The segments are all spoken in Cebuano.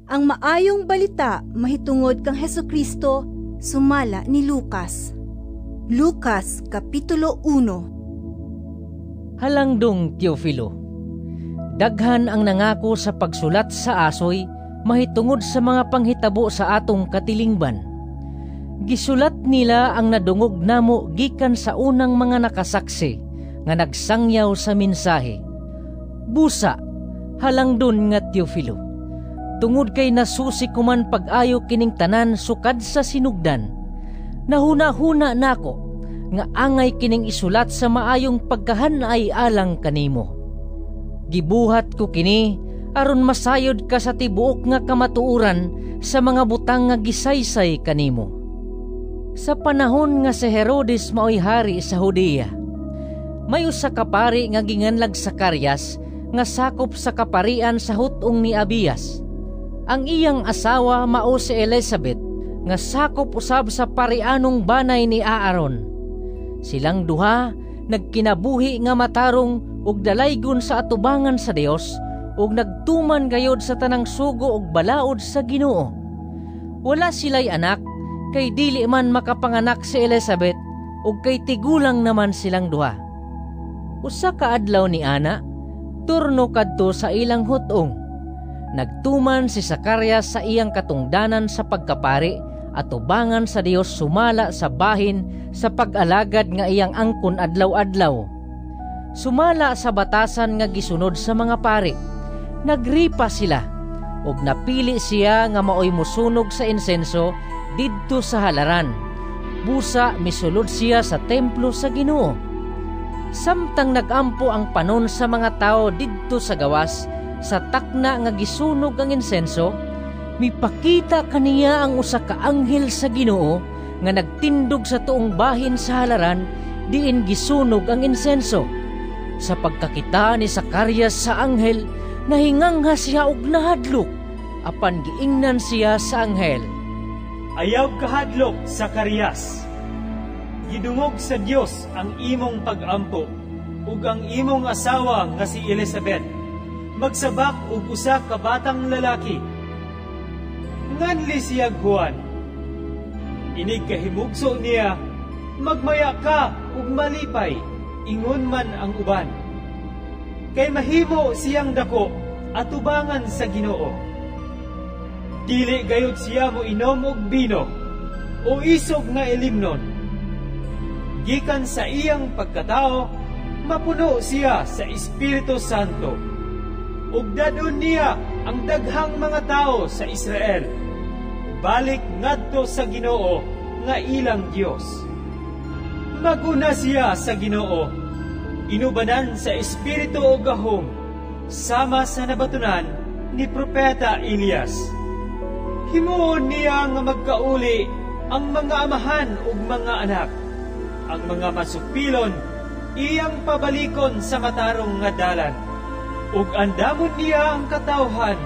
Ang Maayong Balita mahitungod kang Hesukristo sumala ni Lucas. Lucas Kapitulo 1. Halangdong Teofilo, daghan ang nangako sa pagsulat sa asoy mahitungod sa mga panghitabo sa atong katilingban. Gisulat nila ang nadungog namo gikan sa unang mga nakasaksi nga nagsangyaw sa mensahe. Busa, halangdon nga Teofilo, tungod kay nasusi ko man pag-ayo kining tanan sukad sa sinugdan, nahuna-huna nako nga angay kining isulat sa maayong pagkahanay alang kanimo. Gibuhat ko kini aron masayod ka sa tibuok nga kamatuoran sa mga butang nga gisaysay kanimo. Sa panahon nga si Herodes maoy hari sa Judea, may usa ka pari nga ginganlag Zacarias nga sakop sa kaparian sa hut-ong ni Abias. Ang iyang asawa mao si Elizabeth nga sakop usab sa parianong banay ni Aaron. Silang duha nagkinabuhi nga matarong ug dalaygon sa atubangan sa Dios ug nagtuman gayod sa tanang sugo ug balaod sa Ginoo. Wala sila'y anak kay dili man makapanganak si Elizabeth ug kay tigulang naman silang duha. Usa ka adlaw ni ana, turno kadto sa ilang hut-ong. Nagtuman si Zacarias sa iyang katungdanan sa pagkapari atubangan sa Dios sumala sa bahin sa pag-alagad nga iyang angkon adlaw-adlaw. Sumala sa batasan nga gisunod sa mga pari, nagripa sila ug napili siya nga maoy musunog sa insenso didto sa halaran. Busa misulod siya sa templo sa Ginoo. Samtang nagampo ang panon sa mga tao didto sa gawas sa takna nga gisunog ang insenso, mipakita kaniya ang usa ka anghel sa Ginoo nga nagtindog sa tuong bahin sa halaran diin gisunog ang insenso. Sa pagkakita ni Zacarias sa anghel, nahingangha siya og nahadlok. Apan giingnan siya sa anghel, "Ayaw kahadlok, Zacarias. Gidungog sa Dios ang imong pag-ampo ug ang imong asawa nga si Elizabeth magsabak og usa ka batang lalaki. Nganli siya Juan. Inig kahimugso niya, magmaya ka ug malipay, ingon man ang uban. Kay mahimo siyang dako atubangan sa Ginoo. Dili gayud siya mo inom og bino o isog nga ilimnon. Gikan sa iyang pagkatao, mapuno siya sa Espiritu Santo. Ug dad-on niya ang daghang mga tao sa Israel balik ngadto sa Ginoo nga ilang Dios. Maguna siya sa Ginoo, inubanan sa Espiritu ug gahom, sama sa nabatunan ni Propeta Elias. Himuon niya nga magkauli ang mga amahan ug mga anak, ang mga masupilon iyang pabalikon sa matarong nga dalan, ug andamon niya ang katawhan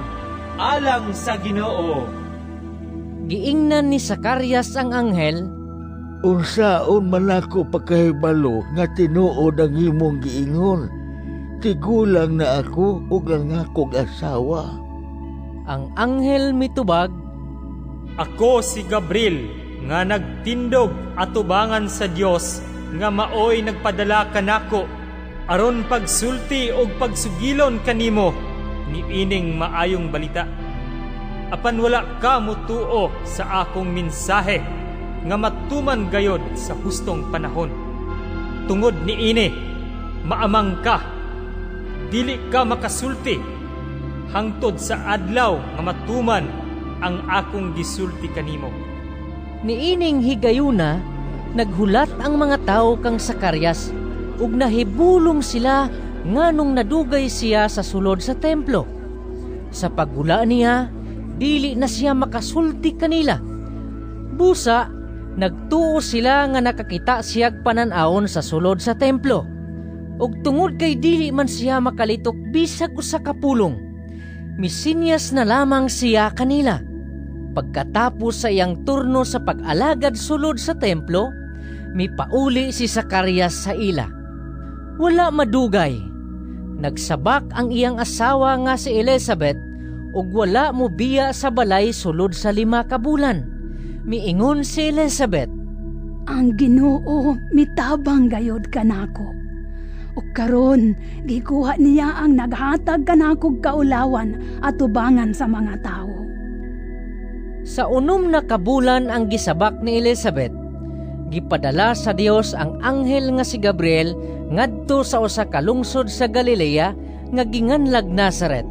alang sa Ginoo." Giingnan ni Zacarias ang anghel, "Unsaon man ako pagkahibalo nga tinuod ang imong giingon? Tigulang na ako ug ang akong asawa." Ang anghel mitubag, "Ako si Gabriel nga nagtindog atubangan sa Dios nga maoy nagpadala kanako aron pagsulti og pagsugilon kanimo niining maayong balita. Apan wala ka mutuo sa akong mensahe nga matuman gayod sa hustong panahon. Tungod niini, maamang ka. Dili ka makasulti hangtod sa adlaw nga matuman ang akong gisulti kanimo." Niining higayuna, naghulat ang mga tawo kang Zacarias ug nahibulong sila nganong nadugay siya sa sulod sa templo. Sa paggula niya, dili na siya makasulti kanila. Busa, nagtuo sila nga nakakita siyag panan-awon sa sulod sa templo. Ug tungod kay dili man siya makalitok bisag usa ka pulong, misinyas na lamang siya kanila. Pagkatapos sa iyang turno sa pag-alagad sulod sa templo, mipauli si Zacarias sa ila. Wala madugay, nagsabak ang iyang asawa nga si Elizabeth Ug wala mo biya sa balay sulod sa 5 ka bulan. Miingon si Elizabeth, "Ang Ginoo mitabang gayod kanako. Ug karon gikuha niya ang naghatag kanakog kaulawan atubangan sa mga tawo." Sa 6 na ka bulan ang gisabak ni Elizabeth, gipadala sa Dios ang anghel nga si Gabriel ngadto sa usa ka lungsod sa Galilea nga ginganlag Nazaret.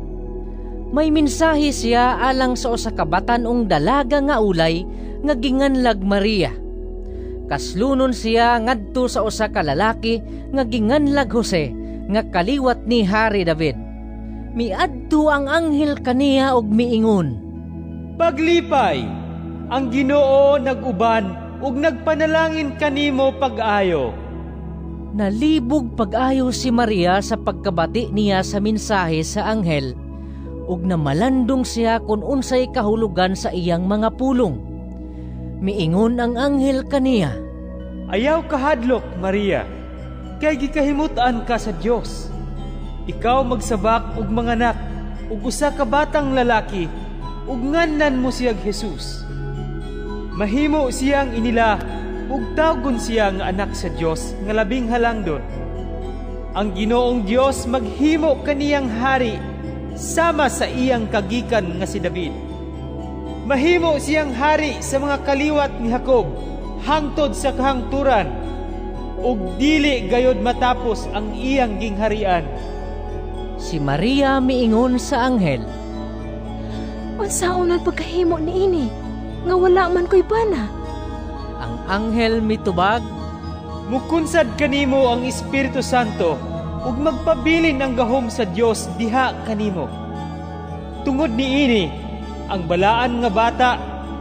May mensahe siya alang sa usa ka batan-ong dalaga nga ulay nga ginganlag Maria. Kaslunon siya ngadto sa usa ka lalaki nga ginganlag Jose nga kaliwat ni Hari David. Miadto ang anghel kaniya og miingon, "Paglipay, ang Ginoo nag-uban ug nagpanalangin kanimo pag-ayo." Nalibog pag-ayo si Maria sa pagkabati niya sa mensahe sa anghel, ug namalandong siya kung unsay kahulugan sa iyang mga pulong. Miingon ang anghel kaniya, "Ayaw kahadlok, Maria, kay gikahimut-an ka sa Dios. Ikaw magsabak og manganak og usa ka batang lalaki, ug nganlan mo siyag Jesus. Mahimo siyang inila ug tawgon siya nga anak sa Dios nga labing halangdon. Ang Ginoong Dios maghimo kaniyang hari sama sa iyang kagikan nga si David. Mahimo siyang hari sa mga kaliwat ni Jacob hangtod sa kahangturan, ug dili gayod matapos ang iyang gingharian." Si Maria miingon sa anghel, "Unsaon man pagkahimo niini nga wala man ko'y bana?" Ang anghel mitubag, "Mukunsad kanimo ang Espiritu Santo ug magpabilin ang gahom sa Dios diha kanimo. Tungod niini, ang balaan nga bata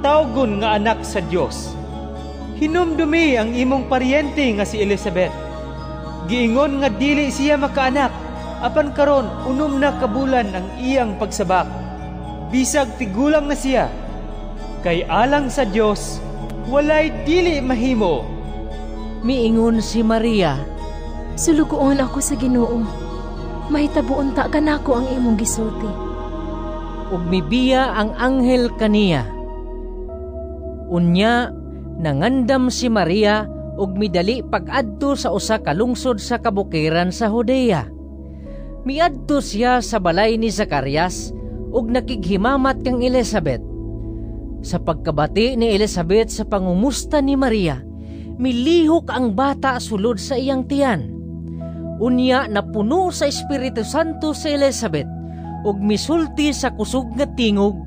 tawgon nga anak sa Dios. Hinumdumi ang imong paryente nga si Elizabeth. Giingon nga dili siya makaanak, apan karon 6 na ka bulan ang iyang pagsabak. Bisag tigulang na siya, kay alang sa Dios walay dili mahimo." Miingon si Maria, "Sulugoon ako sa Ginoo. Mahitabo unta kanako ang imong gisulti." Ug mibiya ang anghel kaniya. Unya nangandam si Maria ug midali pag-adto sa usa ka lungsod sa kabukiran sa Judea. Miadto siya sa balay ni Zacarias ug nakighimamat kang Elizabeth. Sa pagkabati ni Elizabeth sa pangumusta ni Maria, milihok ang bata sulod sa iyang tiyan. Unya napuno sa Espiritu Santo si Elizabeth ug misulti sa kusog nga tingog,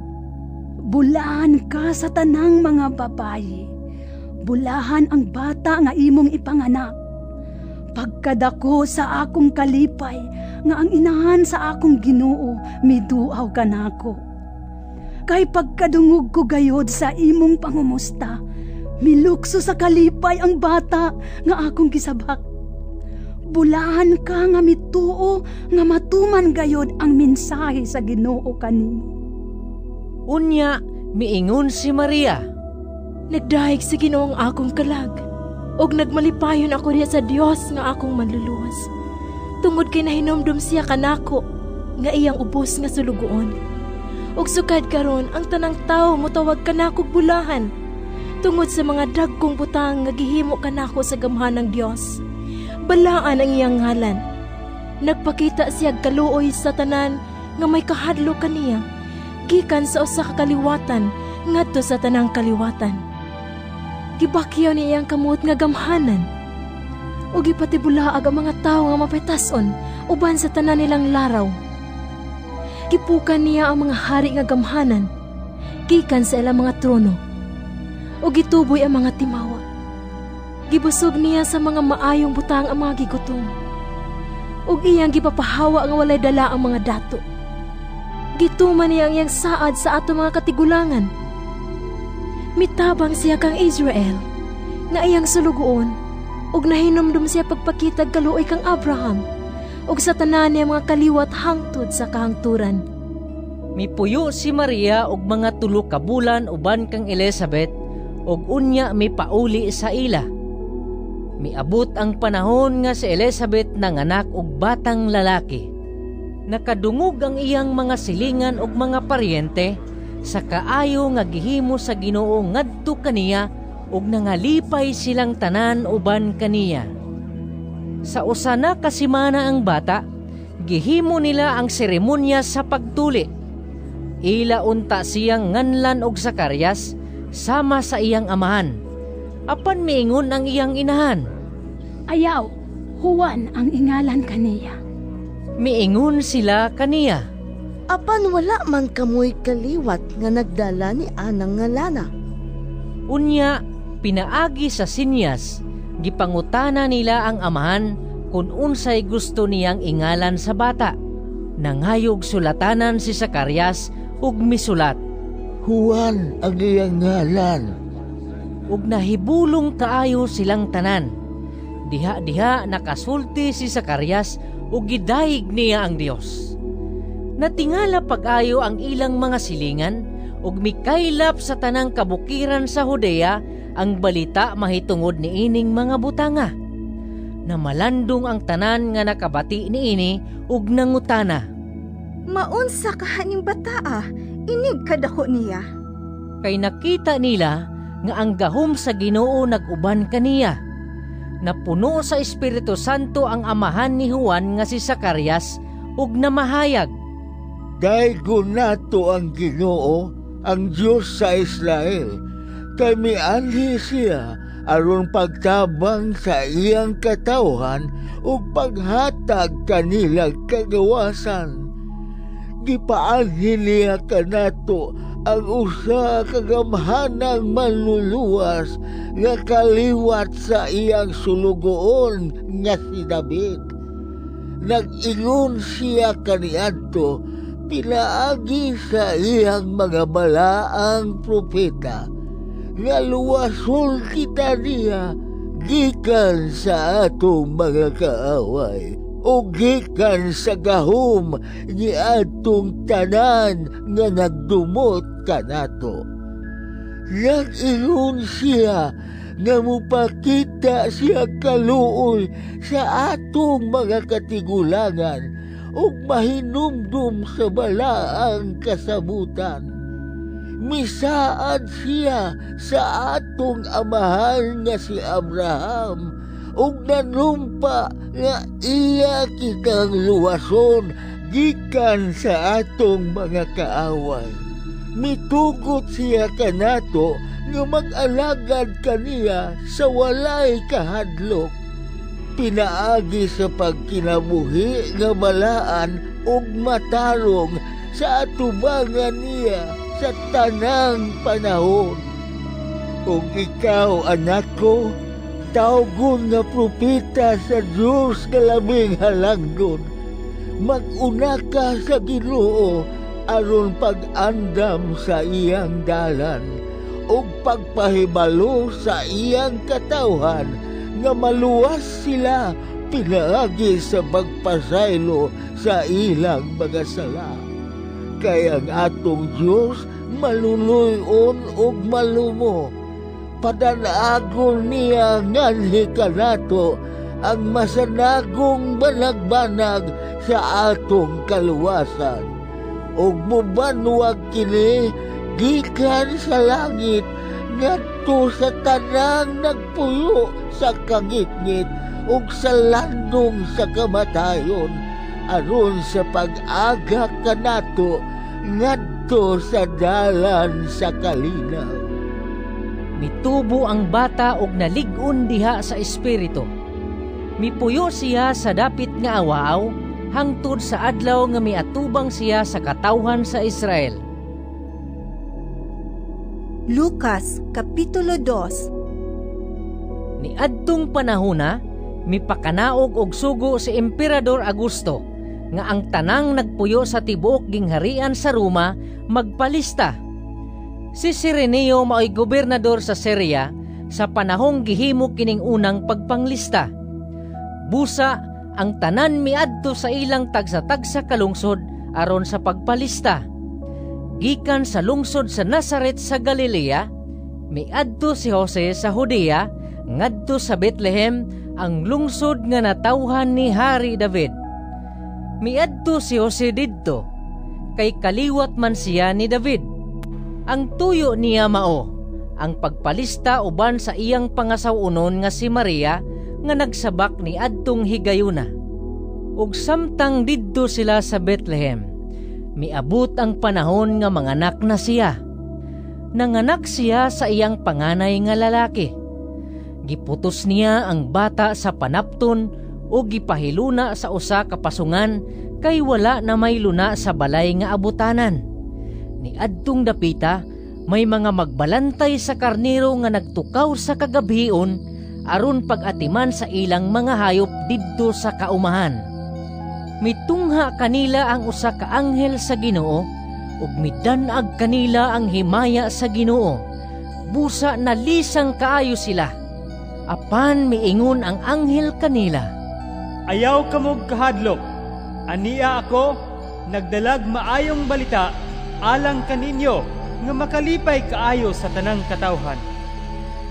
"Bulahan ka sa tanang mga babayi. Bulahan ang bata nga imong ipanganak. Pagkadako sa akong kalipay nga ang inahan sa akong Ginoo miduaw kanako. Kay pagkadungog ko gayod sa imong pangumusta, milukso sa kalipay ang bata nga akong gisabak. Bulahan ka nga mituo nga matuman gayod ang mensahe sa Ginoo kanimo." Unya miingon si Maria, "Nagdahig sa Ginoo ang akong kalag, ug nagmalipayon ako diha sa Dios nga akong manluluwas. Tungod kay nahinumdum siya kanako nga iyang ubos nga sulugoon. Ug sukad karon ang tanang tawo motawag kanakog bulahan, tungod sa mga dagkong butang nga gihimo kanako sa gamhan ng Dios. Balaan ang iyang ngalan. Nagpakita siya kaluoy sa tanan nga may kahadlok kaniya, gikan sa usa ka kaliwatan ngadto sa tanang kaliwatan. Gibakyaw niya iyang kamot nga gamhanan, ug gipatibulaag ang mga tawo nga mapitason uban sa tanan nilang laraw. Gipukan niya ang mga hari nga gamhanan, gikan sa ilang mga trono, ug gituboy ang mga timawa. Gibusog niya sa mga maayong butang ang mga gigutom, ug iyang gipapahawa nga walay dala ang mga dato. Gituman niya ang iyang saad sa ato mga katigulangan. Mitabang siya kang Israel, nga iyang sulugoon, ug nahinumdum siya pagpakitag kaluoy kang Abraham, ug sa tanan niya mga kaliwat hangtod sa kahangturan." Mipuyo si Maria og mga 3 ka bulan uban kang Elizabeth, ug unya mipauli sa ila. Miabot ang panahon nga si Elizabeth nanganak og batang lalaki. Nakadungog ang iyang mga silingan ug mga paryente sa kaayo nga gihimo sa Ginoo ngadto kaniya ug nangalipay silang tanan uban kaniya. Sa usa na ka semana ang bata, gihimo nila ang seremonya sa pagtuli. Ila unta siyang nganlan og Zacarias sama sa iyang amahan. Apan miingon ang iyang inahan, "Ayaw, Juan ang ingalan kaniya." Miingon sila kaniya, "Apan wala man kamoy kaliwat nga nagdala ni anang ngalana." Unya, pinaagi sa sinyas, gipangutana nila ang amahan kung unsay gusto niyang ingalan sa bata. Nangayog sulatanan si Zacarias ug misulat, "Juan ang iyang ngalan." Ug nahibulong kaayo silang tanan. Diha-diha nakasulti si Zacarias ug gidayeg niya ang Dios. Natingala pag-ayo ang ilang mga silingan ug mikaylap sa tanang kabukiran sa Judea ang balita mahitungod niining mga butanga. Namalandong ang tanan nga nakabati niini ug nangutana, "Maunsa kahaning bataa, inig kadako niya?" Kay nakita nila nga ang gahom sa Ginoo nag-uban kaniya. Napuno sa Espiritu Santo ang amahan ni Juan nga si Zacarias ug namahayag, "Daygon nato ang Ginoo, ang Dios sa Israel, kay mianhi siya aron pagtabang sa iyang katawhan ug paghatag kanila kagawasan. Gipaanhi niya kanato ang usa ka gamhanang manluluwas nga kaliwat sa iyang sulugoon nga si David. Nag-ingon siya kaniadto pinaagi sa iyang mga balaang propeta nga luwason kita niya gikan sa atong mga kaaway o gikan sa gahom ni atong tanan nga nagdumot kanato. Nag-ingon siya nga mupakita siya kaluoy sa atong mga katigulangan ug mahinumdum sa balaang kasabutan. Misaad siya sa atong amahan nga si Abraham ug nanumpa nga iya kitang luwason gikan sa atong mga kaaway. Mitugot siya kanato nga mag-alagad kaniya sa walay kahadlok, pinaagi sa pagkinabuhi nga balaan ug matarong sa atubangan niya sa tanang panahon. Ug ikaw, anak ko, tawgon nga propeta sa Dios nga labing halangdon. Mag-una ka sa Ginoo aron pag-andam sa iyang dalan ug pagpahibalo sa iyang katawhan nga maluwas sila pinaagi sa pagpasaylo sa ilang mga sala. Kay ang atong Dios maluluy-on ug malumo. Padanagon niya nganhi kanato ang masanagong banag-banag sa atong kaluwasan. Ug mubanwag kini gikan sa langit ngadto sa tanang nagpuyo sa kangitngit ug sa landong sa kamatayon, aron sa pag-aga kanato ngadto sa dalan sa kalinaw." Mitubo ang bata og nalig-on diha sa espiritu. Mipuyo siya sa dapit nga awaaw hangtod sa adlaw nga miatubang siya sa katawhan sa Israel. Lucas Kapitulo 2. Niadtong panahona, mipakanaog og sugo si Emperador Augusto nga ang tanang nagpuyo sa tibuok gingharian sa Roma magpalista. Si Sireneo maoy gobernador sa Syria sa panahong gihimo kining unang pagpanglista. Busa ang tanan miadto sa ilang tagsa-tagsa kalungsod aron sa pagpalista. Gikan sa lungsod sa Nazaret sa Galilea, miadto si Jose sa Judea ngadto sa Bethlehem, ang lungsod nga natawhan ni Hari David. Miadto si Jose didto, kay kaliwat man siya ni David. Ang tuyo niya mao ang pagpalista uban sa iyang pangasaw-onon nga si Maria nga nagsabak ni adtong higayuna. Ug samtang didto sila sa Bethlehem, miabot ang panahon nga manganak na siya. Nanganak siya sa iyang panganay nga lalaki. Giputos niya ang bata sa panapton o gipahiluna sa usa ka pasungan kay wala na may luna sa balay nga abutanan. Niadtong dapita, may mga magbalantay sa karnero nga nagtukaw sa kagabhion aron pag-atiman sa ilang mga hayop didto sa kaumahan. Mitungha kanila ang usa ka anghel sa Ginoo ug midan-ag kanila ang himaya sa Ginoo. Busa nalisang kaayo sila. Apan miingon ang anghel kanila, "Ayaw kamog kahadlok. Ania ako nagdalag maayong balita alang kaninyo nga makalipay kaayo sa tanang katawhan.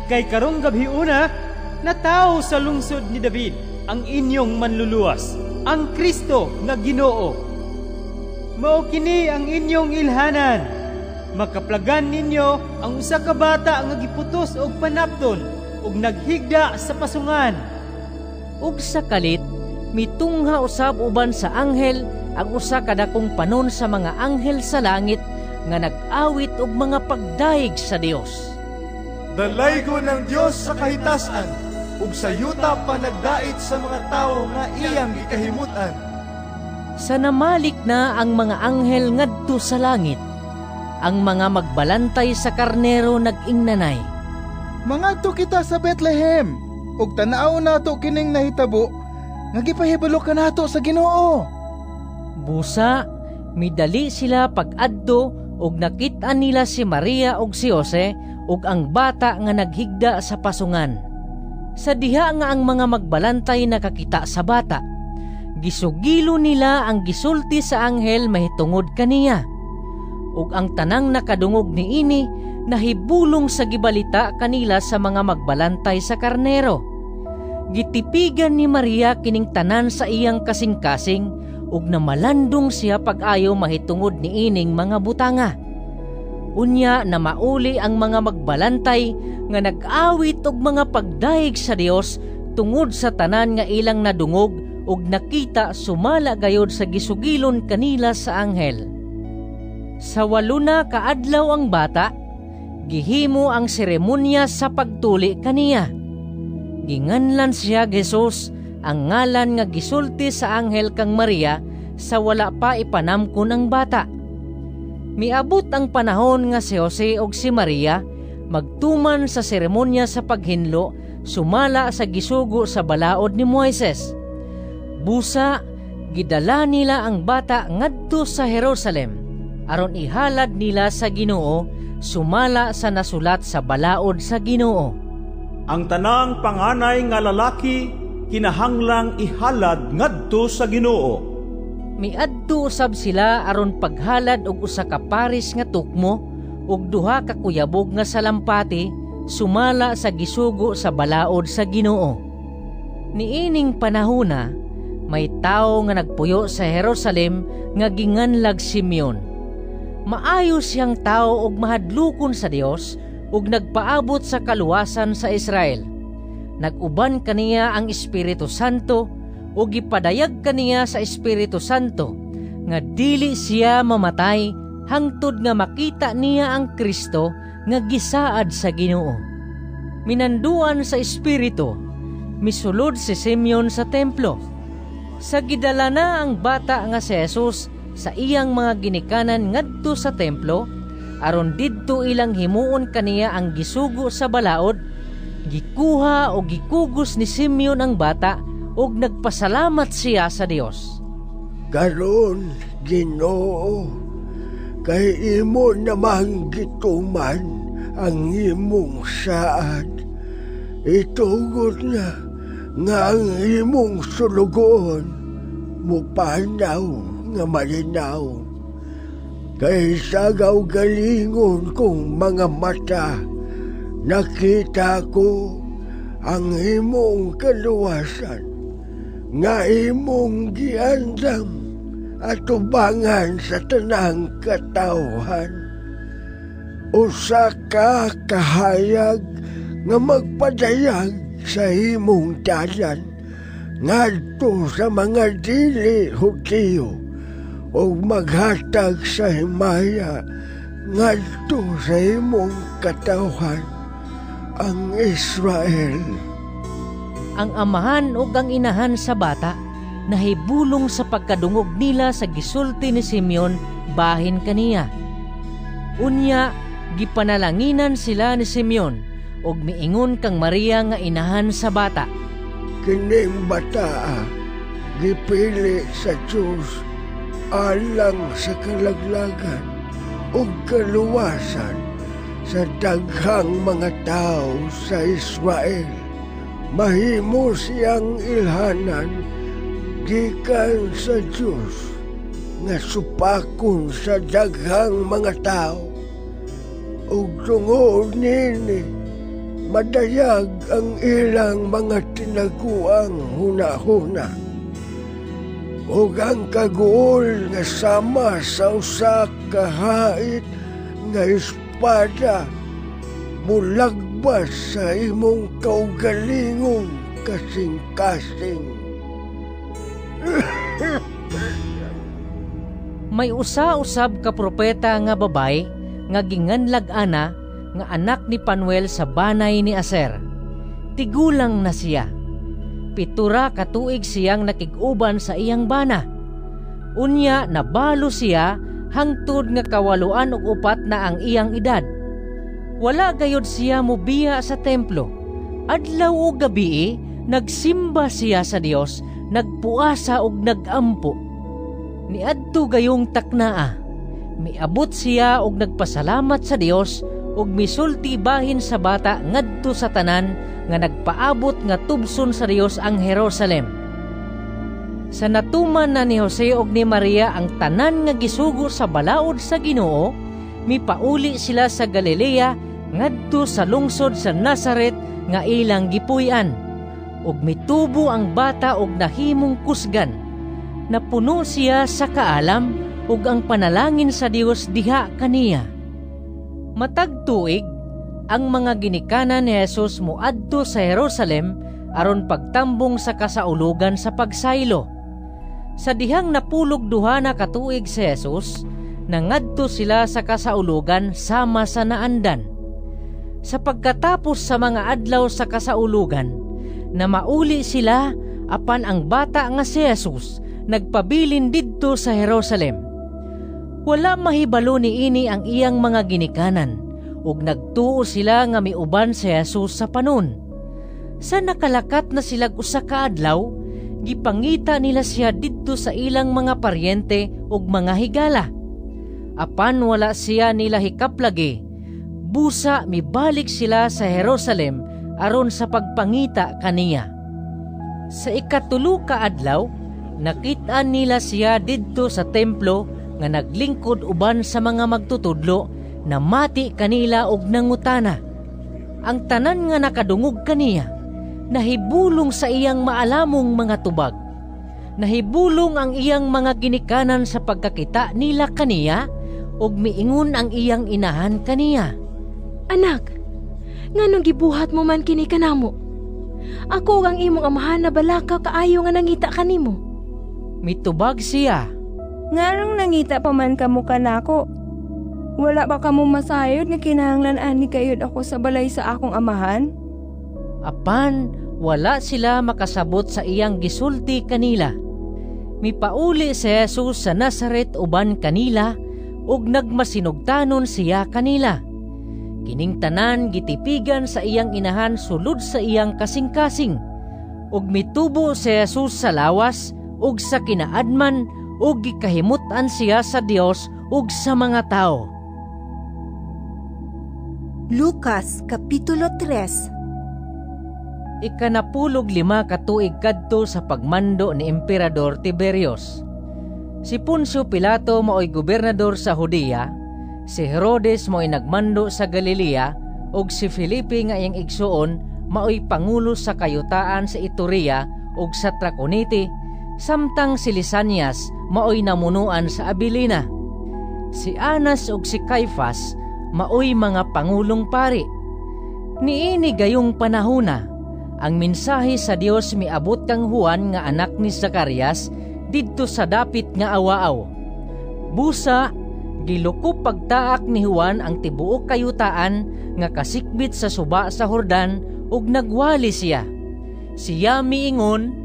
Kay karong gabhiuna natawo sa lungsod ni David ang inyong manluluwas, ang Kristo nga Ginoo. Mao kini ang inyong ilhanan. Makaplagan ninyo ang usa ka bata nga giputos og panapton ug naghigda sa pasungan." Ug sa kalit, mitungha usab uban sa anghel ang usa ka dakong panon sa mga anghel sa langit nga nag-awit og mga pagdayeg sa Dios. Dalaygon ng Dios sa kahitasan ug sa yuta panagdait sa mga tawo nga iyang gikahimutan. Sa namalik na ang mga anghel ngadto sa langit, ang mga magbalantay sa karnero nag-ingnanay, "Mangadto kita sa Bethlehem ug tan-aw nato kining nahitabo nga gipahibalo kanato sa Ginoo." Busa midali sila pag-adto ug nakit-an nila si Maria ug si Jose ug ang bata nga naghigda sa pasungan. Sa diha nga ang mga magbalantay nakakita sa bata, gisugilo nila ang gisulti sa anghel mahitungod kaniya. Ug ang tanang nakadungog niini nahibulong sa gibalita kanila sa mga magbalantay sa karnero. Gitipigan ni Maria kining tanan sa iyang kasing-kasing ug namalandong siya pag-ayo mahitungod niining mga butanga. Unya na mauli ang mga magbalantay nga nag-awit og mga pagdayeg sa Dios tungod sa tanan nga ilang nadungog ug nakita sumala gayod sa gisugilon kanila sa anghel. Sa 8 na kaadlaw ang bata, gihimo ang seremonya sa pagtuli kaniya. Ginganlan siya Jesus, ang ngalan nga gisulti sa anghel kang Maria sa wala pa ipanamkon ang bata. Miabot ang panahon nga si Jose ug si Maria magtuman sa seremonya sa paghinlo sumala sa gisugo sa balaod ni Moises. Busa gidala nila ang bata ngadto sa Jerusalem aron ihalad nila sa Ginoo sumala sa nasulat sa balaod sa Ginoo. Ang tanang panganay nga lalaki kinahanglang ihalad ngadto sa Ginoo. Miadto usab sila aron paghalad og usa ka paris nga tukmo ug duha ka kuyabog nga salampati sumala sa gisugo sa balaod sa Ginoo. Niining panahona, may tawo nga nagpuyo sa Jerusalem nga ginganlag Simeon. Maayo siyang tao og mahadlokon sa Dios ug nagpaabot sa kaluwasan sa Israel. Nag-uban kaniya ang Espiritu Santo ug gipadayag kaniya sa Espiritu Santo nga dili siya mamatay hangtod nga makita niya ang Kristo nga gisaad sa Ginoo. Minanduan sa Espiritu, misulod si Simeon sa templo. Sa gidala na ang bata nga si Jesus sa iyang mga ginikanan ngadto sa templo, aron didto ilang himuon kaniya ang gisugo sa balaod, gikuha o gikugos ni Simeon ang bata ug nagpasalamat siya sa Dios. "Karon, Ginoo, kay imo namang gituman ang imong saad. Itugot na nga ang imong sulugoon mupanaw nga malinaw. Kay sagaw galingon kong mga mata, nakita ko ang imong kaluwasan, nga imong giandam atubangan sa tanang katawhan. Usa ka kahayag nga magpadayag sa imong dalan ngadto sa mga dili Hudiyo ug maghatag sa himaya ngadto sa imong katawhan ang Israel. Ang amahan ug ang inahan sa bata nahibulong sa pagkadungog nila sa gisulti ni Simeon bahin kaniya. Unya gipanalanginan sila ni Simeon ug miingon kang Maria nga inahan sa bata. Kining bataa gipili sa Dios alang sa kalaglagan ug kaluwasan sa daghang mga tao sa Israel. Mahimo siyang ilhanan gikan sa Dios nga supakon sa daghang mga tao. Ug tungod niini madayag ang ilang mga tinaguang hunahuna. Ug ang kaguol nga sama sa usa ka hait nga espada mulagbas sa imong kaugalingong kasing-kasing. May usa-usab ka propeta nga babae nga ginganlag ana nga anak ni Panuel sa banay ni Aser. Tigulang na siya. 7 ka tuig siyang nakig-uban sa iyang bana. Unya nabalo siya hangtod nga 84 na ang iyang edad. Wala gayod siya mobiya sa templo. Adlaw o gabii nagsimba siya sa Dios, nagpuasa og nagampo. Niadto gayong taknaa, miabot siya og nagpasalamat sa Dios ug misulti bahin sa bata ngadto sa tanan nga nagpaabot nga tubson sa Dios ang Jerusalem. Sa natuman na ni Jose ug ni Maria ang tanan nga gisugo sa balaod sa Ginoo, mipauli sila sa Galilea ngadto sa lungsod sa Nazaret nga ilang gipuy-an. Ug mitubo ang bata og nahimong kusgan. Napuno siya sa kaalam ug ang panalangin sa Dios diha kaniya. Matag tuig, ang mga ginikanan ni Jesus moadto sa Jerusalem aron pagtambong sa kasaulugan sa pagsaylo. Sa dihang napulog 2 na katuig si Jesus, nangadto sila sa kasaulugan sama sa naandan. Sa pagkatapos sa mga adlaw sa kasaulugan, namauli sila apan ang bata nga si Jesus nagpabilin didto sa Jerusalem. Wala mahibalo niini ang iyang mga ginikanan, ug nagtuo sila nga miuban si Jesus sa panon. Sa nakalakat na sila usa ka adlaw, gipangita nila siya didto sa ilang mga paryente ug mga higala. Apan wala siya nila hikaplagi, busa mibalik sila sa Jerusalem aron sa pagpangita kaniya. Sa 3 ka adlaw, nakit-an nila siya didto sa templo nga naglingkod uban sa mga magtutudlo, namati kanila og nangutana. Ang tanan nga nakadungog kaniya, nahibulong sa iyang maalamong mga tubag. Nahibulong ang iyang mga ginikanan sa pagkakita nila kaniya, ug miingon ang iyang inahan kaniya. Anak, nganong gibuhat mo man kini kanamo? Ako ang imong amahan na balaka kaayo nga nangita kanimo. Mitubag siya. Nganong nangita pa man kamo kanako? Wala ba kamo masayod nga kinahanglan ani kayod ako sa balay sa akong amahan? Apan wala sila makasabot sa iyang gisulti kanila. Mipauli si Jesus sa Nazaret uban kanila ug nagmasinugtanon siya kanila. Kining tanan gitipigan sa iyang inahan sulod sa iyang kasing-kasing. Ug mitubo si Jesus sa lawas ug sa kinaadman ug gikahimut-an siya sa Dios ug sa mga tao. Lucas Kapitulo 3. 15 ka tuig kadto sa pagmando ni Emperador Tiberius. Si Poncio Pilato maoy gobernador sa Judea, si Herodes maoy nagmando sa Galilea, ug si Felipe nga iyang igsuon maoy pangulo sa kayutaan sa Iturea ug sa Traconite. Samtang si Lisanias maoy namunuan sa Abilina. Si Anas ug si Caifas maoy mga pangulong pari. Niini gayong panahona, ang mensahe sa Dios miabot kang Juan nga anak ni Zacarias didto sa dapit nga awaaw. Busa gilukop pagtaak ni Juan ang tibuok kayutaan nga kasikbit sa suba sa Jordan ug nagwali siya. Siya miingon,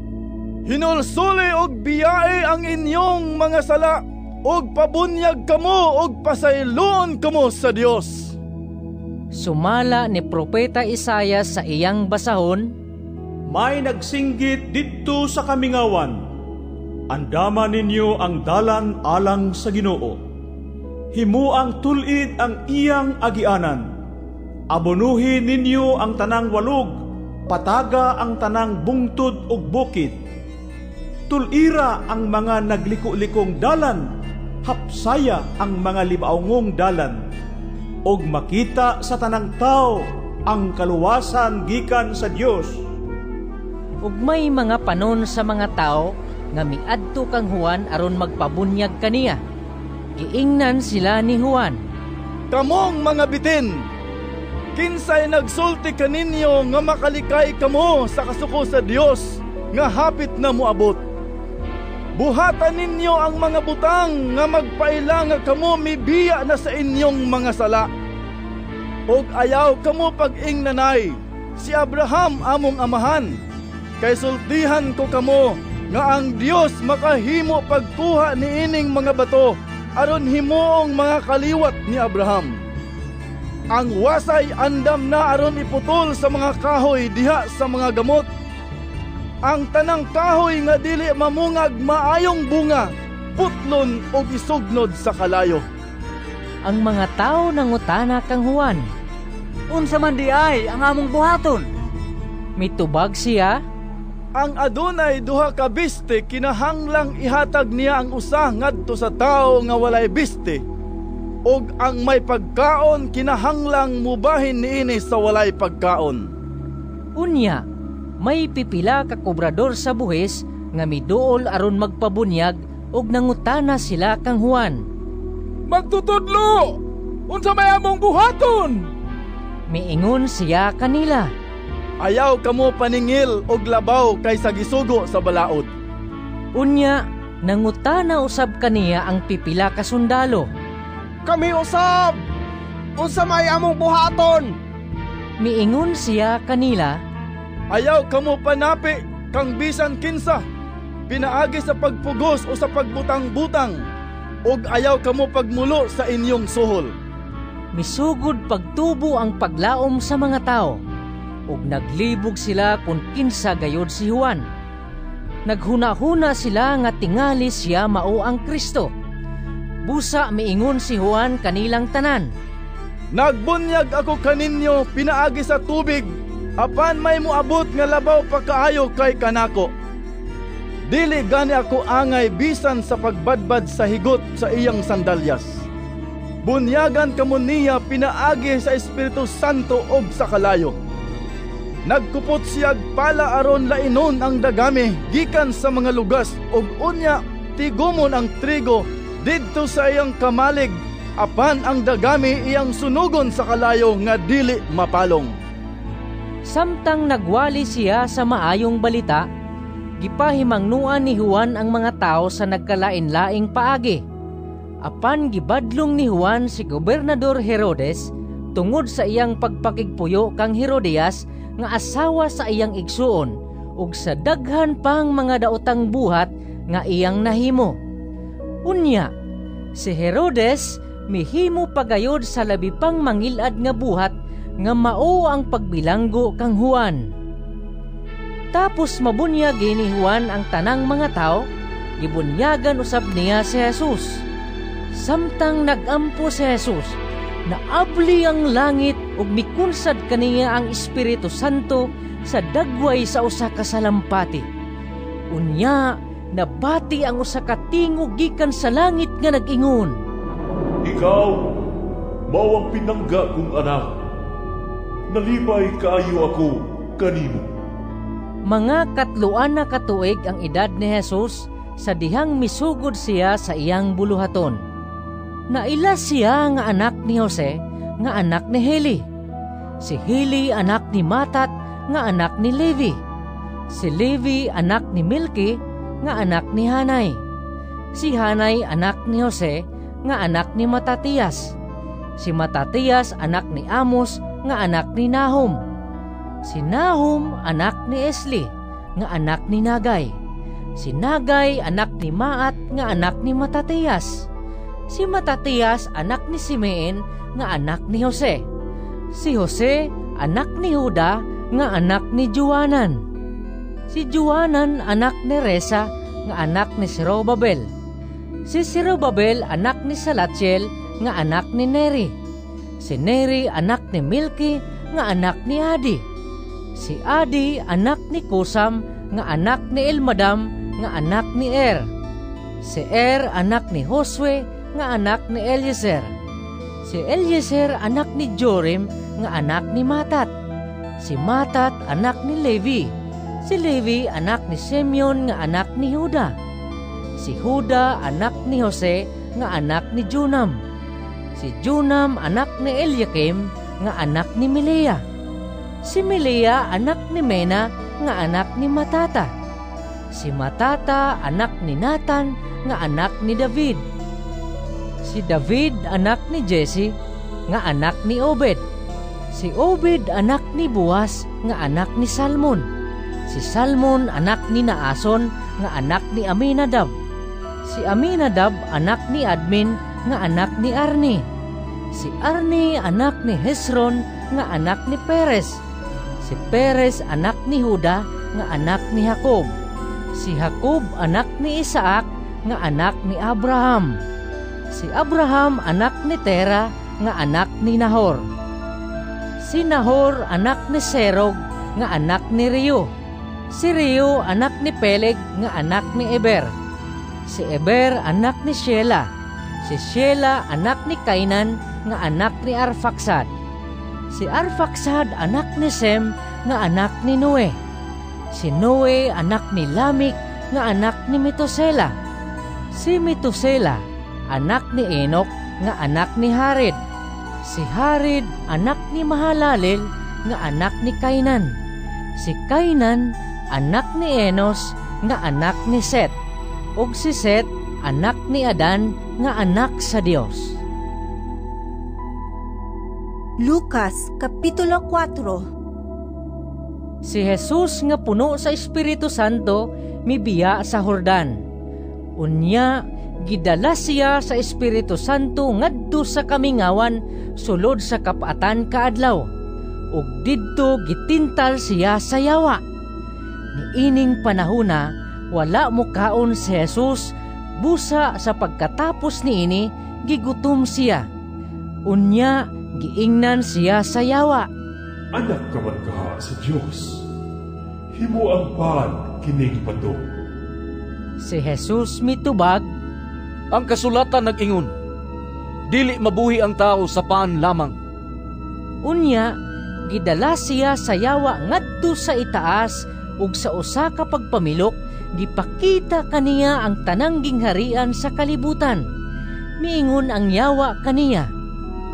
"Hinulsuli og biyae ang inyong mga sala ug pabunyag kamo ug pasayloon kamo sa Dios." Sumala ni Propeta Isayas sa iyang basahon, "May nagsinggit didto sa kamingawan, andama ninyo ang dalan alang sa Ginoo. Himuang tul-id ang iyang agianan. Abonuhin ninyo ang tanang walog, pataga ang tanang bungtod ug bukid. Tulira ang mga nagliko-likong dalan, hapsaya ang mga libaongong dalan. Og makita sa tanang tao ang kaluwasan gikan sa Dios." Ug may mga panon sa mga tao nga miadto kang Juan aron magpabunyag kaniya. Giingnan sila ni Juan, "Kamong mga bitin, kinsay nagsulti kaninyo nga makalikay kamo sa kasuko sa Dios nga hapit na moabot? Buhatan ninyo ang mga butang nga magpaila nga kamo mibiya na sa inyong mga sala. Og ayaw kamo pag-ingnanay, si Abraham among amahan. Kay sultihan ko kamo nga ang Dios makahimo pagkuha niining mga bato aron himuong mga kaliwat ni Abraham. Ang wasay andam na aron iputol sa mga kahoy diha sa mga gamot. Ang tanang kahoy nga dili mamungag maayong bunga, putlon og isugnod sa kalayo." Ang mga tao nangutana kang Juan, "Unsa man di ay ang among buhaton?" Mitubag siya, "Ang adunay duha ka biste kinahanglang ihatag niya ang usa ngadto sa tawo nga walay biste, ug ang may pagkaon kinahanglang mubahin niini sa walay pagkaon." Unya, may pipila ka kobrador sa buhis nga miduol aron magpabunyag ug nangutana sila kang Juan, "Magtutudlo, unsa may among buhaton?" Miingon siya kanila, "Ayaw kamo paningil og labaw kaysa gisugo sa balaod." Unya, nangutana usab kaniya ang pipila ka sundalo, "Kami usab, unsa may among buhaton?" Miingon siya kanila, "Ayaw kamo panapi kang bisan kinsa, pinaagi sa pagpugos o sa pagbutang-butang, ug ayaw kamo pagmulo sa inyong suhol." Misugod pagtubo ang paglaom sa mga tao, ug naglibog sila kung kinsa gayod si Juan. Naghuna-huna sila nga tingali siya mao ang Kristo. Busa miingon si Juan kanilang tanan, "Nagbunyag ako kaninyo pinaagi sa tubig, apan may moabot nga labaw pa kaayo kay kanako. Dili gani ako angay bisan sa pagbadbad sa higot sa iyang sandalyas. Bunyagan kamo niya pinaagi sa Espiritu Santo ug sa kalayo. Nagkupot siyag pala aron lainon ang dagami gikan sa mga lugas ug unya tigumon ang trigo didto sa iyang kamalig, apan ang dagami iyang sunugon sa kalayo nga dili mapalong." Samtang nagwali siya sa maayong balita, gipahimangnuan ni Juan ang mga tao sa nagkalain-laing paagi. Apan gibadlong ni Juan si Gobernador Herodes tungod sa iyang pagpakigpuyo kang Herodias nga asawa sa iyang igsuon ug sa daghan pang mga daotang buhat nga iyang nahimo. Unya, si Herodes mihimo pagayod sa labi pang mangilad nga buhat nga mao ang pagbilanggo kang Juan. Tapos mabunyag ni Juan ang tanang mga tao, gibunyagan usab niya si Jesus. Samtang nagampo si Jesus, naabli ang langit ug mikunsad kaniya ang Espiritu Santo sa dagway sa usa ka salampati. Unya, nabati ang usa ka tingog gikan sa langit nga nag-ingon, "Ikaw mao ang pinangga kong anak. Nalipay kaayo ako kanimo." Mga 3 na ka tuig ang edad ni Jesus sa dihang misugod siya sa iyang buluhaton. Naila siya nga anak ni Jose, nga anak ni Heli. Si Heli anak ni Matat, nga anak ni Levi. Si Levi anak ni Milki, nga anak ni Hanay. Si Hanay anak ni Jose, nga anak ni Matatias. Si Matatias anak ni Amos, nga anak ni Nahum. Si Nahum anak ni Esli, nga anak ni Nagay. Si Nagay anak ni Maat, nga anak ni Matatias. Si Matatias anak ni Simeon, nga anak ni Jose. Si Jose anak ni Juda, nga anak ni Juanan. Si Juanan anak ni Resa, nga anak ni Zerubabel. Si Zerubabel anak ni Salatiel, nga anak ni Neri. Si Neri anak ni Milki, nga anak ni Adi. Si Adi anak ni Kusam, nga anak ni Elmadam, nga anak ni Er. Si Er anak ni Josue, nga anak ni Eliezer. Si Eliezer anak ni Jorim, nga anak ni Matat. Si Matat anak ni Levi. Si Levi anak ni Simeon, nga anak ni Juda. Si Juda anak ni Jose, nga anak ni Junam. Si Junam anak ni Eliakim, nga anak ni Melea. Si Melea anak ni Mena, nga anak ni Matata. Si Matata anak ni Nathan, nga anak ni David. Si David anak ni Jesse, nga anak ni Obed. Si Obed anak ni Boaz, nga anak ni Salmon. Si Salmon anak ni Naason, nga anak ni Aminadab. Si Aminadab anak ni Admin, nga anak ni Arni. Si Arni anak ni Hezron, nga anak ni Perez. Si Perez anak ni Juda, nga anak ni Jacob. Si Jacob anak ni Isaac, nga anak ni Abraham. Si Abraham anak ni Tera, nga anak ni Nahor. Si Nahor anak ni Serog, nga anak ni Reu. Si Reu anak ni Peleg, nga anak ni Eber. Si Eber anak ni Shela. Si Shela anak ni Kainan, nga anak ni Arfaxad. Si Arfaxad anak ni Sem, nga anak ni Noe. Si Noe anak ni Lamik, nga anak ni Metusela. Si Metusela anak ni Enoch, nga anak ni Hared. Si Hared anak ni Mahalalel, nga anak ni Kainan. Si Kainan anak ni Enos, nga anak ni Set. Ug si Set anak ni Adan, nga anak sa Dios. Lucas Kapitulo 4. Si Jesus nga puno sa Espiritu Santo mibiya sa Jordan. Unya gidala siya sa Espiritu Santo ngadto sa kamingawan sulod sa 40 ka adlaw. Ug didto gitintal siya sa yawa. Niining panahona wala mokaon si Jesus, busa sa pagkatapos niini gigutom siya. Unya giingnan siya sa yawa, "Anak ka man kaha sa Dios, himo ang pan kining bato." Si Jesus mitubag, "Ang kasulatan nag-ingon, dili mabuhi ang tao sa pan lamang." Unya gidala siya sa yawa ngadto sa itaas, ug sa usa ka pagpamilok gipakita kaniya ang tanang gingharian sa kalibutan. Miingon ang yawa kaniya,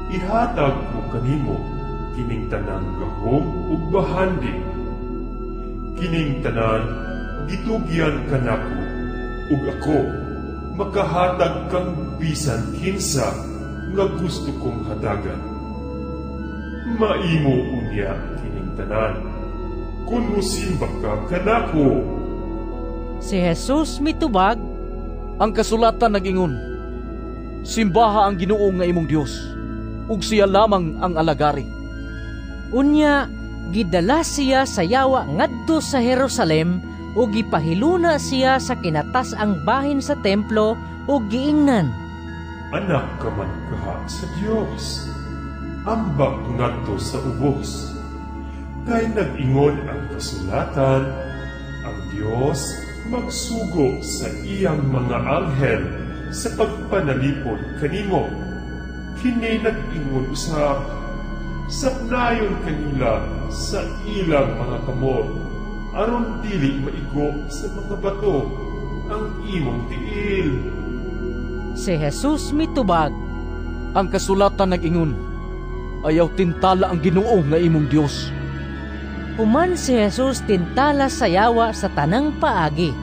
"Ihatag ko kanimo kining tanang gahom ug bahandi. Kining tanan gitugyan kanako, ug ako makahatag kang bisan kinsa nga gusto kong hatagan. Maimo unya kining tanan kun mosimba ka kanako." Si Jesus mitubag, "Ang kasulatan nag-ingon, simbaha ang Ginoo nga imong Dios, ug siya lamang ang alagari." Unya gidala siya sa yawa ngadto sa Jerusalem ug gipahiluna siya sa kinatas-ang bahin sa templo ug giingnan, "Anak ka man kaha sa Dios, ambak ngadto sa ubos. Kay nag-ingon ang kasulatan, ang Dios magsugo sa iyang mga anghel sa pagpanalipod kanimo. Kini nag-ingon usab, sapnayon kanila sa ilang mga kamot aron dili maigo sa mga bato ang imong tiil." Si Jesus mitubag, "Ang kasulatan nag-ingon, ayaw tintala ang Ginoo nga imong Dios." Human si Jesus tintala sa yawa sa tanang paagi.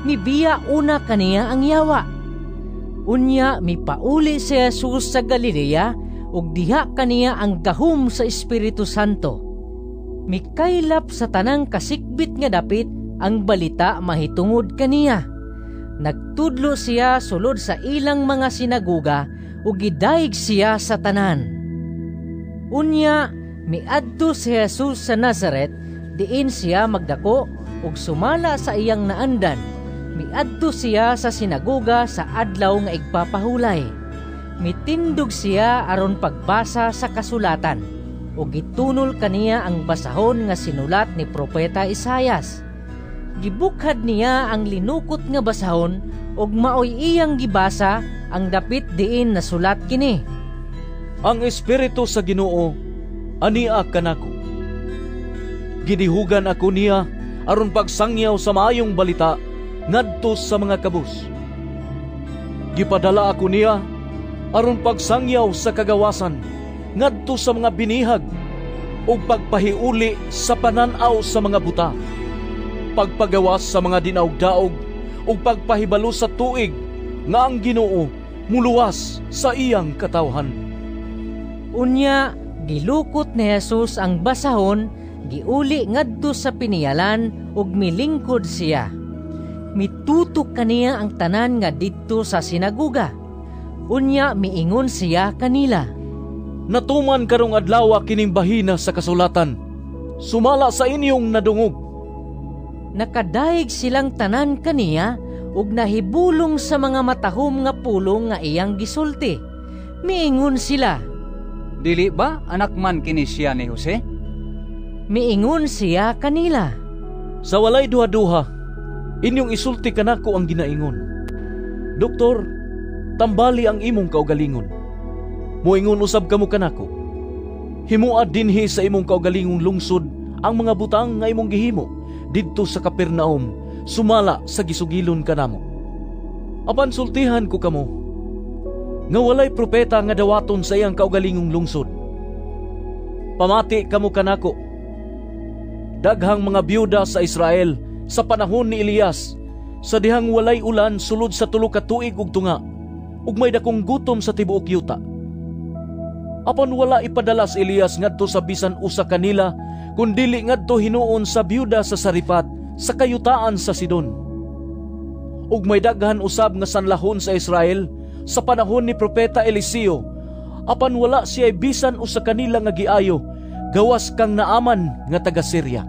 Mibiya una kaniya ang yawa. Unya mipauli si Jesus sa Galilea ug diha kaniya ang gahom sa Espiritu Santo. Mikaylap sa tanang kasikbit nga dapit ang balita mahitungod kaniya. Nagtudlo siya sulod sa ilang mga sinaguga ug gidayeg siya sa tanan. Unya miadto si Jesus sa Nazaret, diin siya magdako, ug sumala sa iyang naandan, miadto siya sa sinagoga sa adlaw nga igpapahulay. Mitindog siya aron pagbasa sa kasulatan, ug gitunol kaniya ang basahon nga sinulat ni Propeta Isayas. Gibukhad niya ang linukot nga basahon ug maoy iyang gibasa ang dapit diin nasulat kini. "Ang Espiritu sa Ginoo ania kanako. Gidihugan ako niya aron pagsangyaw sa maayong balita ngadto sa mga kabus. Gipadala ako niya aron pagsangyaw sa kagawasan ngadto sa mga binihag ug pagpahiuli sa panan-aw sa mga buta, pagpagawas sa mga dinaog-daog ug pagpahibalo sa tuig nga ang Ginoo muluwas sa iyang katawhan." Unya gilukot ni Jesus ang basahon, giuli ngadto sa piniyalan ug milingkod siya. Mitutok kaniya ang tanan nga didto sa sinaguga. Unya miingon siya kanila, "Natuman karong adlaw kining bahina sa kasulatan, sumala sa inyong nadungog." Nakadayeg silang tanan kaniya ug nahibulong sa mga matahom nga pulong nga iyang gisulti. Miingon sila, "Dili ba anak man kini siya ni Jose?" Miingon siya kanila, "Sa walay duha-duha, inyong isulti kanako ang ginaingon. Doktor, tambali ang imong kaugalingon. Moingon usab kamo kanako, himoa dinhi sa imong kaugalingong lungsod ang mga butang nga imong gihimo didto sa Capernaum, sumala sa gisugilon kanamo. Apan sultihan ko kamo, nga walay propeta nga dawaton sa iyang kaugalingong lungsod. Pamati kamo kanako. Daghang mga byuda sa Israel sa panahon ni Elias, sa dihang walay ulan sulod sa 3 ka tuig ug tunga, ug may dakong gutom sa tibuok yuta. Apan wala ipadala si Elias ngadto sa bisan usa kanila, kun dili ngadto hinuon sa byuda sa Sarifat sa kayutaan sa Sidon. Ug may daghan usab nga sanlahon sa Israel sa panahon ni Propeta Eliseo, apan wala siya bisan usa kanila nga giayo, gawas kang Naaman nga taga Syria."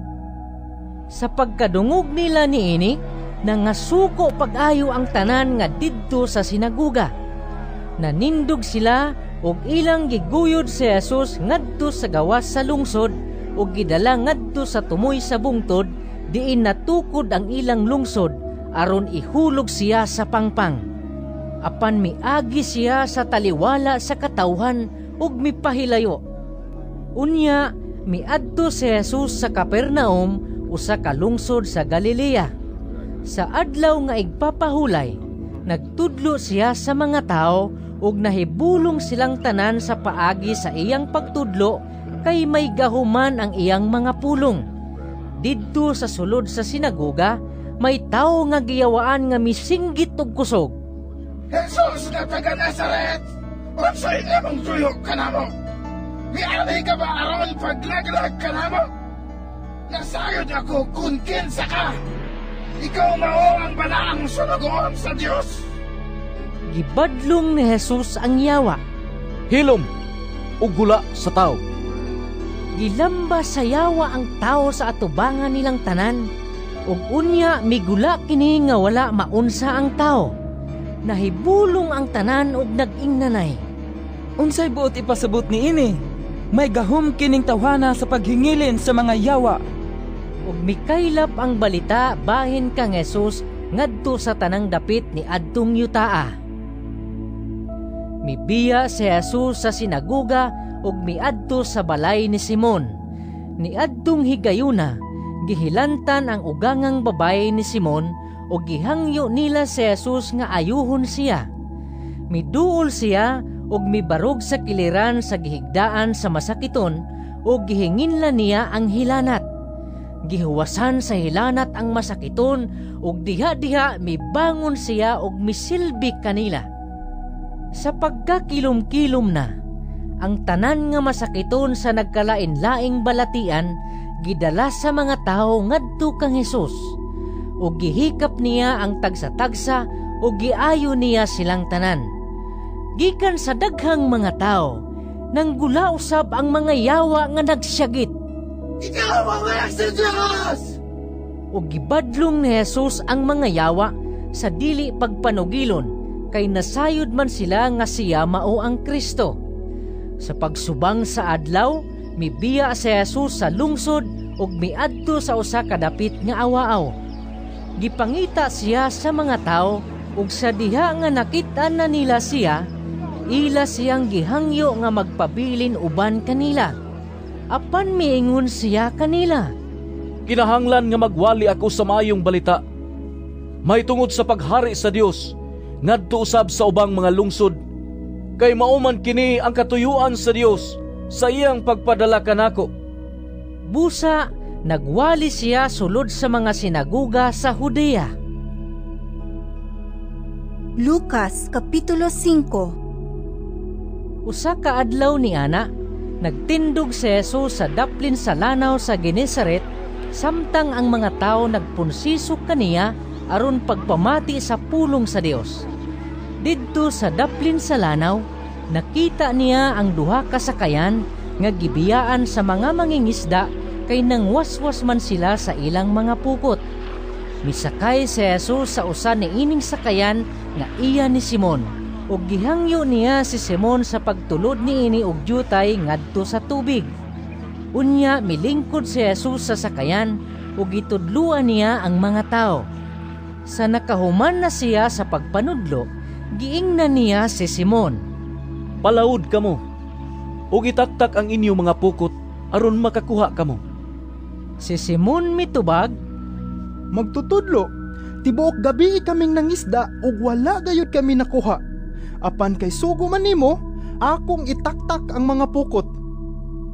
Sa pagkadungog nila niini, nangasuko pag-ayo ang tanan nga didto sa sinaguga. Nanindog sila ug ilang giguyod si Jesus ngadto sa gawas sa lungsod ug gidala ngadto sa tumoy sa bungtod diin natukod ang ilang lungsod aron ihulog siya sa pangpang. Apan miagi siya sa taliwala sa katawhan ug mipahilayo. Unya miadto si Jesus sa Capernaum, usa ka lungsod sa Galilea. Sa adlaw nga igpapahulay, nagtudlo siya sa mga tao ug nahibulong silang tanan sa paagi sa iyang pagtudlo kay may gahuman ang iyang mga pulong. Didto sa sulod sa sinagoga, may tawo nga giyawaan nga misinggit og kusog, "Jesus nga taga Nazaret, unsay imong tuyo kanamo? Miari ka ba aron paglaglag kanamo? Nasayod ako kung kinsa ka. Ikaw mao ang balaang sulugoon sa Dios." Gibadlong ni Jesus ang yawa, "Hilom ug gula sa tawo." Gilamba sa yawa ang tawo sa atubangan nilang tanan, ug unya migula kini nga wala maunsa ang tawo. Nahibulong ang tanan ug nag-ingnanay, "Unsay buot ipasabot niini? May gahom kining tawhana sa paghingilin sa mga yawa." Ug mikaylap ang balita bahin kang Jesus ngadto sa tanang dapit ni adtong yutaa. Mibiya si Jesus sa sinaguga ug miadto sa balay ni Simon. Niadtong higayuna, Gihilantan ang ugangang babayi ni Simon ug gihangyo nila si Jesus nga ayuhon siya. Miduol siya ug mibarog sa kiliran sa gihigdaan sa masakiton ug gihinginlan niya ang hilanat. Gihuwasan sa hilanat ang masakiton ug diha-diha mibangon siya ug misilbi kanila. Sa pagkakilom-kilom na, ang tanan nga masakiton sa nagkalain-laing balatian gidala sa mga tawo ngadto kang Hesus. Ug gihikap niya ang tagsa-tagsa ug giayo niya silang tanan. Gikan sa daghang mga tawo, nanggula usab ang mga yawa nga nagsyagit, "Ikaw ang anak sa Diyos!" Ug gibadlong ni Jesus ang mga yawa sa dili pagpanugilon, kay nasayod man sila nga siya mao ang Kristo. Sa pagsubang sa adlaw, mibiya si Jesus sa lungsod ug miadto sa usa ka dapit nga awaaw. Gipangita siya sa mga tawo ug sa diha nga nakit-an na nila siya, ila siyang gihangyo nga magpabilin uban kanila. Apan miingon siya kanila, "Kinahanglan nga magwali ako sa maayong balita mahitungod sa paghari sa Dios ngadto usab sa ubang mga lungsod, kay mao man kini ang katuyuan sa Dios sa iyang pagpadala kanako." Busa nagwali siya sulod sa mga sinaguga sa Judea. Lucas Kapitulo 5. Usa ka adlaw ni ana, nagtindog si Jesus sa daplin sa lanaw sa Genesaret, samtang ang mga tawo nagpunsisok kaniya aron pagpamati sa pulong sa Dios. Didto sa daplin sa lanaw, nakita niya ang duha ka sakayan nga gibiyaan sa mga mangingisda kay nangwaswas man sila sa ilang mga pukot. Misakay si Jesus sa usa niining sakayan nga iya ni Simon, ug gihangyo niya si Simon sa pagtulod niini og dyutay ngadto sa tubig. Unya milingkod si Jesus sa sakayan ug gitudloan niya ang mga tawo. Sa nakahuman na siya sa pagpanudlo, giingnan niya si Simon, "Palaod kamo ug itaktak ang inyong mga pukot aron makakuha kamo." Si Simon mitubag, "Magtutudlo, tibuok gabi kaming nangisda ug wala gayud kami nakuha. Apan kay sugo man nimo, akong itaktak ang mga pukot."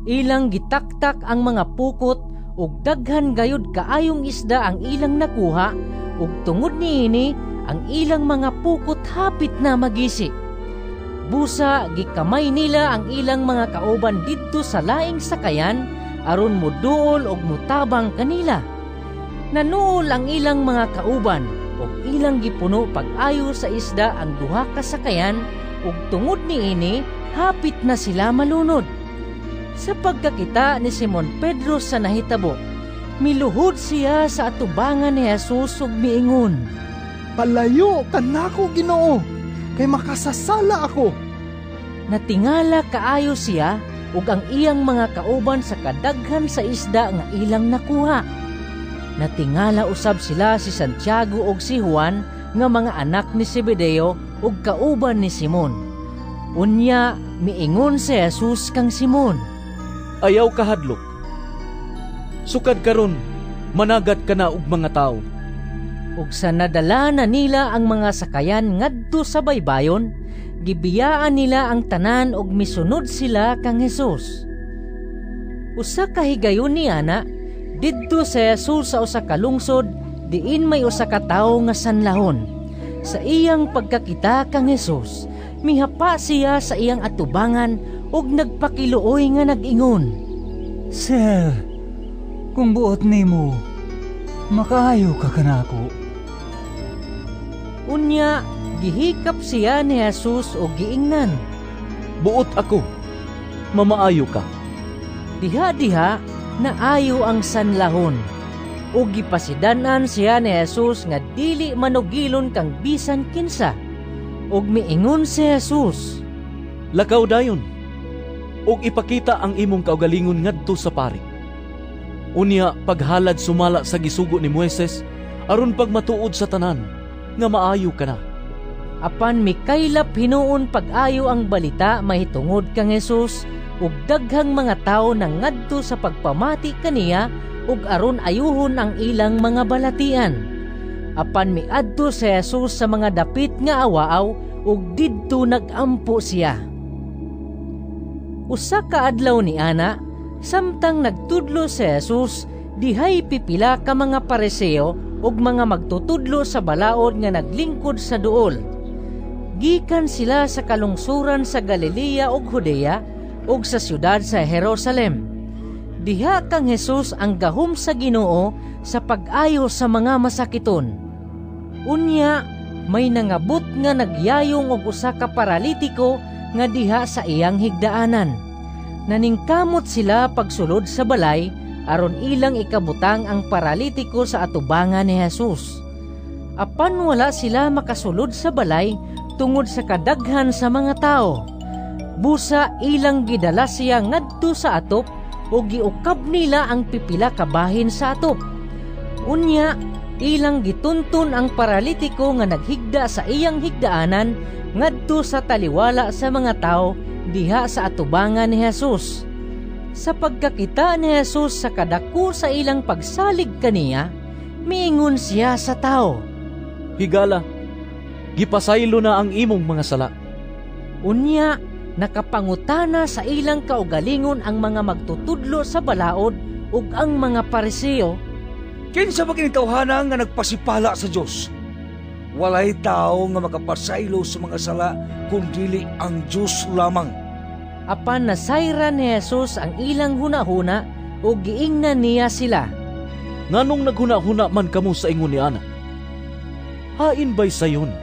Ilang gitaktak ang mga pukot ug daghan gayud kaayong isda ang ilang nakuha, ug tungod niini ang ilang mga pukot hapit na magisi. Busa gikamay nila ang ilang mga kauban didto sa laing sakayan aron moduol og motabang kanila. Nanuol ang ilang mga kauban ug ilang gipuno pag-ayo sa isda ang duha ka sakayan, ug tungod niini hapit na sila malunod. Sa pagkakita ni Simon Pedro sa nahitabo, miluhod siya sa atubangan ni Jesus ug miingon, "Palayo kanako, Ginoo, kay makasasala ako." Natingala kaayo siya ug ang iyang mga kauban sa kadaghan sa isda nga ilang nakuha. Natingala usab sila si Santiago ug si Juan nga mga anak ni Zebedeo ug kauban ni Simon. Unya miingon si Jesus kang Simon, "Ayaw kahadlok. Sukad karon managat ka na og mga tawo." Ug sa nadala na nila ang mga sakayan ngadto sa baybayon, gibiyaan nila ang tanan ug misunod sila kang Hesus. Usa ka higayon ni ana, didto si Jesus sa usa ka lungsod diin may usa ka tawo nga sanlahon. Sa iyang pagkakita kang Hesus, mihapa siya sa iyang atubangan ug nagpakiluoy nga nag-ingon, "Sir, kung buot nimo, makaayo ka kanako." Unya gihikap siya ni Jesus ug giingnan, "Buot ako, mamaayo ka." Diha-diha naayo ang sanlahon, ug gipasidan-an siya ni Jesus nga dili manugilon kang bisan kinsa. Ug miingon si Jesus, "Lakaw dayon ug ipakita ang imong kaugalingon ngadto sa pari. Unya paghalad sumala sa gisugo ni Moises aron pagmatuod sa tanan nga maayo ka na." Apan mikaylap hinuon pag-ayo ang balita mahitungod kang Jesus, ug daghang mga tawo nangadto sa pagpamati kaniya ug aron ayuhon ang ilang mga balatian. Apan miadto si Jesus sa mga dapit nga awaaw ug didto nagampo siya. Usa ka adlaw ni ana, samtang nagtudlo si Jesus, dihay pipila ka mga Pariseo ug mga magtutudlo sa balaod nga naglingkod sa duol. Gikan sila sa kalungsuran sa Galilea ug Judea ug sa siyudad sa Jerusalem. Diha kang Jesus ang gahom sa Ginoo sa pag-ayo sa mga masakiton. Unya may nangabot nga nagyayong og usa ka paralitiko nga diha sa iyang higdaanan. Naningkamot sila pagsulod sa balay aron ilang ikabutang ang paralitiko sa atubangan ni Jesus. Apan wala sila makasulod sa balay tungod sa kadaghan sa mga tao. Busa ilang gidala siya ngadto sa atop ug giukab nila ang pipila ka bahin sa atop. Unya ilang gitunton ang paralitiko nga naghigda sa iyang higdaanan ngadto sa taliwala sa mga tao diha sa atubangan ni Jesus. Sa pagkakita ni Jesus sa kadako sa ilang pagsalig kaniya, miingon siya sa tao, "Higala, gipasaylo na ang imong mga sala." Unya nakapangutana sa ilang kaugalingon ang mga magtutudlo sa balaod ug ang mga Pariseo, "Kinsa ba kini tawhana nga nagpasipala sa Dios? Walay tawo nga makapasaylo sa mga sala kun dili ang Dios lamang." Apan nasayran ni Jesus ang ilang hunahuna ug giingnan niya sila, "Nganong naghunahuna man kamo sa ingon ni ana? Hain bay sayon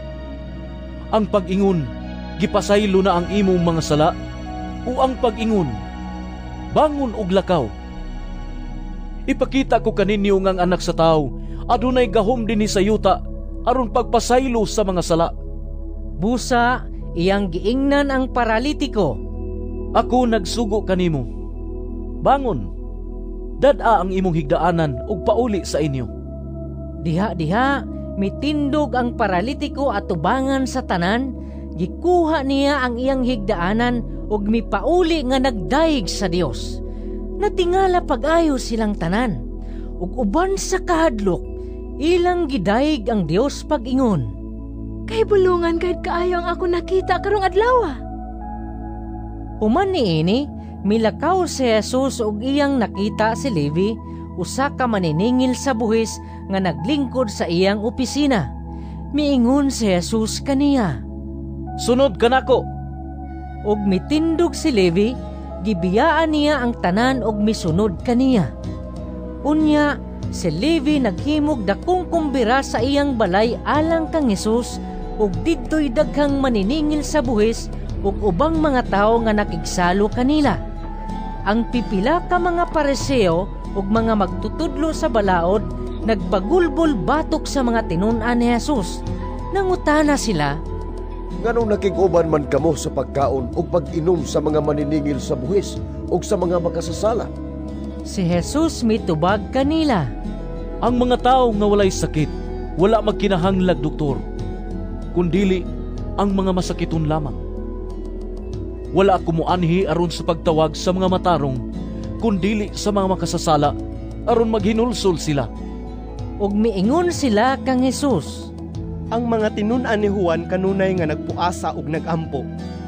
ang pag-ingon, gipasaylo na ang imong mga sala, o ang pag-ingon, bangon og lakaw? Ipakita ko kaninyo nga ang Anak sa Tawo adunay gahom dinhi sa yuta aron pagpasaylo sa mga sala." Busa iyang giingnan ang paralitiko, "Ako nagsugo kanimo. Bangon, dad-a ang imong higdaanan ug pauli sa inyo." Diha-diha mitindog ang paralitiko atubangan sa tanan, gikuha niya ang iyang higdaanan ug mipauli nga nagdayeg sa Dios. Natingala pag-ayo silang tanan, ug uban sa kahadlok ilang gidayeg ang Dios pag-ingon, "Kay bulungan kahit kaayo ang ako nakita karong adlaw." Human niini, milakaw si Jesus ug iyang nakita si Levi, usa ka maniningil sa buhis nga naglingkod sa iyang opisina. Miingon si Jesus kaniya, "Sunod kanako." Ug mitindog si Levi, gibiyaan niya ang tanan ug misunod kaniya. Unya si Levi naghimog dakong kumbira sa iyang balay alang kang Jesus, ug didtoy daghang maniningil sa buhis ug ubang mga tawo nga nakigsalo kanila. Ang pipila ka mga Pariseo ug mga magtutudlo sa balaod nagbagulbol batok sa mga tinun-an ni Jesus. Nangutana sila, "Nganong nakig-uban man kamo sa pagkaon ug pag-inom sa mga maniningil sa buhis ug sa mga makasasala?" Si Jesus mitubag kanila, "Ang mga tawo nga walay sakit, wala magkinahanglag doktor, kundili ang mga masakiton lamang. Wala ako moanhi aron sa pagtawag sa mga matarong, kundili sa mga makasasala, aron maghinulsol sila." Ug miingon sila kang Jesus, "Ang mga tinun-an ni Juan kanunay nga nagpuasa ug nagampo,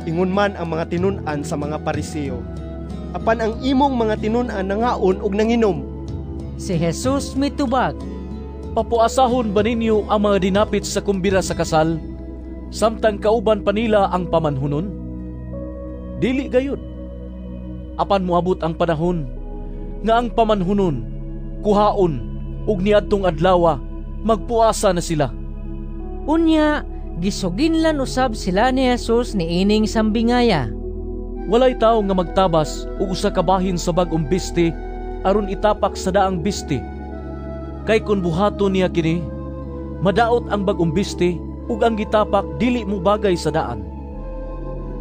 ingon man ang mga tinun-an sa mga Pariseo. Apan ang imong mga tinun-an nangaon ug nanginom." Si Jesus mitubag, "Papuasahon ba ninyo ang mga dinapit sa kumbira sa kasal, samtang kauban pa nila ang pamanhunon? Dili gayud. Apan moabot ang panahon nga ang pamanhunon kuhaon ug niadtong adlawa magpuasa na sila." Unya gisuginlan usab sila ni Jesus niining sambingaya, "Walay tawo nga magtabas og usa ka bahin sa bag-ong biste aron itapak sa daang biste. Kay kun buhaton niya kini, madaot ang bag-ong biste ug ang gitapak dili mo bagay sa daan.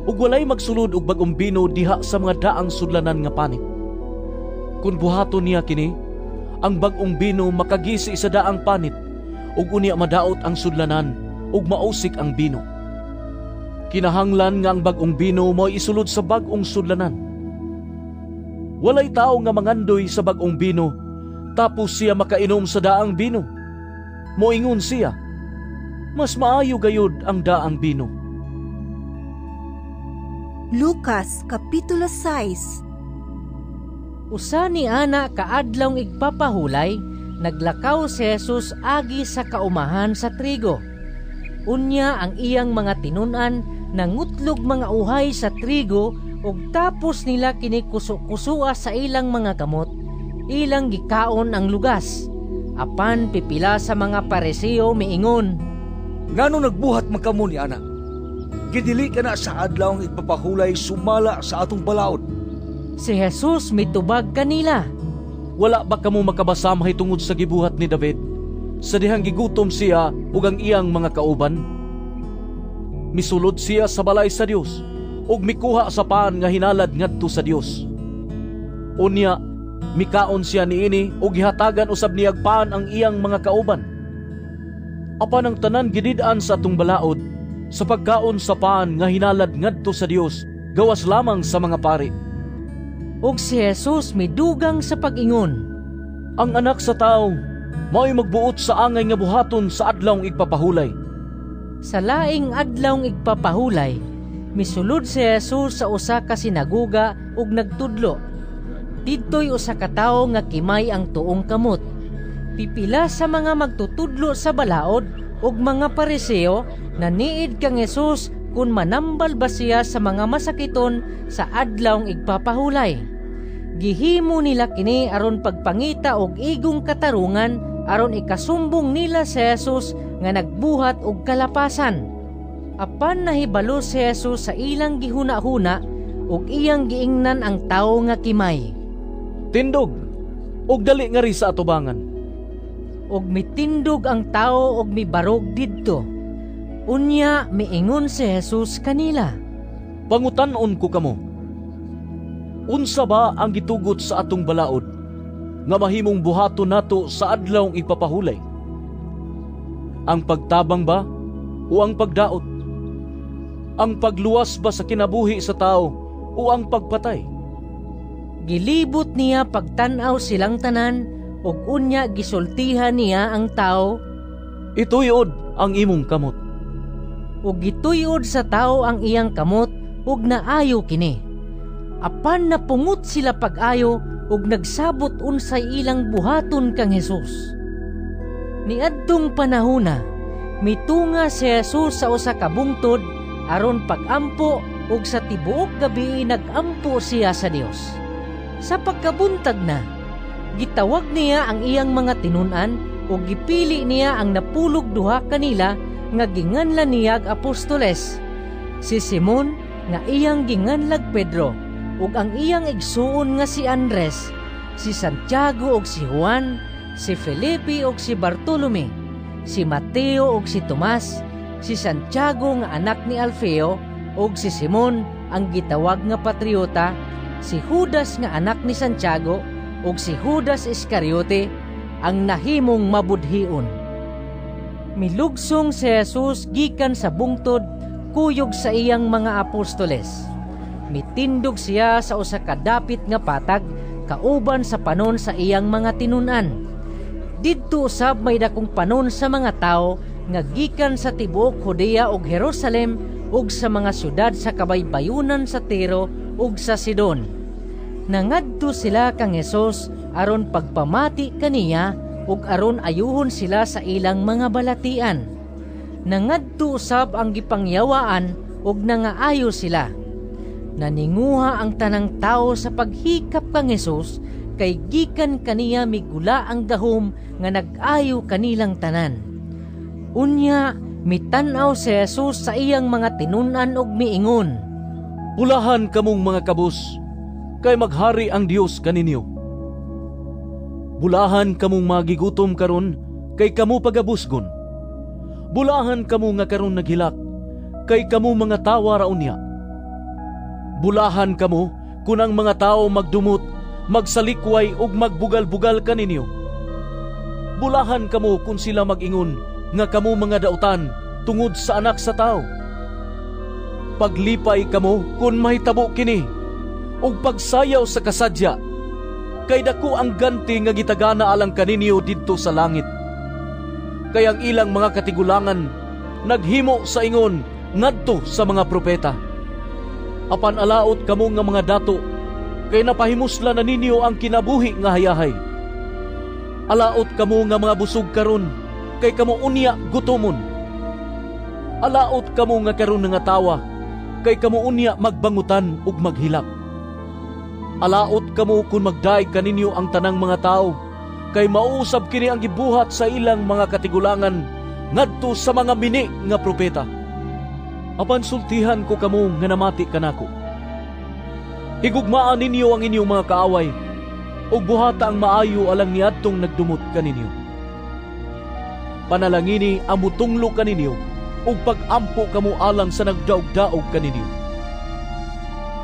Ug walay magsulod og bag-ong bino diha sa mga daang sudlanan nga panit. Kun buhaton niya kini, ang bag-ong bino makagisi sa daang panit ug unya madaot ang sudlanan ug mausik ang bino. Kinahanglan nga ang bag-ong bino mo'y isulod sa bag-ong sudlanan. Walay tawo nga mangandoy sa bag-ong bino Tapos siya makainom sa daang bino. Moingon siya, mas maayo gayud ang daang bino. Lucas Kapitulo 6. Usa ni ana kaadlawng igpapahulay, naglakaw si Jesus agi sa kaumahan sa trigo. Unya ang iyang mga tinun-an nangutlog mga uhay sa trigo ug tapos nila kini kusu-kusua sa ilang mga kamot, ilang gikaon ang lugas. Apan pipila sa mga Pariseo miingon, "Ngano nagbuhat man kamo ni ana? Gidili ka na sa adlawng igpapahulay sumala sa atong balaod." Si Jesus mitubag kanila, "Wala ba kamo makabasa mahitungod sa gibuhat ni David sa dihang gigutom siya ug ang iyang mga kauban? Misulod siya sa balay sa Dios ug mikuha sa pan nga hinalad ngadto sa Dios. Unya mikaon siya niini ug gihatagan usab niyag pan ang iyang mga kauban. Apan ang tanan gidid-an sa atong balaod sa pagkaon sa pan nga hinalad ngadto sa Dios gawas lamang sa mga pari." Ug si Jesus midugang sa pag-ingon, "Ang anak sa tawo mao'y magbuot sa angay nga buhaton sa adlawng igpapahulay." Sa laing adlawng igpapahulay, misulod si Jesus sa usa ka sinagoga ug nagtudlo. Didtoy usa ka tawo nga kimay ang tuong kamot. Pipila sa mga magtutudlo sa balaod ug mga Pariseo naniid kang Jesus kung manambal ba siya sa mga masakiton sa adlawng igpapahulay. Gihimo nila kini aron pagpangita og igong katarungan aron ikasumbong nila si Jesus nga nagbuhat og kalapasan. Apan nahibalo si Jesus sa ilang gihuna-huna ug iyang giingnan ang tawo nga kimay, "Tindog ug dali ngari sa atubangan." Ug mitindog ang tawo ug mibarog didto. Unya miingon si Jesus kanila, "Pangutan-on ko kamo, unsa ba ang gitugot sa atong balaod nga mahimong buhaton nato sa adlawng igpapahulay? Ang pagtabang ba o ang pagdaot? Ang pagluwas ba sa kinabuhi sa tao o ang pagpatay?" Gilibot niya pagtan-aw silang tanan ug unya gisultihan niya ang tao, "Ituyod ang imong kamot." Ug gituyod sa tao ang iyang kamot ug naayo kini. Apan napungot sila pag-ayo ug nagsabot unsay ilang buhaton kang Jesus. Niadtong panahona, mitunga si Jesus sa usa ka bungtod aron pagampo ug sa tibuok gabi nagampo siya sa Dios. Sa pagkabuntag na, gitawag niya ang iyang mga tinun-an ug gipili niya ang 12 kanila nga ginganlan niyag apostoles. Si Simon nga iyang ginganlag Pedro ug ang iyang igsuon nga si Andres, si Santiago ug si Juan, si Felipe ug si Bartolome, si Mateo ug si Tomas, si Santiago nga anak ni Alfeo ug si Simon ang gitawag nga patriota, si Judas nga anak ni Santiago ug si Judas Iscariote ang nahimong mabudhion. Milugsong si Jesus gikan sa bungtod kuyog sa iyang mga apostoles. Mitindog siya sa usa ka dapit nga patag kauban sa panon sa iyang mga tinun-an. Didto usab may dakong panon sa mga tawo nga gikan sa tibuok Judea ug Jerusalem ug sa mga syudad sa kabaybayunan sa Tiro ug sa Sidon. Nangadto sila kang Hesus aron pagpamati kaniya ug aron ayuhon sila sa ilang mga balatian. Nangadto usab ang gipangyawaan ug nangaayo sila. Naninguha ang tanang tao sa paghikap kang Hesus kay gikan kaniya migula ang gahom nga nag-ayo kanilang tanan. Unya mitan-aw si Jesus sa iyang mga tinun-an ug miingon, "Pulahan kamong mga kabus, kay maghari ang Dios kaninyo. Bulahan kamong magigutom karon, kay kamo pagabusgon. Bulahan kamo nga karon naghilak, kay kamo mga tawa ra unya. Bulahan kamo kun ang mga tawo magdumot, magsalikway ug magbugal-bugal kaninyo. Bulahan kamo kun sila mag-ingon nga kamo mga dautan tungod sa anak sa tawo. Paglipay kamo kun mahitabo kini, ug pagsayaw sa kasadya, Kay dako ang ganti nga gitagana alang kaninyo didto sa langit. Kay ang ilang mga katigulangan naghimo sa ingon ngadto sa mga propeta. Apan alaot kamo nga mga dato, kay napahimusla na ninyo ang kinabuhi nga hayahay. Alaot kamo nga mga busog karon, kay kamo unya gutomon. Alaot kamo nga karon nangatawa, kay kamo unya magbangutan ug maghilak. Alaot kamo kun magdaig kaninyo ang tanang mga tawo, kay mauusab kini ang gibuhat sa ilang mga katigulangan ngadto sa mga mini nga propeta. Apan sultihan ko kamo nga namati kanako. Higugmaa ninyo ang inyong mga kaaway, ug buhata ang maayo alang niadtong nagdumot kaninyo. Panalangini ang mutunglo kaninyo, ug pag-ampo kamo alang sa nagdaog-daog kaninyo.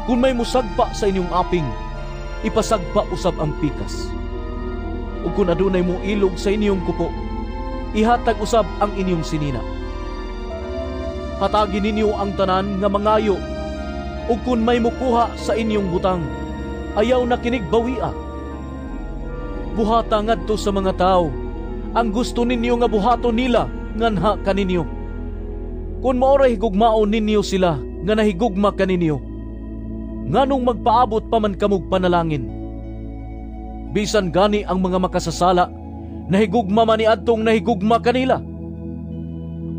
Kung may musagpa sa inyong aping, ipasagpa usab ang pikas. Ug kung adunay mo ilog sa inyong kupo, ihatag usab ang inyong sinina. Hatagi ninyo ang tanan nga mangayo, ug kun may mukuha sa inyong butang, ayaw na kinig bawia. Buhata ngadto sa mga tawo ang gusto ninyo nga buhaton nila nganha kaninyo. Kun mao ra higugmaon ninyo sila nga nahigugma kaninyo, nganong magpaabot pa man kamog panalangin? Bisan gani ang mga makasasala, nahigugma man niadtong nahigugma kanila.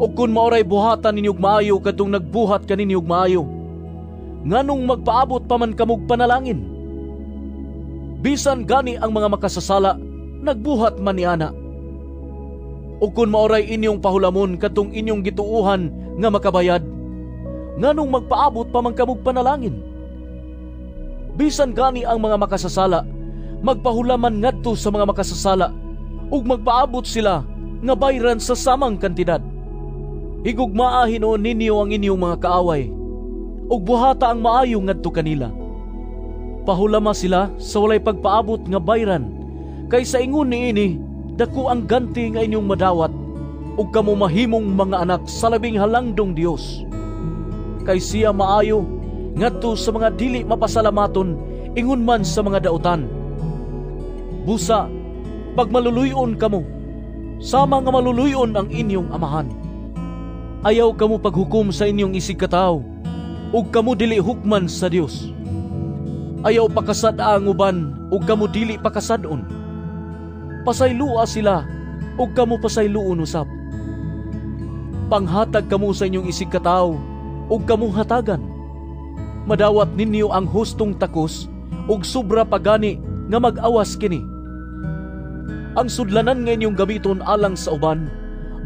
O kun maoray buhatan ninyog maayo kadtong nagbuhat kaninyog maayo, nganong magpaabot pa man kamog panalangin? Bisan gani ang mga makasasala, nagbuhat man niana. O kun maoray inyong pahulamon kadtong inyong gituohan nga makabayad, nganong magpaabot pa man kamog panalangin? Bisan gani ang mga makasasala, magpahulaman ngadto sa mga makasasala, ug magpaabot sila nga bayran sa samang kantidad. Higugmaa hinuon ninyo ang inyong mga kaaway, ug buhata ang maayo ngadto kanila. Pahulama sila sa walay pagpaabot nga bayran, kay sa ingon niini dako ang ganti nga inyong madawat, ug kamo mahimong mga anak sa labing halangdong Dios. Kay siya maayo ngadto sa mga dili mapasalamaton, ingon man sa mga dautan. Busa, pagmaluluyon kamo, sama nga maluluyon ang inyong amahan. Ayaw kamo paghukom sa inyong isig katawo, ug kamo dili hukman sa Dios. Ayaw pakasad-a ang uban, ug kamo dili pakasad-on. Pasaylua sila, ug kamo pasayloon usab. Panghatag kamo sa inyong isig katawo, ug kamo hatagan. Madawat ninyo ang hustong takos, ug sobra pagani nga mag-awas kini. Ang sudlanan nga inyong gamiton alang sa uban,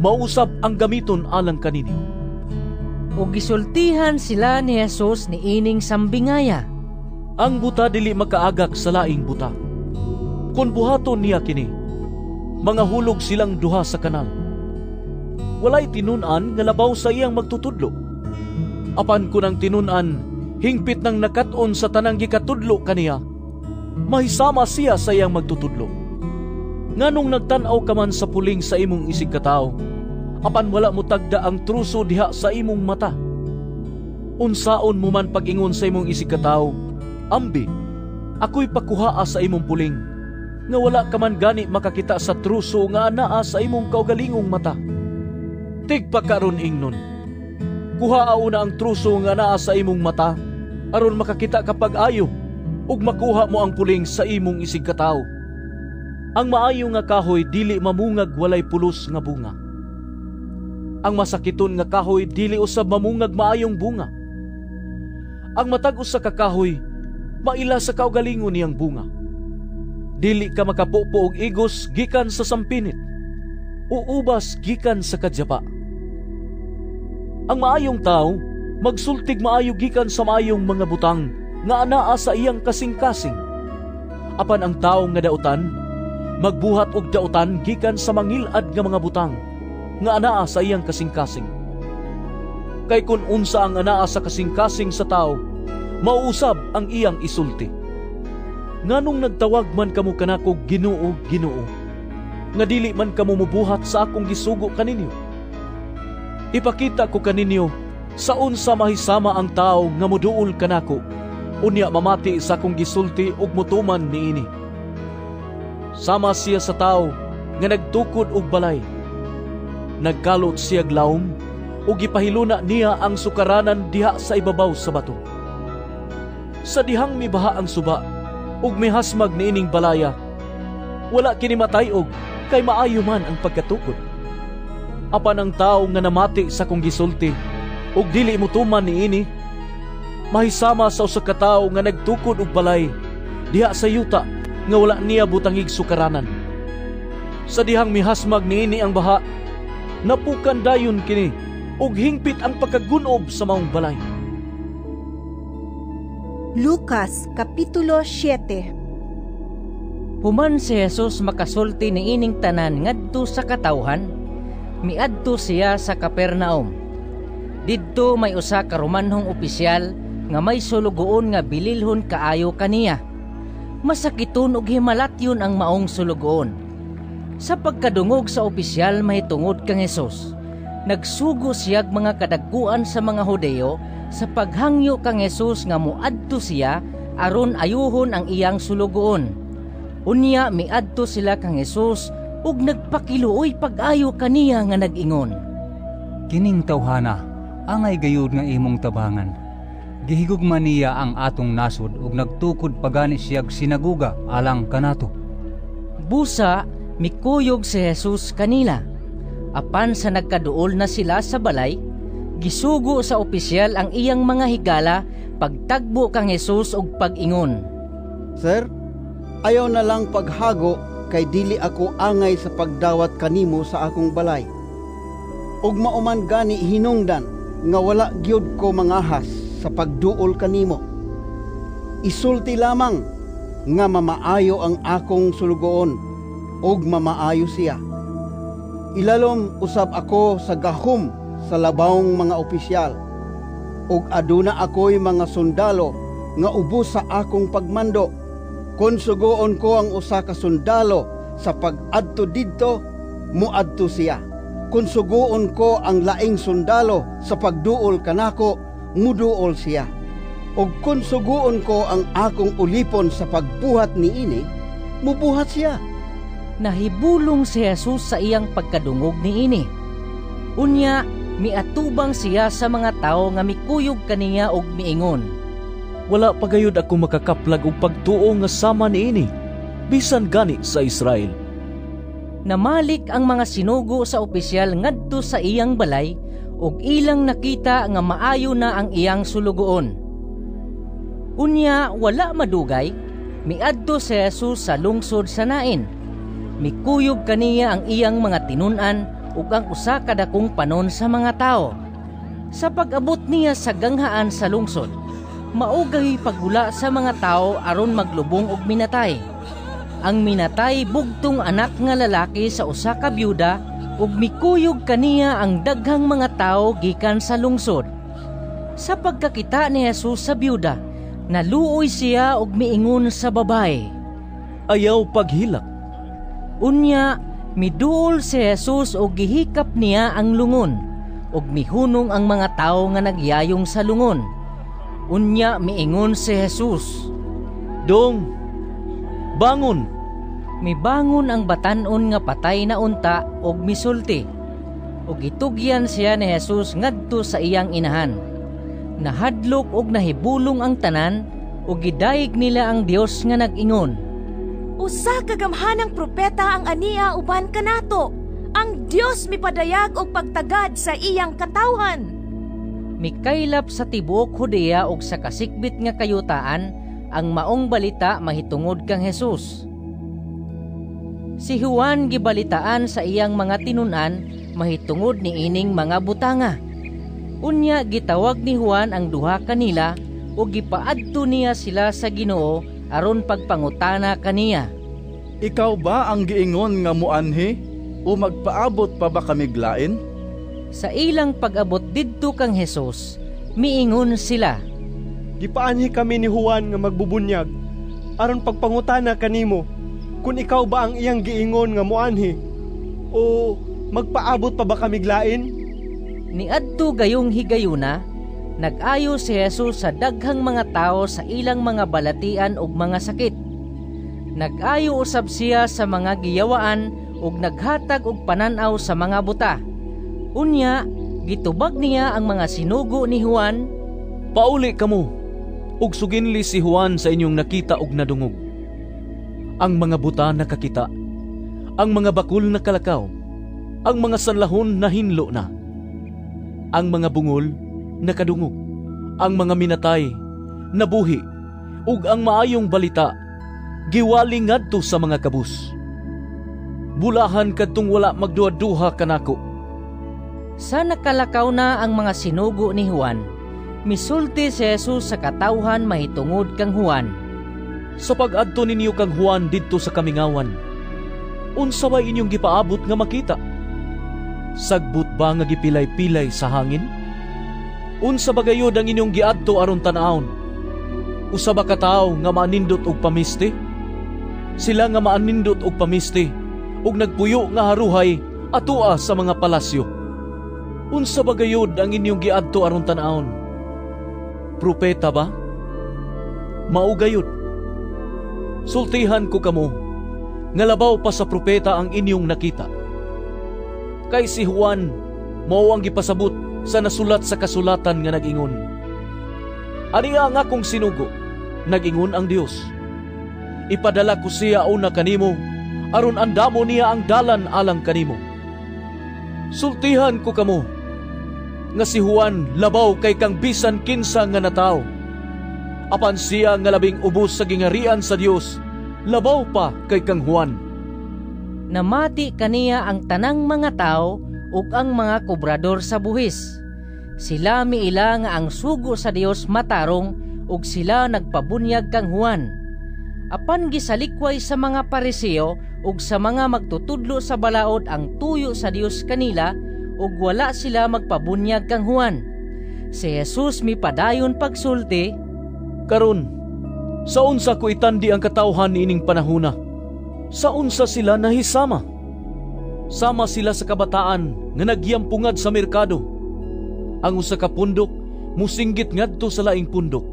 mausab ang gamiton alang kaninyo. Ug gisultihan sila ni Jesus niining sambingaya. Ang buta dili makaagak sa laing buta. Kun buhaton niya kini, mga hulog silang duha sa kanal. Walay tinun-an nga labaw sa iyang magtutudlo. Apan kun ang tinun-an hingpit nang nakat-on sa tanang gikatudlo kaniya, mahisama siya sa iyang magtutudlo. Nganong nagtan-aw ka man sa puling sa imong isig katawo, apan wala mo tagda ang truso diha sa imong mata? Unsaon mo man pag-ingon sa imong isig katawo, ambi, ako'y pakuhaa sa imong puling, nga wala ka man gani makakita sa truso nga anaa sa imong kaugalingong mata? Tigpakaron ingnon, kuhaa una ang truso nga anaa sa imong mata, aron makakita ka pag-ayo, ug makuha mo ang puling sa imong isig katawo. Ang maayo nga kahoy dili mamungag walay pulos nga bunga. Ang masakiton nga kahoy dili usab mamungag maayong bunga. Ang matag usa ka kahoy maila sa kaugalingon niyang bunga. Dili ka makapupo og igos gikan sa sampinit o ubas gikan sa kadyapa. Ang maayong tawo magsultig maayo gikan sa maayong mga butang nga anaa sa iyang kasing-kasing. Apan ang tawo nga dautan magbuhat og dautan gikan sa mangilad nga mga butang nga anaa sa iyang kasing-kasing. Kay kun unsa ang anaa sa kasing-kasing sa tawo, mauusab ang iyang isulti. Nganong nagtawag man kamo kanako Ginoo, Ginoo, nga dili man kamo mubuhat sa akong gisugo kaninyo? Ipakita ko kaninyo sa unsa mahisama ang tawo nga moduol kanako, unya mamati sa akong gisulti ug motuman niini. Sama siya sa tawo nga nagtukod og balay. Nagkalot siyag lawom ug gipahiluna niya ang sukaranan diha sa ibabaw sa bato. Sa dihang mibaha ang suba ug mihasmag niining balaya, wala kini matay-og kay maayo man ang pagkatukod. Apan ang tawo nga namati sa akong gisulti ug dili motuman niini, mahisama sa usa ka tawo nga nagtukod og balay diha sa yuta nga wala niya butangig sukaranan. Sa dihang mihasmag niini ang baha, napukan dayon kini ug hingpit ang pagkagun-ob sa maong balay. Lucas Kapitulo 7. Human si Jesus makasulti niining tanan ngadto sa katawhan, miadto siya sa Capernaum. Didto may usa ka Romanhong opisyal nga may sulugoon nga bililhon kaayo kaniya. Masakiton og himalatyon ang maong sulugoon. Sa pagkadungog sa opisyal mahitungod kang Hesus, nagsugo siyag mga kadagkuan sa mga Hudeo sa paghangyo kang Hesus nga moadto siya aron ayuhon ang iyang sulugoon. Unya miadto sila kang Hesus ug nagpakiluoy pag-ayo kaniya nga nag-ingon, "Kining tawhana angay gayud nga imong tabangan. Gihigugma niya ang atong nasod ug nagtukod pagani siyag sinaguga alang kanato." Busa mikuyog si Jesus kanila. Apan sa nagkaduol na sila sa balay, gisugo sa opisyal ang iyang mga higala pagtagbo kang Hesus ug pag-ingon, "Sir, ayaw na lang paghago kay dili ako angay sa pagdawat kanimo sa akong balay. Ug mauman gani hinungdan nga wala gyud ko mangahas sa pagduol kanimo. Isulti lamang nga mamaayo ang akong sulugoon ug mamaayo siya. Ilalom usab ako sa gahom sa labawng mga opisyal, ug aduna ako'y mga sundalo nga ubos sa akong pagmando. Kun sugoon ko ang usa ka sundalo sa pag-adto didto, muadto siya. Kun sugoon ko ang laing sundalo sa pagduol kanako, muduol siya. Ug kun sugoon ko ang akong ulipon sa pagbuhat niini, mubuhat siya." Nahibulong si Jesus sa iyang pagkadungog niini. Unya miatubang siya sa mga tawo nga mikuyog kaniya og miingon, "Wala pa gayud ako makakaplag og pagtuo nga sama niini, bisan gani sa Israel." Namalik ang mga sinugo sa opisyal ngadto sa iyang balay ug ilang nakita nga maayo na ang iyang sulugoon. Unya wala madugay, miadto si Jesus sa lungsod sa Nain. Mikuyog kaniya ang iyang mga tinun-an ug ang usa ka dakong panon sa mga tawo. Sa pag-abot niya sa ganghaan sa lungsod, maugay paghula sa mga tawo aron maglubong og minatay. Ang minatay bugtong anak nga lalaki sa usa ka byuda ug mikuyog kaniya ang daghang mga tawo gikan sa lungsod. Sa pagkakita ni Jesus sa byuda, naluoy siya ug miingon sa babae, "Ayaw paghilak." Unya miduol si Jesus ug gihikap niya ang lungon, ug mihunong ang mga tawo nga nagyayong sa lungon. Unya miingon si Jesus, "Dong, bangon." Mibangon ang batan-on nga patay na unta ug misulti. Ug gitugyan siya ni Jesus ngadto sa iyang inahan. Nahadlok ug nahibulong ang tanan ug gidayeg nila ang Dios nga nag-ingon, "Usa ka gamhanang propeta ang ania uban kanato. Ang Dios mipadayag og pagtagad sa iyang katawhan." Mikaylap sa tibuok Judea ug sa kasikbit nga kayutaan ang maong balita mahitungod kang Jesus. Si Juan gibalitaan sa iyang mga tinun-an mahitungod niining mga butanga. Unya gitawag ni Juan ang duha kanila ug gipaadto niya sila sa Ginoo aron pagpangutana kaniya. "Ikaw ba ang giingon nga muanhi o magpaabot pa ba kamig lain?" Sa ilang pag-abot didto kang Hesus, miingon sila, "Gipaanhi kami ni Juan nga magbubunyag aron pagpangutana kanimo kung ikaw ba ang iyang giingon nga muanhi o magpaabot pa ba kamig lain?" Niadto gayong higayuna, nag-ayo si Jesus sa daghang mga tawo sa ilang mga balatian ug mga sakit. Nag-ayo usab siya sa mga giyawaan ug naghatag og panan-aw sa mga buta. Unya, gitubag niya ang mga sinugo ni Juan, "Pauli kamo ug suginli si Juan sa inyong nakita ug nadungog. Ang mga buta nakakita, ang mga bakul nakalakaw, ang mga sanlahon nahinlo na, ang mga bungol nakadungog, ang mga minatay nabuhi, ug ang maayong balita giwali ngadto sa mga kabus. Bulahan kadtong wala magduha-duha kanako." Sa nakalakaw na ang mga sinugo ni Juan, misulti si Jesus sa katawhan mahitungod kang Juan. "Sa pag-adto ninyo kang Juan didto sa kamingawan, unsa bay inyong gipaabot nga makita? Sagbot ba nga gipilay-pilay sa hangin? Unsa ba gayud ang inyong giadto aron tan-awon? Usa ba ka tawo nga maanindot og pamisti? Sila nga maanindot og pamisti ug nagpuyo nga haruhay atoa sa mga palasyo. Unsa ba gayud ang inyong giadto aron tan-awon? Propeta ba? Mao gayud. Sultihan ko kamo nga labaw pa sa propeta ang inyong nakita. Kay si Juan mao ang gipasabot sa nasulat sa kasulatan nga nag-ingon, Aniya ang akong sinugo, nag-ingon ang Dios. Ipadala ko siya una kanimo, aron andamo niya ang dalan alang kanimo. Sultihan ko kamo nga si Juan labaw kay kang bisan kinsa nga natawo. Apan siya nga labing ubos sa gingarian sa Dios, labaw pa kay kang Juan." Namati kaniya ang tanang mga tao ug ang mga kobrador sa buhis. Sila miila nga ang sugo sa Dios matarong ug sila nagpabunyag kang Juan. Apan gisalikway sa mga Pariseo ug sa mga magtutudlo sa balaod ang tuyo sa Dios kanila ug wala sila magpabunyag kang Juan. Si Jesus mipadayon pagsulti, "Karon, sa unsa ko itandi ang katawhan niining panahona? Sa unsa sila nahisama? Sama sila sa kabataan nga nagyampungad sa merkado. Ang usa ka pundok musinggit ngadto sa laing pundok.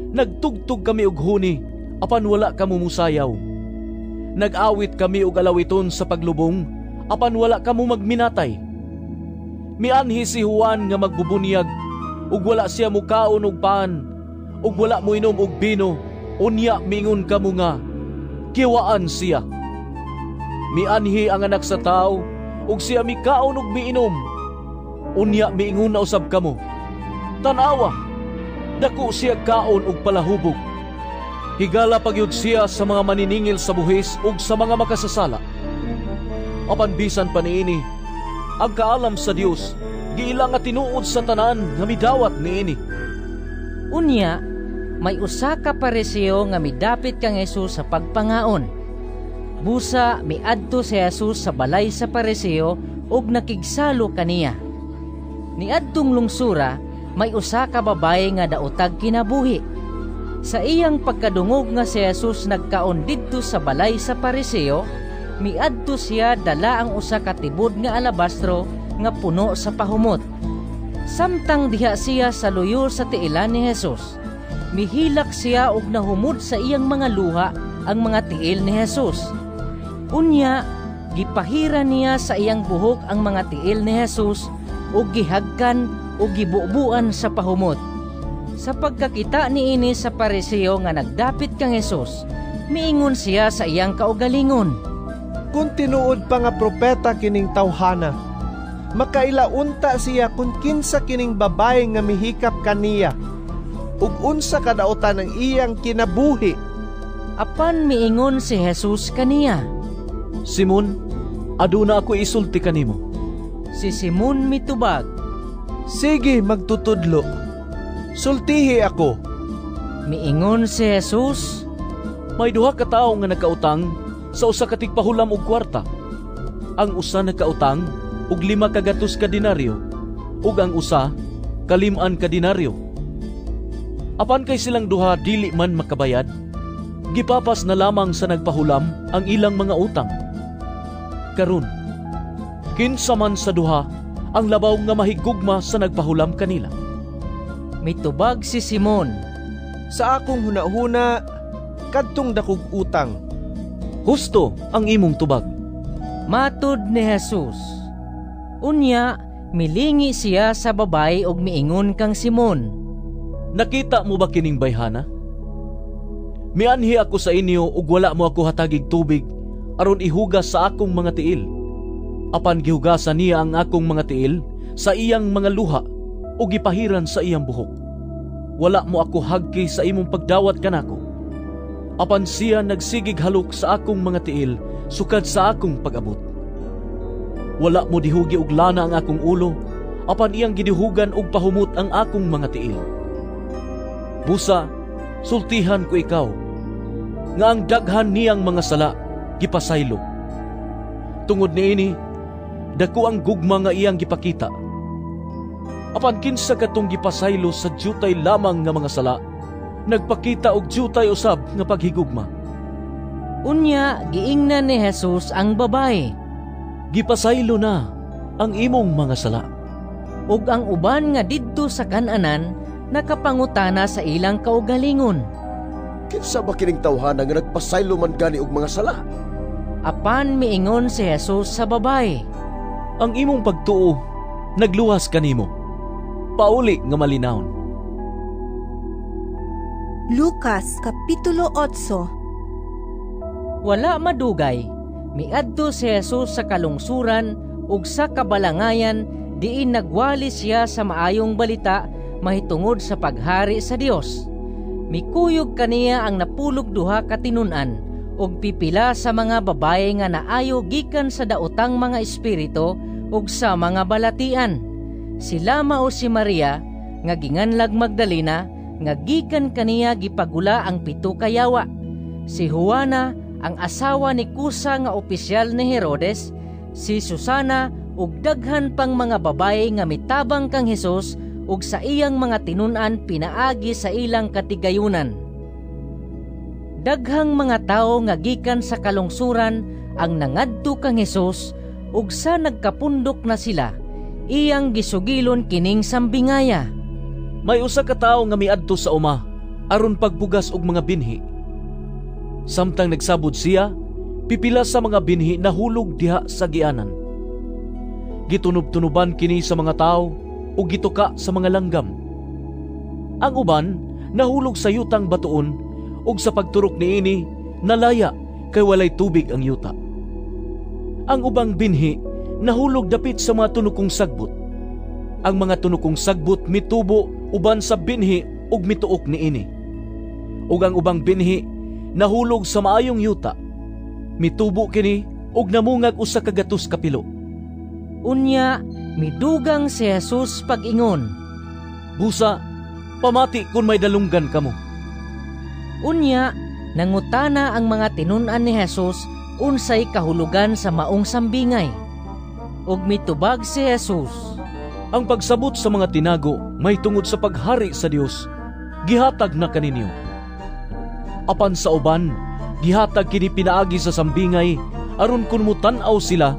Nagtugtog kami og huni, apan wala kamo musayaw. Nag-awit kami og alawiton sa paglubong, apan wala kamo magminatay. Mianhi si Juan nga magbubunyag, ug wala siya mukaon og paan, ug wala moinom og bino, unya mingon kamo nga kiwaan siya. Mianhi ang anak sa tawo, ug siya mikaon ug miinom, unya miingon na usab kamo, tan-awa, dako siya kaon ug palahubog. Higala pagyud siya sa mga maniningil sa buhis ug sa mga makasasala. Apan bisan pa niini, ang kaalam sa Dios giila nga tinuod sa tanan nga midawat niini." Unya, may usa ka Pariseo nga midapit kang Jesus sa pagpangaon. Busa miadto si Jesus sa balay sa Pariseo ug nakigsalo kaniya. Niadtong lungsura, may usa ka babaye nga daotag kinabuhi. Sa iyang pagkadungog nga si Jesus nagkaon didto sa balay sa Pariseo, miadto siya dala ang usa ka tibod nga alabastro nga puno sa pahumot. Samtang diha siya sa luyo sa tiilan ni Jesus, mihilak siya og nahumod sa iyang mga luha ang mga tiil ni Jesus. Unya, gipahira niya sa iyang buhok ang mga tiil ni Jesus ug gihagkan ug gibubuan sa pahumot. Sa pagkakita niini sa Pariseo nga nagdapit kang Jesus, miingon siya sa iyang kaugalingon, "Kung tinuod pa nga propeta kining tawhana, makailaunta siya kung kinsa kining babae nga mihikap kaniya, ug unsa kadaotan ang iyang kinabuhi." Apan miingon si Jesus kaniya, "Simon, aduna ako isulti kanimo." Si Simon mitubag, "Sige, magtutudlo, sultihi ako." Miingon si Jesus, "May duha ka tawo nga nagkautang sa usa ka tigpahulam og kwarta. Ang usa nagkautang og 500 ka denaryo, ug ang usa 5 ka denaryo. Apan kay silang duha dili man makabayad, gipapas na lamang sa nagpahulam ang ilang mga utang. Karon, kinsa man sa duha ang labaw nga mahigugma sa nagpahulam kanila?" Mitubag si Simon, "Sa akong hunahuna, kadtong dakog utang. "Husto ang imong tubag," matud ni Jesus. Unya milingi siya sa babaye og miingon kang Simon, "Nakita mo ba kining bayhana? Mianhi ako sa inyo ug wala mo ako hatagig tubig aron ihugas sa akong mga tiil. Apan gihugasan niya ang akong mga tiil sa iyang mga luha ug gipahiran sa iyang buhok. Wala mo ako hagki sa imong pagdawat kanako. Apan siya nagsigig halok sa akong mga tiil sukad sa akong pag-abot. Wala mo dihugi og lana ang akong ulo, apan iyang gidihugan og pahumot ang akong mga tiil. Busa, sultihan ko ikaw, nga ang daghan niyang mga sala gipasaylo. Tungod niini, dako ang gugma nga iyang gipakita. Apan kinsa katong gipasaylo sa dyutay lamang nga mga sala, nagpakita og dyutay usab nga paghigugma." Unya giingnan ni Jesus ang babaye, "Gipasaylo na ang imong mga sala." Ug ang uban nga didto sa kan-anan nakapangutana sa ilang kaugalingon, "Kinsa ba kining tawhana nga nagpasaylo man gani og mga sala?" Apan miingon si Jesus sa babaye, "Ang imong pagtuo nagluwas kanimo. Pauli nga malinawon." Lucas Kapitulo 8. Wala madugay, miadto si Jesus sa kalungsuran ug sa kabalangayan diin nagwali siya sa maayong balita mahitungod sa paghari sa Dios. Mikuyog kaniya ang 12 ka tinun-an ug pipila sa mga babaye nga naayo gikan sa daotang mga espiritu ug sa mga balatian. Sila mao si Maria nga ginganlag Magdalena nga gikan kaniya gipagula ang 7 ka yawa, si Juana ang asawa ni Kusa nga opisyal ni Herodes, si Susana ug daghan pang mga babaye nga mitabang kang Hesus ug sa iyang mga tinun-an pinaagi sa ilang katigayunan. Daghang mga tawo nga gikan sa kalungsuran ang nangadto kang Hesus ug sa nagkapundok na sila, iyang gisugilon kining sambingaya. "May usa ka tawo nga miadto sa uma aron pagbugas og mga binhi. Samtang nagsabod siya, pipila sa mga binhi nahulog diha sa gianan. Gitunob-tunoban kini sa mga tawo ug gituka sa mga langgam. Ang uban nahulog sa yutang batuon ug sa pagturok niini nalaya kay walay tubig ang yuta. Ang ubang binhi nahulog dapit sa mga tunukong sagbot. Ang mga tunukong sagbot mitubo uban sa binhi ug mituok niini. Ug ang ubang binhi nahulog sa maayong yuta. Mitubo kini ug namungag 100 ka pilo." Unya midugang si Jesus pag-ingon, "Busa, pamati kun may dalunggan kamo." Unya nangutana ang mga tinun-an ni Jesus unsay kahulugan sa maong sambingay. Ug mitubag si Jesus, "Ang pagsabot sa mga tinago may tungod sa paghari sa Dios gihatag na kaninyo. Apan sa uban, gihatag kini pinaagi sa sambingay aron kun motan-aw sila,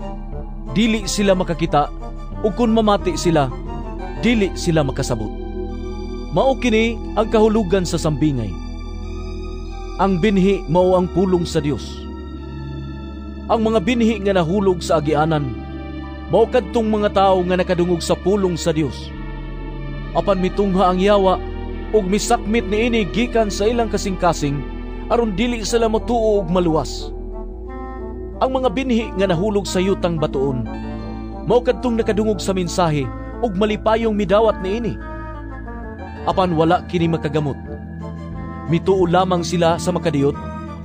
dili sila makakita, ug kun mamati sila, dili sila makasabot. Mao kini ang kahulugan sa sambingay. Ang binhi mao ang pulong sa Dios. Ang mga binhi nga nahulog sa agianan mao kadtong mga tawo nga nakadungog sa pulong sa Dios. Apan mitungha ang yawa ug misakmit niini gikan sa ilang kasing-kasing aron dili sila motuo og maluwas. Ang mga binhi nga nahulog sa yutang batuon mao kadtong nakadungog sa mensahe ug malipayong midawat niini. Apan wala kini makagamot. Mituo lamang sila sa makadiyot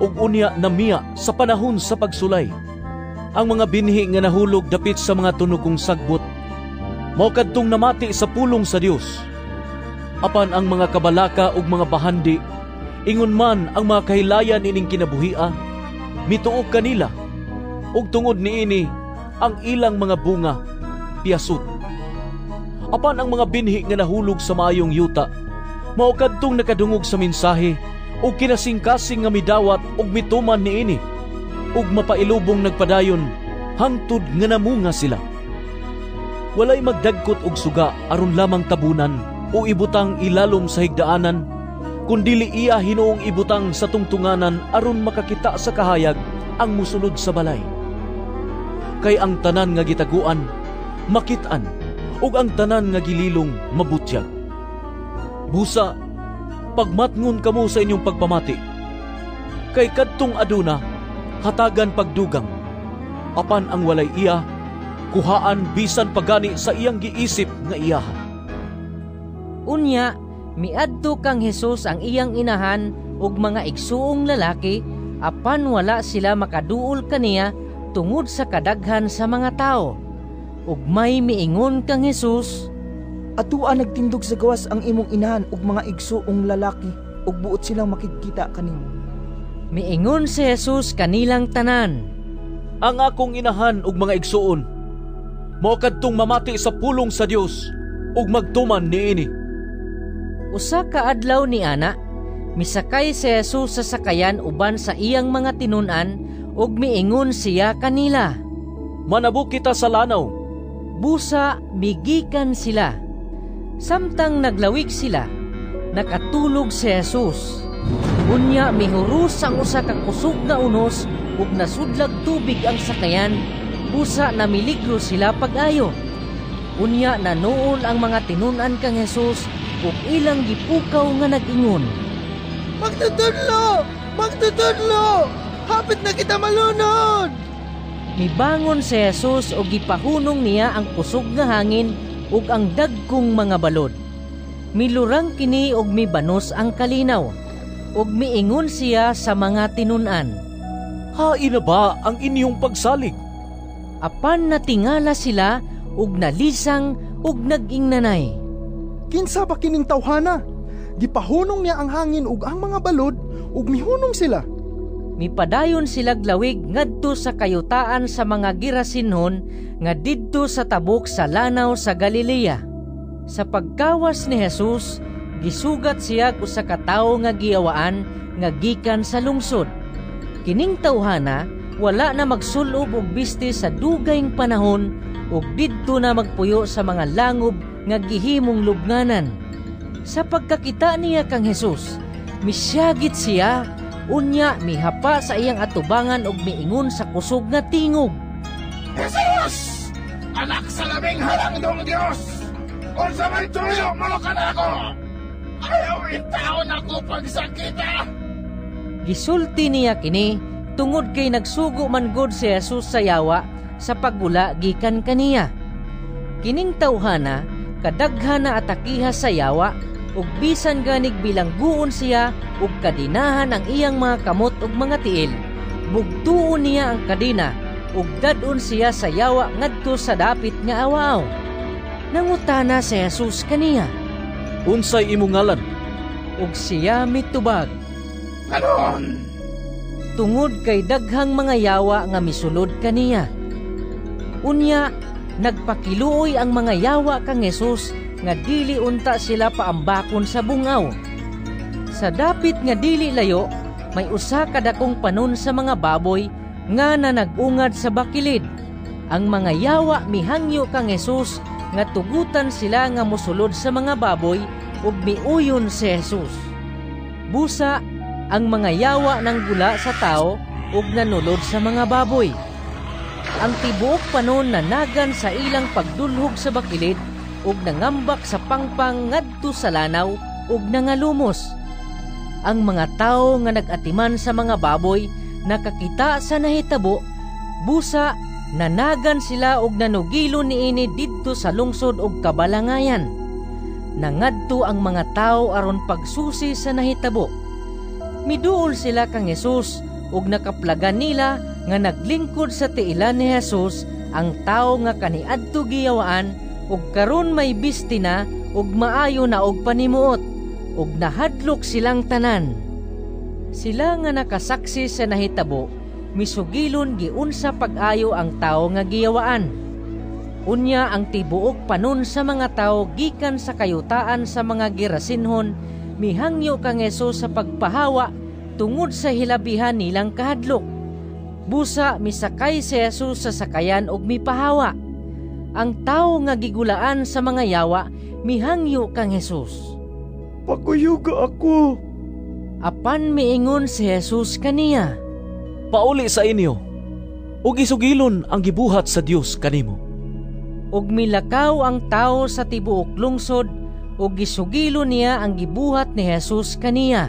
ug unya namiya sa panahon sa pagsulay. Ang mga binhi nga nahulog dapit sa mga tunukong sagbot mao kadtong namati sa pulong sa Dios. Apan ang mga kabalaka ug mga bahandi, ingon man ang mga kahilayan ining kinabuhia, mituo kanila, ug tungod niini ang ilang mga bunga piyasot. Apan ang mga binhi nga nahulog sa maayong yuta, mao kadtong nakadungog sa mensahe ug kinasingkasing nga midawat ug mituman niini, ug mapailubong nagpadayon hangtod nga namunga sila. Walay magdagkot og suga aron lamang tabunan o ibutang ilalom sa higdaanan, Kundili iya hinuong ibutang sa tungtunganan aron makakita sa kahayag ang musulod sa balay. Kay ang tanan nga gitaguan makit-an, ug ang tanan nga gililong mabutyag. Busa, pagmatngon kamo sa inyong pagpamati. Kay kadtong aduna, hatagan pagdugang. Apan ang walay iya, kuhaan bisan pagani sa iyang giisip nga iyaha. Unya, miadto kang Hesus ang iyang inahan ug mga igsuong lalaki, apan wala sila makaduol kaniya tungod sa kadaghan sa mga tawo. Ug may miingon kang Hesus, "Atua nagtindog sa gawas ang imong inahan ug mga igsuong lalaki, ug buot silang makigkita kanimo." Miingon si Jesus kanilang tanan, "Ang akong inahan ug mga igsuon mao kadtong mamati sa pulong sa Dios ug magtuman niini." Usa ka adlaw ni ana, misakay si Jesus sa sakayan uban sa iyang mga tinun-an ug miingon siya kanila, "Manabok kita sa lanaw." Busa migikan sila. Samtang naglawig sila, nakatulog si Jesus. Unya mihuros ang usa ka kusog nga unos ug nasudlag tubig ang sakayan, busa namiligro sila pag-ayo. Unya nanuol ang mga tinun-an kang Jesus ug ilang gipukaw nga nag-ingon, "Magtutudlo! Magtutudlo! Hapit na kita malunod!" Mibangon si Jesus ug gipahunong niya ang kusog nga hangin ug ang dagkong mga balod. Milurang kini ug mibanos ang kalinaw. Ug miingon siya sa mga tinun-an, "Hain na ba ang inyong pagsalig?" Apan natingala sila ug nalisang ug nag-ingnanay, "Kinsa ba kining tawhana? Gipahunong niya ang hangin ug ang mga balod ug mihunong sila." Mipadayon silag lawig ngadto sa kayutaan sa mga Gerasenhon nga didto sa tabok sa lanaw sa Galilea. Sa pagkawas ni Jesus, gisugat siya usa ka tawo nga giyawaan nga gikan sa lungsod. Kining tawhana wala na magsulob og bisti sa dugayng panahon ug didto na magpuyo sa mga langob nga gihimong lubnganan. Sa pagkakita niya kang Jesus, misyagit siya, unya mihapa sa iyang atubangan ug miingon sa kusog nga tingog, "Jesus! Anak sa labing halangdong Dios! Unsa may tuyo mo kanako? Ayaw intaon ako pagsakita!" Gisulti niya kini tungod kay nagsugo man gud si Jesus sa yawa sa paggula gikan kaniya. Kining tawhana kadaghan na atakiha sa yawa ug bisan ganig bilangguon siya ug kadinahan ang iyang mga kamot ug mga tiil, bugtuon niya ang kadena ug dad-on siya sa yawa ngadto sa dapit nga awaw. Nangutana si Jesus kaniya, "Unsay imong ngalan?" Ug siya mitubag, "Anon." Tungod kay daghang mga yawa nga misulod kaniya. Unya nagpakiluoy ang mga yawa kang Jesus nga dili unta sila paambakon sa bungaw. Sa dapit nga dili layo, may usa ka dakong panon sa mga baboy nga nanag-ungad sa bakilid. Ang mga yawa mihangyo kang Jesus nga tugutan sila nga mosulod sa mga baboy ug miuyon si Jesus. Busa ang mga yawa nanggula sa tao ug nanulod sa mga baboy. Ang tibuok panon nanagan sa ilang pagdulhog sa bakilid ug nangambak sa pangpang ngadto sa lanaw ug nangalumos. Ang mga tawo nga nag-atiman sa mga baboy nakakita sa nahitabo, busa nanagan sila og nanugilo niini didto sa lungsod og kabalangayan. Nangadto ang mga tawo aron pagsusi sa nahitabo. Miduol sila kang Hesus ug nakaplagan nila nga naglingkod sa tiilan ni Hesus ang tawo nga kaniadto giyawaan ug karon may bisti na ug maayo na og panimuot, ug nahadlok silang tanan. Sila nga nakasaksi sa nahitabo, misugilon giunsa pag-ayo ang tawo nga giyawaan. Unya ang tibuok panon sa mga tawo gikan sa kayutaan sa mga Gerasenhon, mihangyo kang Hesus sa pagpahawa tungod sa hilabihan nilang kahadlok. Busa misakay si Jesus sa sakayan ug mipahawa. Ang tawo nga gigulaan sa mga yawa mihangyo kang Hesus. "Pakuyuga ako." Apan miingon si Jesus kaniya, "Pauli sa inyo, ug isugilon ang gibuhat sa Dios kanimo." Ug milakaw ang tawo sa tibuok lungsod ug gisugilo niya ang gibuhat ni Jesus kaniya.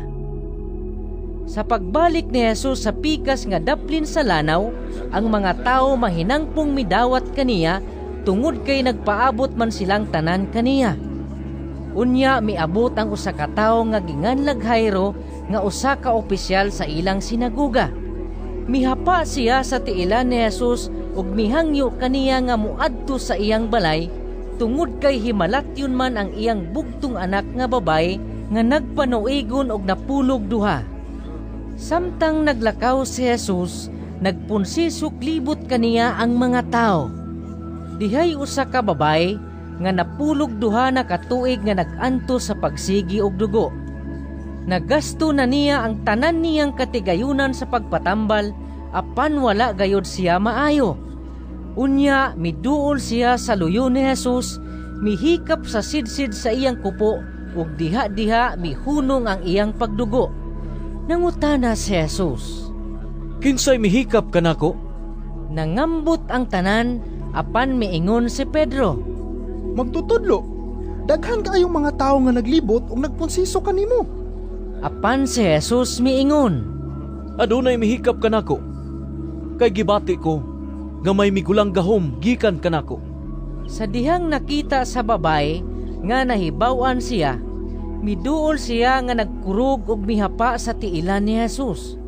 Sa pagbalik ni Jesus sa pikas nga daplin sa lanaw, ang mga tawo mahinangpong midawat kaniya tungod kay nagpaabot man silang tanan kaniya. Unya miabot ang usa ka tawo nga ginganlag Jairo nga usa ka opisyal sa ilang sinaguga. Mihapa siya sa tiilan ni Jesus ug mihangyo kaniya nga moadto sa iyang balay tungod kay himalatyon man ang iyang bugtong anak nga babaye nga nagpanuigon og napulog duha. Samtang naglakaw si Jesus, nagpunsisok libot kaniya ang mga tao. Dihay usa ka babaye nga napulog duha na ka tuig nga nag-antos sa pagsigi og dugo. Nagasto na niya ang tanan niyang katigayunan sa pagpatambal, apan wala gayod siya maayo. Unya miduol siya sa luyo ni Jesus, mihikap sa sidsid sa iyang kupo, ug diha-diha mihunong ang iyang pagdugo. Nangutana si Jesus, "Kinsay mihikap kanako?" Nangambot ang tanan, apan miingon si Pedro, "Magtutudlo, daghan kaayong mga tawo nga naglibot ug nagpunsiso kanimo." Apan si Jesus miingon, "Adunay mihikap kanako, kay gibati ko nga may migulang gahom gikan kanako." Sa dihang nakita sa babae nga nahibaw-an siya, miduol siya nga nagkurog og mihapa sa tiilan ni Jesus.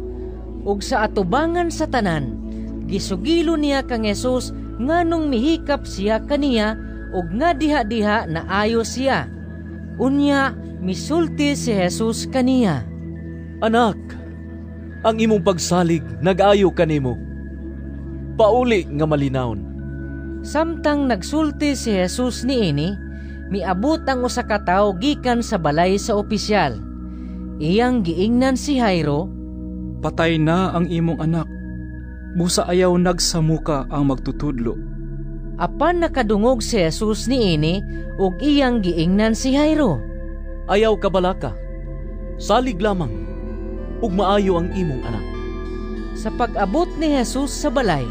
Ug sa atubangan sa tanan, gisugilo niya kang Jesus nganong mihikap siya kaniya ug nga diha-diha naayo siya. Unya misulti si Jesus kaniya, "Anak, ang imong pagsalig nag-ayo kanimo. Pauli nga malinawon." Samtang nagsulti si Jesus niini, miabot ang usa ka tawo gikan sa balay sa opisyal. Iyang giingnan si Jairo, "Patay na ang imong anak. Busa ayaw nagsamuka ang magtutudlo." Apan nakadungog si Jesus niini ug iyang giingnan si Jairo, "Ayaw kabalaka, salig lamang ug maayo ang imong anak." Sa pag-abot ni Jesus sa balay,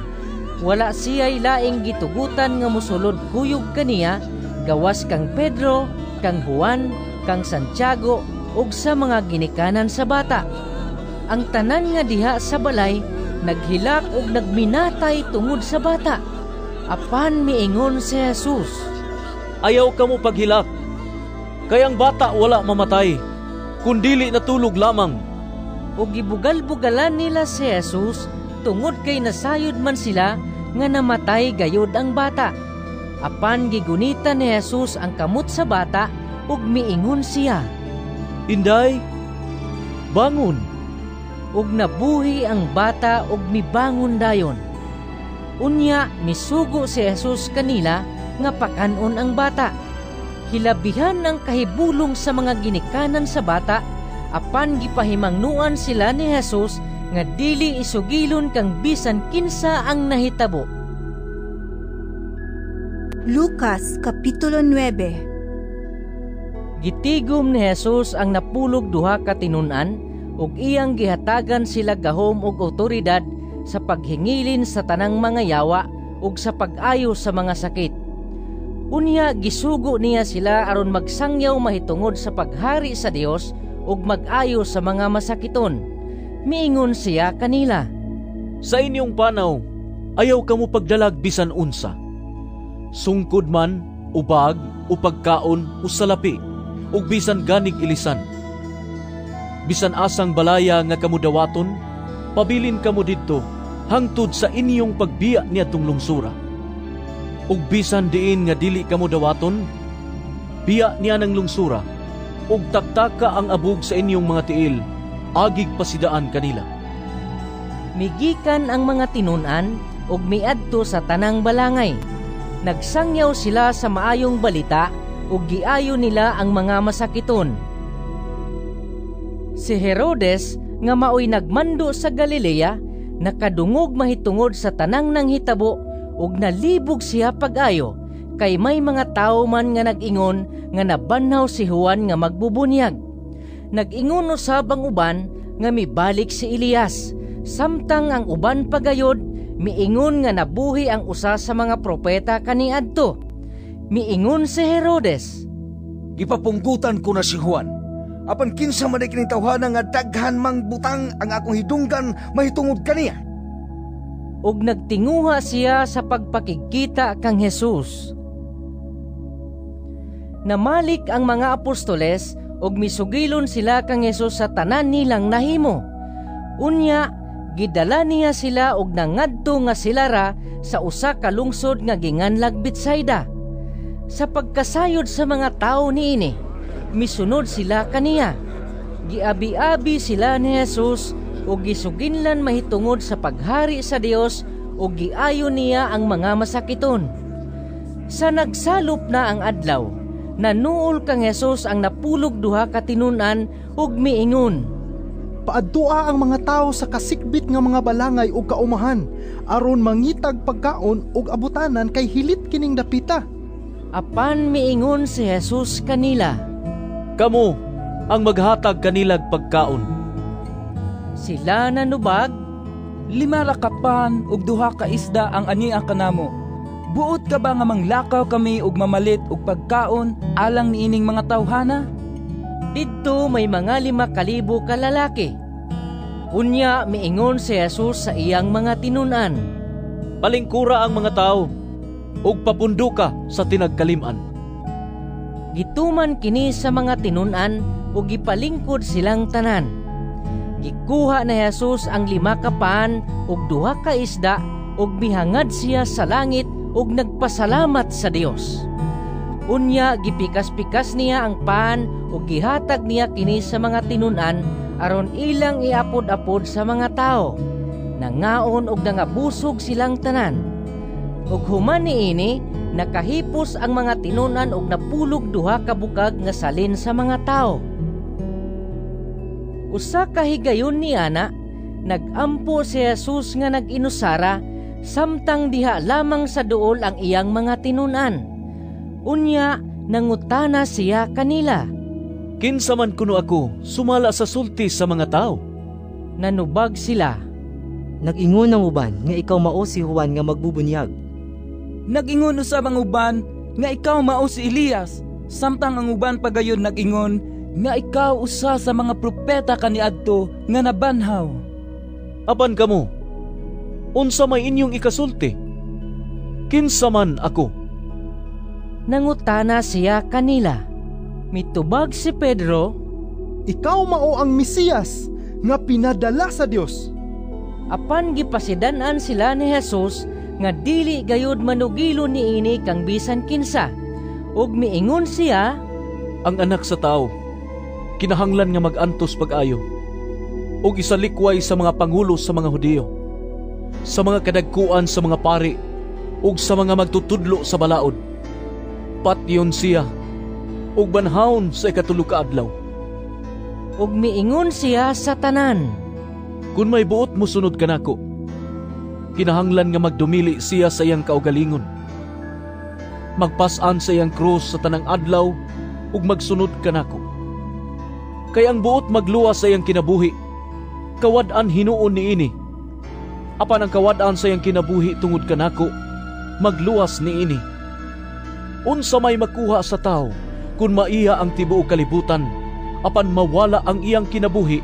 wala siya'y laing gitugutan nga mosulod kuyog kaniya, gawas kang Pedro, kang Juan, kang Santiago ug sa mga ginikanan sa bata. Ang tanan nga diha sa balay naghilak ug nagminatay tungod sa bata. Apan miingon si Jesus, "Ayaw kamo paghilak, kay ang bata wala mamatay, kundili natulog lamang." Ug gibugal-bugalan nila si Jesus tungod kay nasayod man sila nga namatay gayod ang bata. Apan gigunita ni Jesus ang kamot sa bata ug miingon siya, "Inday, bangon." Ug nabuhi ang bata ug mibangon dayon. Unya misugo si Jesus kanila nga pakan-on ang bata. Hilabihan ang kahibulong sa mga ginikanan sa bata, apan gipahimangnuan sila ni Jesus nga dili isugilon kang bisan kinsa ang nahitabo. Lucas Kapitulo 9. Gitigom ni Jesus ang napulog duha ka tinun-an ug iyang gihatagan sila gahom ug otoridad sa paghingilin sa tanang mga yawa ug sa pag-ayo sa mga sakit. Unya gisugo niya sila aron magsangyaw mahitungod sa paghari sa Dios ug mag-ayo sa mga masakiton. Miingon siya kanila, "Sa inyong panaw, ayaw kamo pagdalag bisan unsa. Sungkod man, o bag, o pagkaon, o salapi, ug bisan ganig ilisan. Bisan asang balaya nga kamo dawaton, pabilin kamo didto hangtod sa inyong pagbiya niadtong lungsura. Ug bisan diin nga dili kamo dawaton, biya niya ng lungsura, ug taktaka ang abog sa inyong mga tiil, agig pasidaan kanila." Migikan ang mga tinun-an ug miadto sa tanang balangay. Nagsangyaw sila sa maayong balita ug giayo nila ang mga masakiton. Si Herodes nga maoy nagmando sa Galilea nakadungog mahitungod sa tanang nanghitabo ug nalibog siya pag-ayo, kay may mga tawo man nga nag-ingon nga nabanhaw si Juan nga magbubunyag. Nag-ingon usab ang uban nga mibalik si Elias, samtang ang uban pagayod miingon nga nabuhi ang usa sa mga propeta kaniadto. Miingon si Herodes, "Gipapunggutan ko na si Juan. Apan kinsa man kining tawhana nga daghan mang butang ang akong hidunggan mahitungod kaniya?" Ug nagtinguha siya sa pagpakigkita kang Jesus. Namalik ang mga apostoles ug misugilon sila kang Jesus sa tanan nilang nahimo. Unya, gidala niya sila og nangadto nga sila ra sa usa ka lungsod nga ginganlag Betsaida. Sa pagkasayod sa mga tawo niini, misunod sila kaniya. Giabi-abi sila ni Jesus ug gisuginlan mahitungod sa paghari sa Dios ug giayo niya ang mga masakiton. Sa nagsalop na ang adlaw, nanuol kang Jesus ang 12 ka tinun-an ug miingon, "Paadtua ang mga tawo sa kasikbit nga mga balangay ug kaumahan aron mangitag pagkaon ug abutanan kay hilit kining dapita." Apan miingon si Jesus kanila, "Kamo ang maghatag kanilag pagkaon." Sila nanubag, 5 ra ka pan ug 2 ka isda ang ania kanamo. Buot ka ba nga manglakaw kami ug mamalit og pagkaon alang niining mga tawhana? Didto may mga 5,000 ka lalaki. Unya miingon si Jesus sa iyang mga tinun-an, "Palingkura ang mga tawo ug papundo ka sa tinagkalim-an." Gituman kini sa mga tinun-an ug gipalingkod silang tanan. Gikuha ni Jesus ang 5 ka pan ug 2 ka isda ug mihangad siya sa langit ug nagpasalamat sa Dios. Unya gipikas-pikas niya ang pan ug gihatag niya kini sa mga tinun-an aron ilang iapod-apod sa mga tawo. Nangaon og nangabusog silang tanan. Ug human niini, nakahipos ang mga tinun-an og 12 ka bukag nga salin sa mga tawo. Usa ka higayon niana, nag-ampo si Jesus nga nag-inusara samtang diha lamang sa duol ang iyang mga tinun-an. Unya nangutana siya kanila, "Kinsa man kuno ako sumala sa sulti sa mga tawo?" Nanubag sila, "Nag-ingon ang uban nga ikaw mao si Juan nga magbubunyag." Nag-ingon usab ang uban nga ikaw mao si Elias, samtang ang uban pagayon nag-ingon nga ikaw usa sa mga propeta kaniadto nga nabanhaw. "Apan kamo, unsa may inyong ikasulti? Kinsa man ako?" Nangutana siya kanila. Mitubag si Pedro, "Ikaw mao ang Mesiyas nga pinadala sa Dios." Apan gipasidan-an sila ni Jesus nga dili gayud manugilo niini kang bisan kinsa. Ug miingon siya, "Ang anak sa tawo kinahanglan nga mag-antos pag-ayo ug isalikway sa mga pangulo sa mga Hudiyo, sa mga kadagkuan sa mga pari ug sa mga magtutudlo sa balaod. Patyon siya ug banhawon sa 3 ka adlaw." Ug miingon siya sa tanan, "Kun may buot mosunod kanako, kinahanglan nga magdumili siya sa iyang kaugalingon, magpas-an sa iyang krus sa tanang adlaw ug magsunod kanako. Kay ang buot magluwas sa iyang kinabuhi, kawad-an hinuon niini. Apan ang kawad-an sa iyang kinabuhi tungod kanako, magluwas niini. Unsa may makuha sa tawo kung maiya ang tibuok kalibutan, apan mawala ang iyang kinabuhi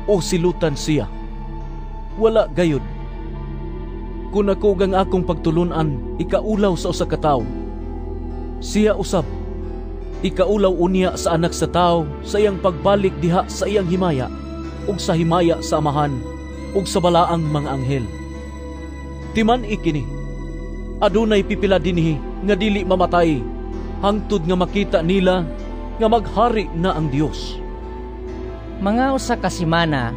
o silutan siya? Wala gayud. Kun ako gang akong pagtulunan ikaulaw sa usa ka tawo, siya usab ikaulaw unya sa anak sa tawo sa iyang pagbalik diha sa iyang himaya ug sa himaya sa Amahan ug sa balaang mga anghel. Timan ikini, adunay pipila dinhi nga dili mamatay hangtod nga makita nila nga maghari na ang Dios." Mga usa ka semana,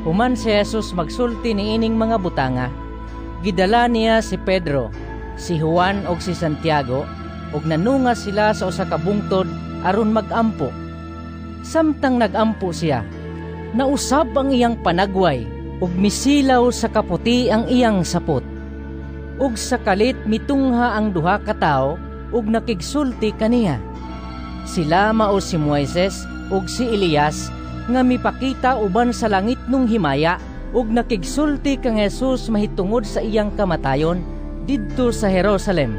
human si Jesus magsulti niining mga butanga, gidala niya si Pedro, si Juan ug si Santiago ug nanunga sila sa usa ka bungtod aron mag-ampo. Samtang nag-ampo siya, nausab ang iyang panagway ug misilaw sa kaputi ang iyang sapot. Ug sa kalit mitungha ang 2 ka tawo ug nakigsulti kaniya. Sila mao si Moises ug si Elias nga mipakita uban sa langit nung himaya ug nakigsulti kang Jesus mahitungod sa iyang kamatayon didto sa Jerusalem.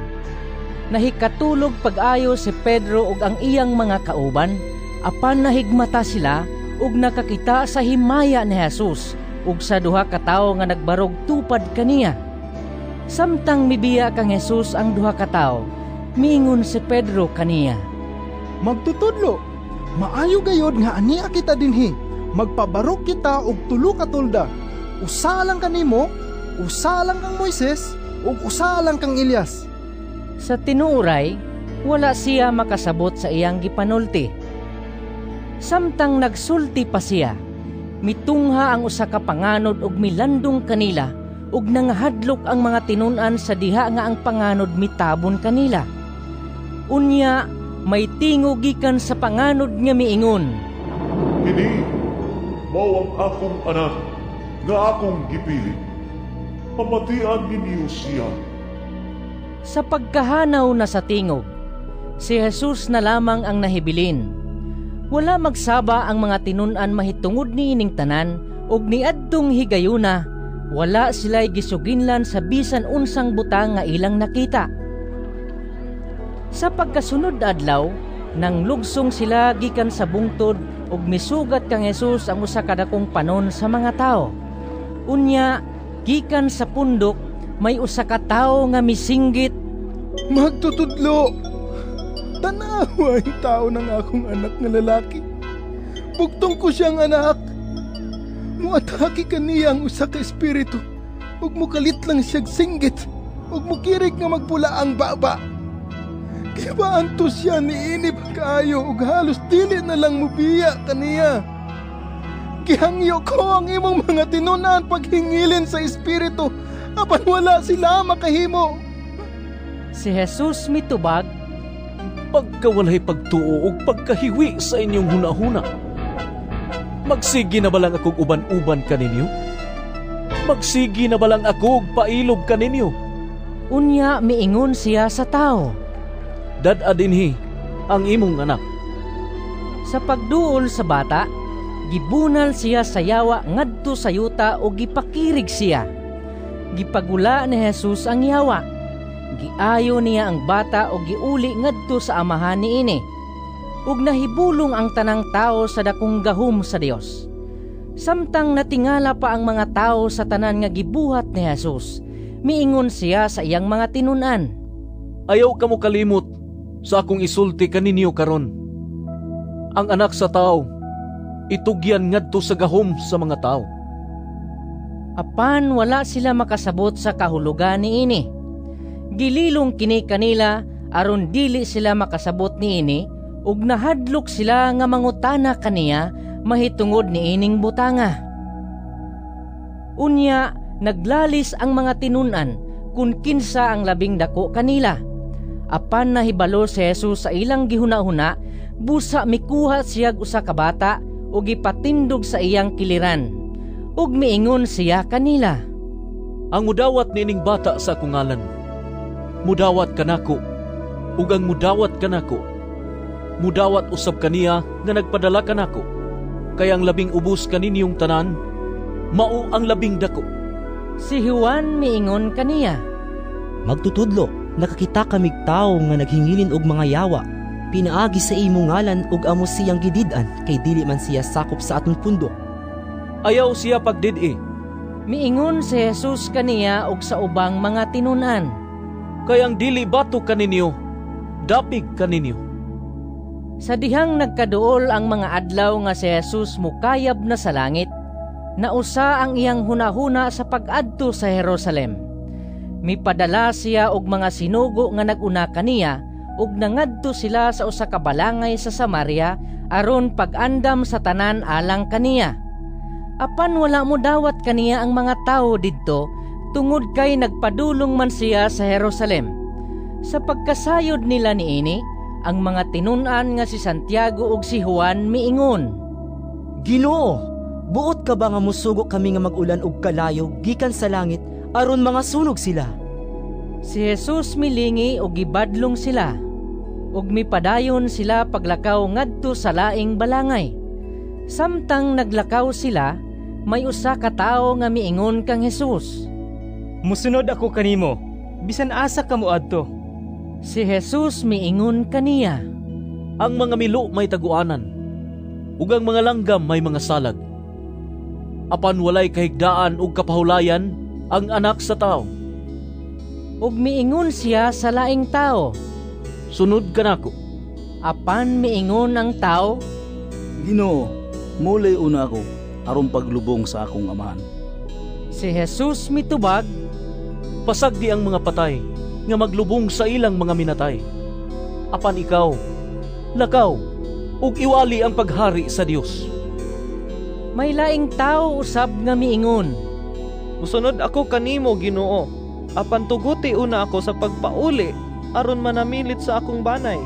Nahikatulog pag-ayo si Pedro ug ang iyang mga kauban, apan nahigmata sila ug nakakita sa himaya ni Jesus ug sa duha ka tawo nga nagbarog tupad kaniya. Samtang mibiya kang Jesus ang duha ka tawo, miingon si Pedro kaniya, "Magtutudlo, maayo gayod nga ania kita dinhi. Magpabarog kita og tulo ka tolda. Usa lang kanimo, usa lang kang Moises, ug usa lang kang Elias." Sa tinuoray, wala siya makasabot sa iyang gipanulti. Samtang nagsulti pa siya, mitungha ang usa ka panganod ug milandong kanila, ug nangahadlok ang mga tinun-an sa diha nga ang panganod mitabon kanila. Unya, may tingog gikan sa panganod nga miingon, "Kini mao ang akong anak nga akong gipili. Pamatian ninyo siya." Sa pagkahanaw na sa tingog, si Jesus na lamang ang nahibilin. Wala magsaba ang mga tinun-an mahitungod niining tanan, ug niadtong higayuna, wala sila'y gisuginlan sa bisan unsang butang nga ilang nakita. Sa pagkasunod adlaw, nang lugsong sila gikan sa bungtod ug misugat kang Jesus ang usa ka dakong panon sa mga tawo. Unya, gikan sa pundok, may usa ka tawo nga misinggit, "Magtutudlo, tanawa ang tao ng akong anak nga lalaki. Bugtong ko siyang anak. Muatake kaniya ang usa ka espiritu, ug mukalit lang siyag singgit, ug mukirig nga magpula ang baba. Gibaanto siya niini pagkaayo ug halos dili na lang mubiya kaniya. Gihangyo ko ang imong mga tinunan paghingilin sa espiritu, apan wala sila makahimo." Si Jesus mitubag, "Pagkawalay pagtuo ug pagkahiwi sa inyong hunahuna. Magsigi na ba lang akong uban-uban kaninyo? Magsigi na ba lang ako og pailob kaninyo?" Unya miingon siya sa tao, "Dad-a dinhi ang imong anak." Sa pagduol sa bata, gibunal siya sa yawa ngadto sa yuta ug gipakirig siya. Gipagula ni Jesus ang yawa. Giayo niya ang bata ug giuli ngadto sa amahan niini. Ug nahibulong ang tanang tao sa dakong gahom sa Dios. Samtang natingala pa ang mga tao sa tanan nga gibuhat ni Jesus, miingon siya sa iyang mga tinun-an, "Ayaw kamo kalimot sa akong isulti kaninyo karon. Ang anak sa tao itugyan ngadto sa gahom sa mga tao." Apan wala sila makasabot sa kahulugan niini. Gililong kini kanila aron dili sila makasabot niini, ug nahadlok sila nga mangutana kaniya mahitungod niining butanga. Unya naglalis ang mga tinun-an kun kinsa ang labing dako kanila. Apan nahibalo si Jesus sa ilang gihuna-huna, busa mikuha siyag usa ka bata ug gipatindog sa iyang kiliran. Ug miingon siya kanila, "Ang mudawat niining bata sa akong ngalan, mudawat kanako, ug ang mudawat kanako, mudawat usab kaniya nga nagpadala kanako. Kay ang labing ubos kaninyong tanan, mao ang labing dako." Si Juan miingon kaniya, "Magtutudlo, nakakita kamig tawo nga naghingilin og mga yawa pinaagi sa imong ngalan, ug amo siyang gidid-an kay dili man siya sakop sa atong pundok." "Ayaw siya pagdid-i," miingon si Jesus kaniya ug sa ubang mga tinun-an, "kay ang dili bato kaninyo, dapig kaninyo." Sa dihang nagkaduol ang mga adlaw nga si Jesus mukayab na sa langit, nausa ang iyang hunahuna sa pag-adto sa Jerusalem. Mipadala siya og mga sinugo nga nag-una kaniya, ug nangadto sila sa usa ka balangay sa Samaria aron pag-andam sa tanan alang kaniya. Apan wala modawat kaniya ang mga tawo didto tungod kay nagpadulong man siya sa Jerusalem. Sa pagkasayod nila niini, ang mga tinun-an nga si Santiago ug si Juan miingon, "Ginoo, buot ka ba nga musugo kami nga mag-ulan og kalayo gikan sa langit aron mga sunog sila?" Si Jesus milingi og gibadlong sila. Ug mipadayon sila paglakaw ngadto sa laing balangay. Samtang naglakaw sila, may usa ka tawo nga miingon kang Hesus, "Musunod ako kanimo, bisan asa ka moadto." Si Jesus miingon kaniya, "Ang mga milo may taguanan, ug ang mga langgam may mga salag. Apan walay kahigdaan ug kapahulayan ang Anak sa Tawo." Ug miingon siya sa laing tawo, "Sunod kanako." Apan miingon ang tawo, "Ginoo, mulay una ako aron paglubong sa akong amahan." Si Jesus mitubag, "Pasagdi ang mga patay nga maglubong sa ilang mga minatay. Apan ikaw, lakaw ug iwali ang paghari sa Dios." May laing tawo usab nga miingon, "Musunod ako kanimo, Ginoo, apan tuguti una ako sa pagpauli aron manamilit sa akong banay."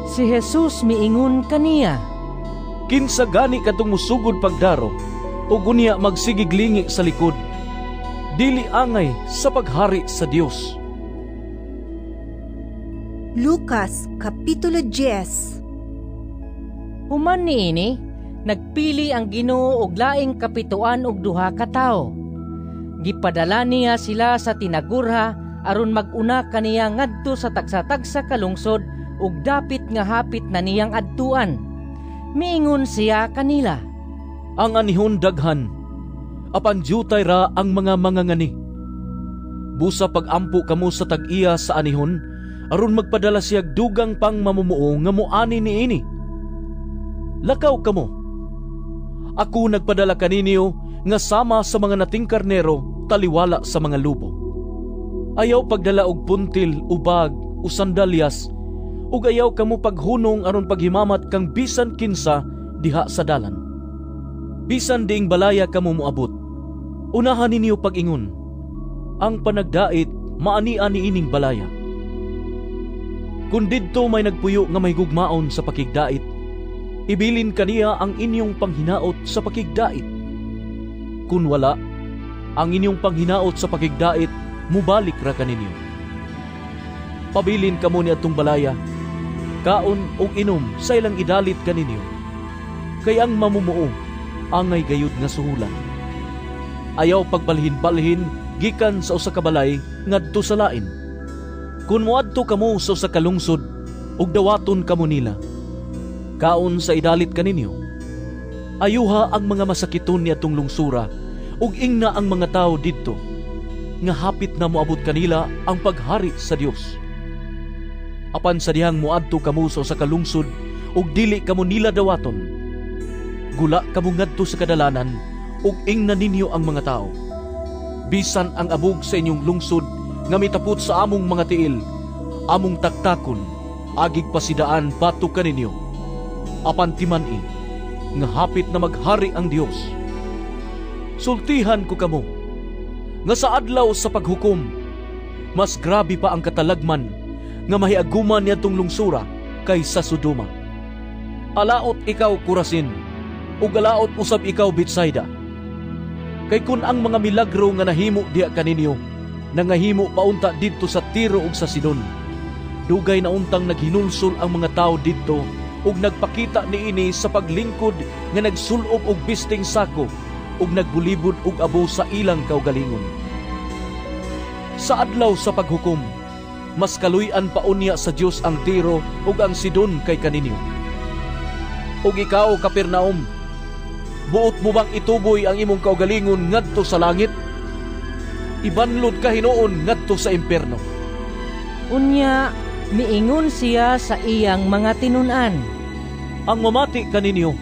Si Jesus miingon kaniya, "Kinsa gani kadtong musugod pagdaro ug unya magsigig lingi sa likod, dili angay sa paghari sa Dios." Lucas Kapitulo 10. Human niini, nagpili ang Ginoo og laing 72 ka tawo. Gipadala niya sila sa tinagurha aron mag-una kaniya ngadto sa tagsa-tagsa ka lungsod ug dapit nga hapit na niyang adtuan. Miingon siya kanila, "Ang anihon daghan, apan dyutay ra ang mga mangangani. Busa pagampo kamo sa tag-iya sa anihon, aron magpadala siya dugang pang mamumuo nga moani niini. Lakaw kamo. Ako nagpadala kaninyo nga sama sa mga nating karnero taliwala sa mga lubo. Ayaw pagdala og puntil o bag o sandalyas, ug ayaw kamo paghunong aron paghimamat kang bisan kinsa diha sa dalan. Bisan diing balaya kamo moabot, unahan ninyo pag-ingon, ang panagdait maania niining balaya. Kung didto may nagpuyo nga may gugmaon sa pakigdait, ibilin kaniya ang inyong panghinaot sa pakigdait. Kung wala, ang inyong panghinaot sa pakigdait mubalik ra kaninyo. Pabilin kamo ni atong balaya, kaon ug inom sa ilang idalit kaninyo. Kay ang mamumuo, angay gayud nga suhulan. Ayaw pagbalhin-balhin gikan sa usa ka balay ngadto sa lain. Kun moadto kamo sa usa ka lungsod ug dawaton kamo nila, kaon sa idalit kaninyo. Ayuha ang mga masakiton niadtong lungsura ug ingna ang mga tawo didto nga hapit na moabot kanila ang paghari sa Dios. Apan sa dihang moadto kamo sa usa ka lungsod ug dili kamo nila dawaton, gula kamo ngadto sa kadalanan ug ingna ninyo ang mga tawo. Bisan ang abog sa inyong lungsod nga mitapot sa among mga tiil, among taktakon, agig pasidaan batok kaninyo. Apan timan-i nga hapit na maghari ang Dios. Sultihan ko kamo nga sa adlaw sa paghukom, mas grabe pa ang katalagman nga mahiaguman niadtong lungsura kaysa Sodoma. Alaot ikaw, Corazin, ug alaot usab ikaw, Betsaida. Kay kun ang mga milagro nga nahimo diha kaninyo nangahimo paunta didto sa Tiro ug sa Sidon, dugay na untang naghinulsol ang mga tawo didto ug nagpakita niini sa paglingkod nga nagsulob og bisting sako ug nagbulibod og abo sa ilang kaugalingon. Sa adlaw sa paghukom, mas kaluy-an pa unya sa Dios ang Tiro ug ang Sidon kay kaninyo. Ug ikaw, Capernaum, buot mo bang ituboy ang imong kaugalingon ngadto sa langit? Ibanlod ka hinuon ngadto sa impierno. Unya, miingon siya sa iyang mga tinun-an, "Ang mamati kaninyo,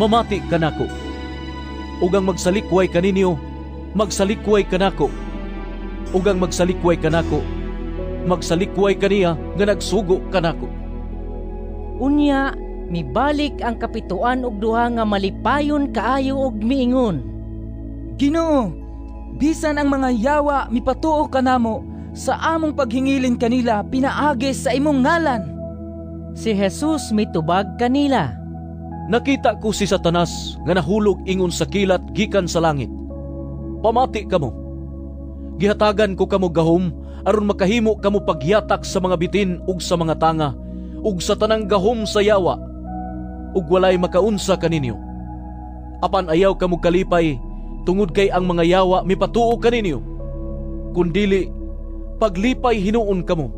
mamati kanako. Ug ang magsalikway kaninyo, magsalikway kanako. Ug ang magsalikway kanako, magsalikway kaniya nga nagsugo kanako." Unya, mibalik ang 72 nga malipayon kaayo og miingon, "Ginoo, bisan ang mga yawa mipatuo kanamo sa among paghingilin kanila pinaagi sa imong ngalan." Si Jesus mitubag kanila, "Nakita ko si Satanas nga nahulog ingon sa kilat gikan sa langit. Pamati kamo. Gihatagan ko kamo gahom aron makahimo kamo pagyatak sa mga bitin ug sa mga tanga ug sa tanang gahom sa yawa, ug walay makaunsa kaninyo. Apan ayaw kamo kalipay tungod kay ang mga yawa mipatuo kaninyo, kundili paglipay hinuon kamo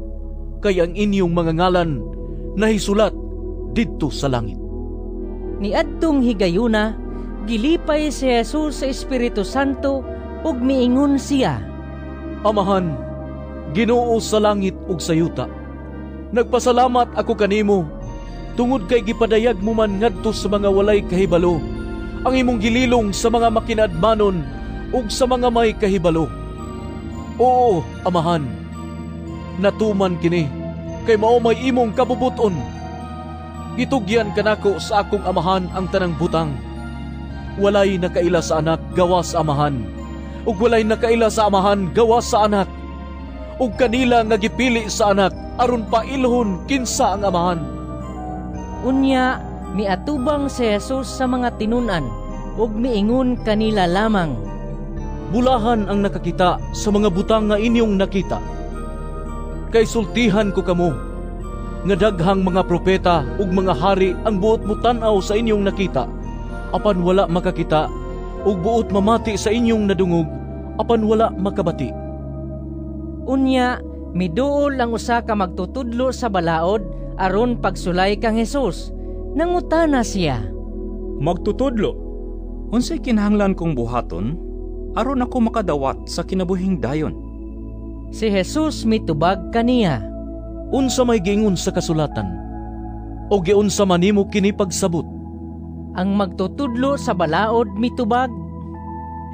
kay ang inyong mga ngalan nahisulat didto sa langit. Niadtong higayuna, gilipay si Jesus sa Espiritu Santo ug miingon siya, Amahan, Ginoo sa langit ug sa yuta, nagpasalamat ako kanimo tungod kay gipadayag mo man ngadto sa mga walay kahibalo ang imong gililong sa mga makinadmanon ug sa mga may kahibalo. Oo, Amahan, natuman kini kay mao may imong kabubuton. Gitugyan kanako sa akong Amahan ang tanang butang. Walay nakaila sa Anak gawas sa Amahan, ug walay nakaila sa Amahan gawas sa Anak, ug kanila nga gipili sa Anak aron pailhon kinsa ang Amahan. Unya miatubang si Jesus sa mga tinun-an ug miingon kanila lamang, Bulahan ang nakakita sa mga butang nga inyong nakita. Kay sultihan ko kamo, nga daghang mga propeta ug mga hari ang buot motan-aw sa inyong nakita, apan wala makakita, ug buot mamati sa inyong nadungog, apan wala makabati. Unya miduol ang usa ka magtutudlo sa balaod aron pagsulay kang Hesus. Nangutana siya, Magtutudlo, unsay kinahanglan kong buhaton aron ako makadawat sa kinabuhing dayon? Si Jesus mitubag kaniya, Unsa may giingon sa kasulatan? O giunsa man nimo kini pagsabot? Ang magtutudlo sa balaod mitubag,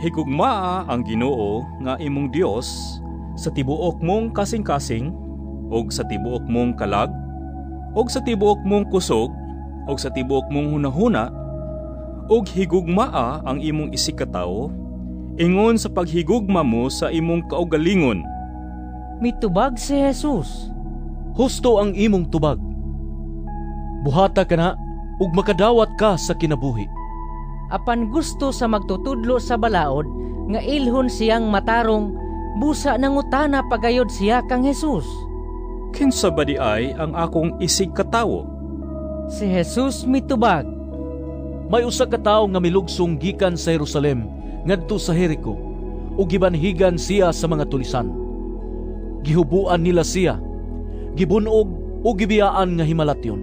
Higugmaa ang Ginoo nga imong Dios sa tibuok mong kasing-kasing, ug sa tibuok mong kalag, ug sa tibuok mong kusog, ug sa tibuok mong hunahuna, ug higugmaa ang imong isigkatawo ingon sa paghigugma mo sa imong kaugalingon. Mitubag si Jesus, Husto ang imong tubag. Buhata kana ug makadawat ka sa kinabuhi. Apan gusto sa magtutudlo sa balaod nga ilhon siyang matarong, busa nangutana pagayod siya kang Jesus. Kinsa ba di ay ang akong isigkatawo? Si Jesus mitubag, May usa ka tawo nga milugsong gikan sa Jerusalem ngadto sa Jericho, ug gibanhigan siya sa mga tulisan. Gihubuan nila siya, gibunog ug gibiyaan nga himalatyon.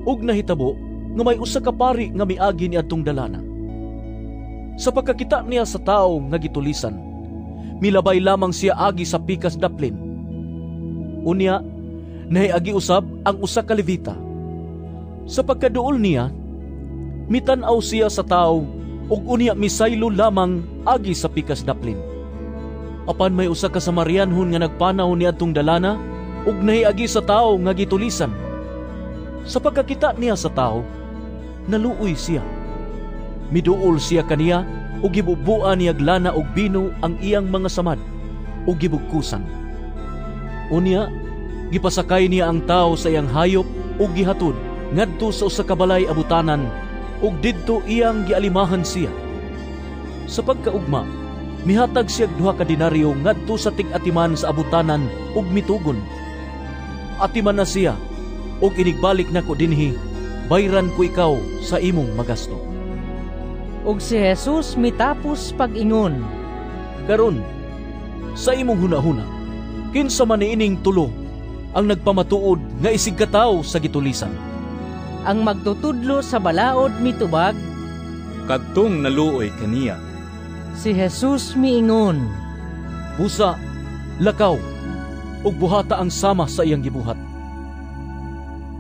Ug nahitabo nga may usa ka pari nga miagi niadtong dalana. Sa pagkakita niya sa tawo nga gitulisan, milabay lamang siya agi sa pikas daplin. Unya, nahiagi usab ang usa ka Levita. Sa pagkaduol niya, mitan-aw siya sa tawo ug unya misaylo lamang agi sa pikas daplin. Apan may usa ka Samarianhon nga nagpanaw niadtong dalana ug nahiagi sa tawo nga gitulisan. Sa pagkakita niya sa tawo, naluoy siya. Miduol siya kaniya ug gibubuan niyag lana og bino ang iyang mga samad ug gibugkusan. Unya, gipasakay niya ang tawo sa iyang hayop ug gihatod ngadto sa usa ka balay abutanan ug didto iyang gialimahan siya. Sa pagkaugma, mihatag siya 2 ka denaryo ngadto sa tig-atiman sa abutanan ug mitugon, Atiman na siya, ug inigbalik nako dinhi, bayran ko ikaw sa imong magasto. Ug si Jesus mitapos pag-ingon, Karon, sa imong hunahuna, kinsa man niining tulo ang nagpamatuod nga isig katawo sa gitulisan? Ang magtutudlo sa balaod mitubag, Kadtong naluoy kaniya. Si Jesus miingon, Busa, lakaw, ug buhata ang sama sa iyang gibuhat.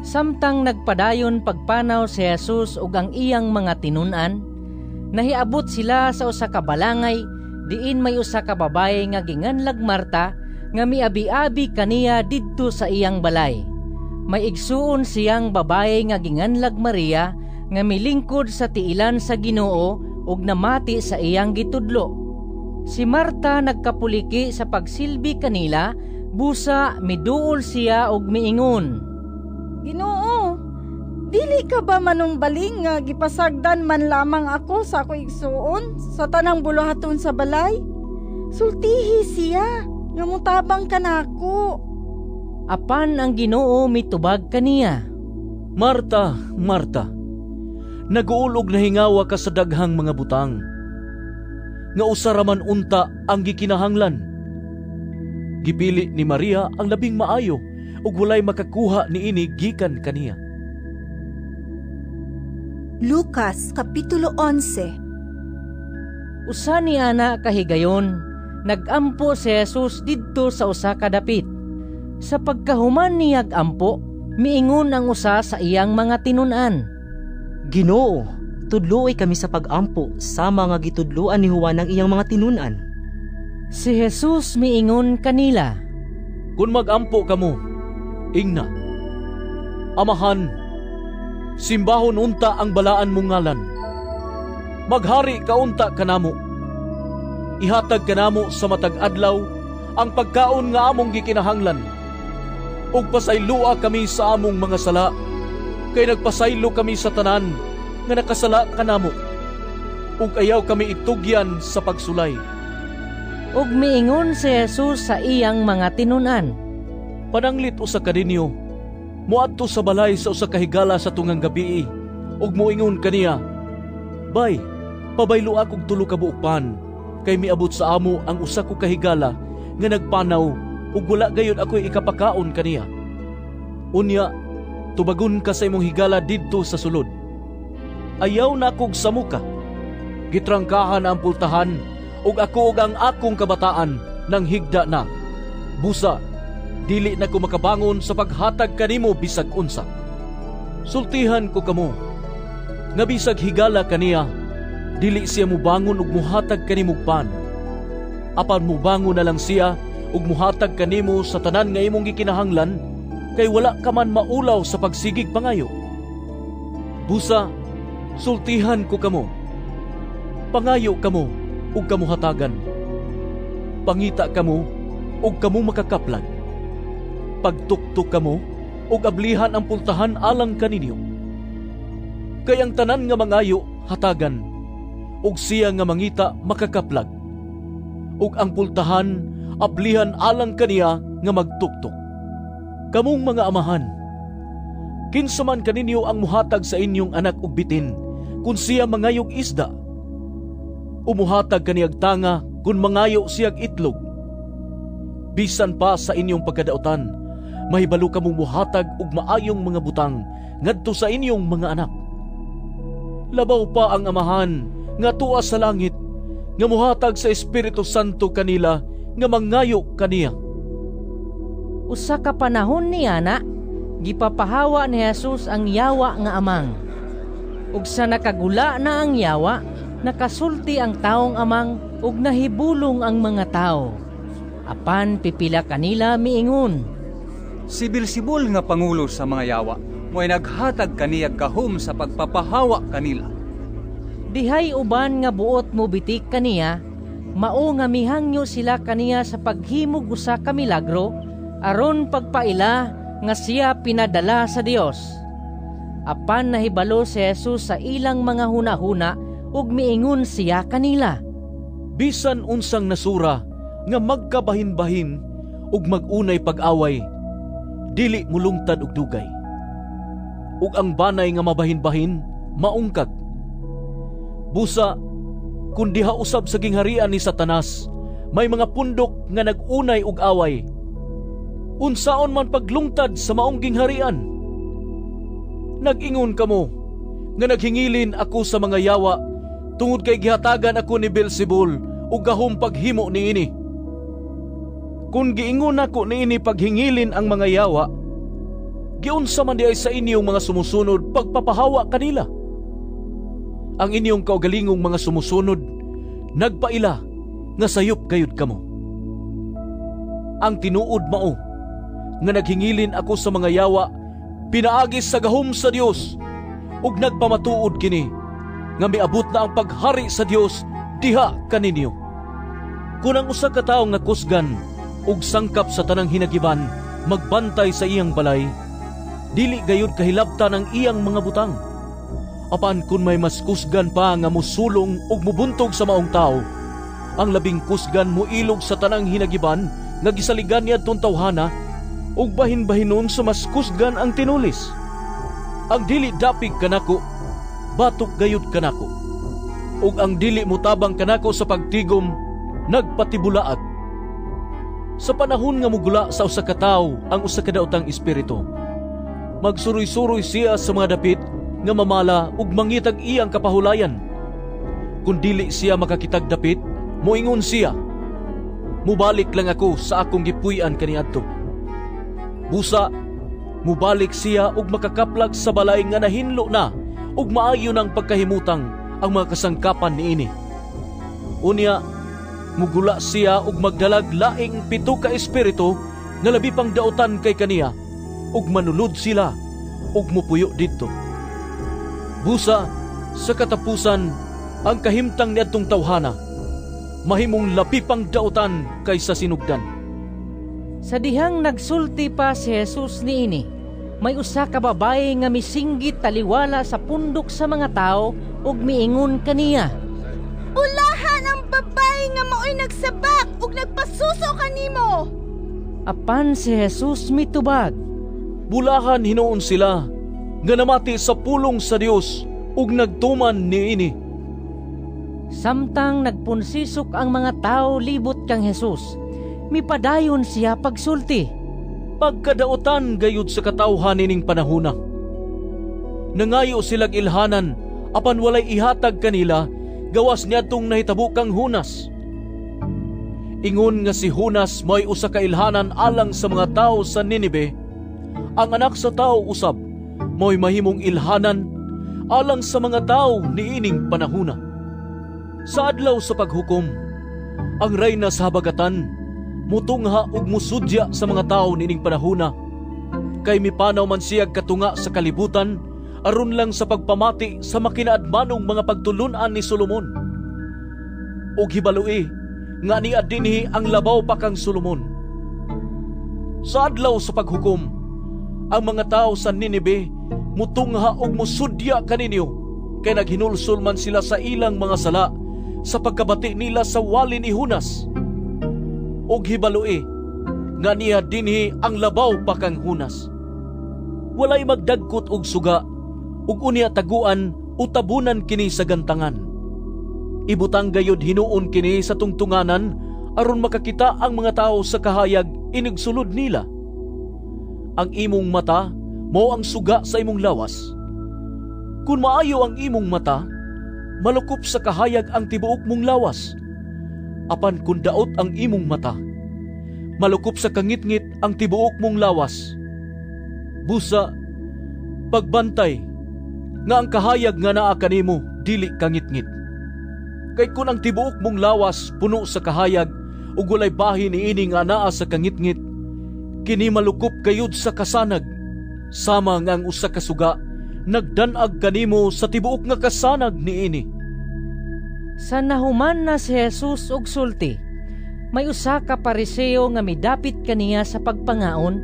Samtang nagpadayon pagpanaw si Jesus ug ang iyang mga tinun-an, nahiabot sila sa usa ka balangay diin may usa ka babaye nga ginganlag Marta nga miabi-abi kaniya didto sa iyang balay. May igsuon siyang babaye nga ginganlag Maria nga milingkod sa tiilan sa Ginoo ug namati sa iyang gitudlo. Si Marta nagkapuliki sa pagsilbi kanila, busa miduol siya og miingon, Ginoo, dili ka ba manumbaling nga gipasagdan man lamang ako sa ako igsuon sa tanang buluhaton sa balay? Sultihi siya nga mutabang kanako. Apan ang Ginoo mitubag kaniya, "Marta, Marta, naguol og nahingawa ka sa daghang mga butang, nga usa ra man unta ang gikinahanglan. Gipili ni Maria ang labing maayo ug walay makakuha niini gikan kaniya." Lucas Kapitulo 11. Usa ni ana kahigayon, nagampo si Jesus didto sa usa ka dapit. Sa pagkahuman niyag ampo, miingon ang usa sa iyang mga tinun-an, "Ginoo, tudluoy kami sa pag-ampo sama nga gitudloan ni Juan ang iyang mga tinun-an." Si Jesus miingon kanila, "Kun mag-ampo kamo, ingna, Amahan, simbahon unta ang balaan mong ngalan. Maghari ka unta kanamo. Ihatag kanamo sa matag adlaw ang pagkaon nga among gikinahanglan. Ug pasayloa kami sa among mga sala, kay nagpasaylo kami sa tanan nga nakasala kanamo. Ug ayaw kami itugyan sa pagsulay." Ug miingon si Jesus sa iyang mga tinun-an, "Pananglit usa kaninyo moadto sa balay sa usa ka higala sa tungang gabii ug moingon kaniya, 'Bay, pabaylo akog 3 ka buok pan, kay miabot sa amo ang usa ko ka higala nga nagpanaw ug wala gayud ako'y ikapakaon kaniya.' Unya, tubagon ka sa imong higala didto sa sulod, 'Ayaw na akog samuka. Gitrangkahan na ang pultahan, ug ako ug ang akong kabataan nang higda na. Busa, dili na ko makabangon sa paghatag kanimo bisag unsa.' Sultihan ko kamo, nga bisag higala kaniya, dili siya mubangon ug muhatag kanimog pan. Apan mubangon na lang siya ug muhatag kanimo sa tanan nga imong gikinahanglan, kay wala ka man maulaw sa pagsigig pangayo. Busa, sultihan ko kamo, pangayo kamo ug kamo hatagan. Pangita kamo ug kamo makakaplag. Pagtuktok kamo ug ablihan ang pultahan alang kaninyo. Kay ang tanan nga mangayo hatagan, ug siya nga mangita makakaplag. Ug ang pultahan ablihan alang kaniya nga magtuktok. Kamong mga amahan, kinsa man kaninyo ang muhatag sa inyong anak og bitin kun siya mangayog isda? O muhatag kaniyag tanga kun mangayo siyag itlog? Bisan pa sa inyong pagkadautan, mahibalo kamong muhatag og maayong mga butang ngadto sa inyong mga anak. Labaw pa ang Amahan nga tuwa sa langit nga muhatag sa Espiritu Santo kanila nga mangayo kaniya." Usa ka panahon niya na, gipapahawa ni Jesus ang yawa nga amang. Ug sa nakagula na ang yawa, nakasulti ang taong amang ug nahibulong ang mga tao. Apan pipila kanila miingon, "Si Beelzebul nga pangulo sa mga yawa, mo'y naghatag kaniyag gahom sa pagpapahawa kanila." Dihay uban nga buot mo bitik kaniya, mao nga mihangyo sila kaniya sa paghimog usa ka milagro aron pagpaila nga siya pinadala sa Dios. Apan nahibalo si Jesus sa ilang mga hunahuna ug miingon siya kanila, "Bisan unsang nasura nga magkabahin-bahin ug mag-unay pag-away, dili mulungtad og dugay. Ug ang banay nga mabahin-bahin maungkag. Busa, kun diha usab sa gingharian ni Satanas may mga pundok nga nag-unay og away, unsaon man paglungtad sa maong gingharian? Nag-ingon kamo nga naghingilin ako sa mga yawa tungod kay gihatagan ako ni Beelzebul og gahom paghimo niini. Kun giingon nako niini paghingilin ang mga yawa, giunsa man diay sa inyong mga sumusunod pagpapahawa kanila? Ang inyong kaugalingong mga sumusunod nagpaila nga sayop gayud kamo. Ang tinuod mao nga naghingilin ako sa mga yawa pinaagi sa gahom sa Dios, ug nagpamatuod kini nga miabot na ang paghari sa Dios diha kaninyo. Kun ang usa ka tawo nga kusgan ug sangkap sa tanang hinagiban magbantay sa iyang balay, dili gayud kahilabtan ang iyang mga butang. Apan kun may mas kusgan pa nga musulong ug mubuntog sa maong tawo, ang labing kusgan moilog sa tanang hinagiban nga gisaligan niadtong tawhana, Ug bahin-bahinon sa mas kusgan ang tinulis. Ang dili dapig kanako, batok gayud kanako. Ug ang dili motabang kanako sa pagtigom, nagpatibulaag. Sa panahon nga mugula sa usa ka tawo ang usa ka daotang espiritu, magsuroy-suroy siya sa mga dapit nga mamala ug mangitag iyang kapahulayan. Kun dili siya makakitag dapit, moingon siya, "Mubalik lang ako sa akong gipuy-an kaniadto." Busa, mubalik siya ug makakaplag sa balay nga nahinlo na ug maayo ng pagkahimutang ang mga kasangkapan niini. Unya, mugula siya ug magdalag laing 7 ka espiritu nga labi pang daotan kay kaniya, ug manulod sila ug mupuyo didto. Busa, sa katapusan, ang kahimtang niadtong tawhana mahimong labi pang daotan kaysa sinugdan. Sa dihang nagsulti pa si Jesus niini, may usa ka babaye nga misinggit taliwala sa pundok sa mga tawo ug miingon kaniya, "Bulahan ang babaye nga maoy nagsabak ug nagpasuso kanimo." Apan si Jesus mitubag, "Bulahan hinuon sila nga namati sa pulong sa Dios ug nagtuman niini." Samtang nagpunsisok ang mga tawo libot kang Jesus, mipadayon siya pagsulti. "Pagkadaotan gayud sa katawhan nining panahona. Nangayo silag ilhanan apan walay ihatag kanila gawas niadtong nahitabo kang Jonas. Ingon nga si Jonas may usa ka ilhanan alang sa mga tawo sa Ninibe, ang anak sa tawo usab mao'y mahimong ilhanan alang sa mga tawo niining panahona. Sa adlaw sa paghukom, ang rayna sa habagatan mutungha ug musudya sa mga tawo niining panahona, kay mipanaw man siyag katunga sa kalibutan aron lang sa pagpamati sa makinaadmanong mga pagtulun-an ni Solomon. Ug hibaloi nga niya dinhi ang labaw pa kang Solomon. Sa adlaw sa paghukom, ang mga tawo sa Ninibe mutungha ug musudya kaninyo, kay naghinulsol man sila sa ilang mga sala sa pagkabati nila sa wali ni Jonas. Ug hibaloi nga niya dinhi ang labaw pa kang Jonas. Walay magdagkot og suga ug unya taguan o tabunan kini sa gantangan. Ibutang gayud hinuon kini sa tungtunganan aron makakita ang mga tawo sa kahayag inigsulod nila. Ang imong mata mao ang suga sa imong lawas. Kun maayo ang imong mata, malukop sa kahayag ang tibuok mong lawas. Apan kun daot ang imong mata, malukop sa kangitngit ang tibuok mong lawas. Busa, pagbantay nga ang kahayag nga naa kanimo dili kangitngit. Kay kun ang tibuok mong lawas puno sa kahayag ug walay bahin niini nga naa sa kangitngit, kini malukop gayud sa kasanag, sama nga ang usa ka suga nagdan-ag kanimo sa tibuok nga kasanag niini." Sa nahuman na si Jesus og sulti, may usa ka Pariseo nga midapit kaniya sa pagpangaon,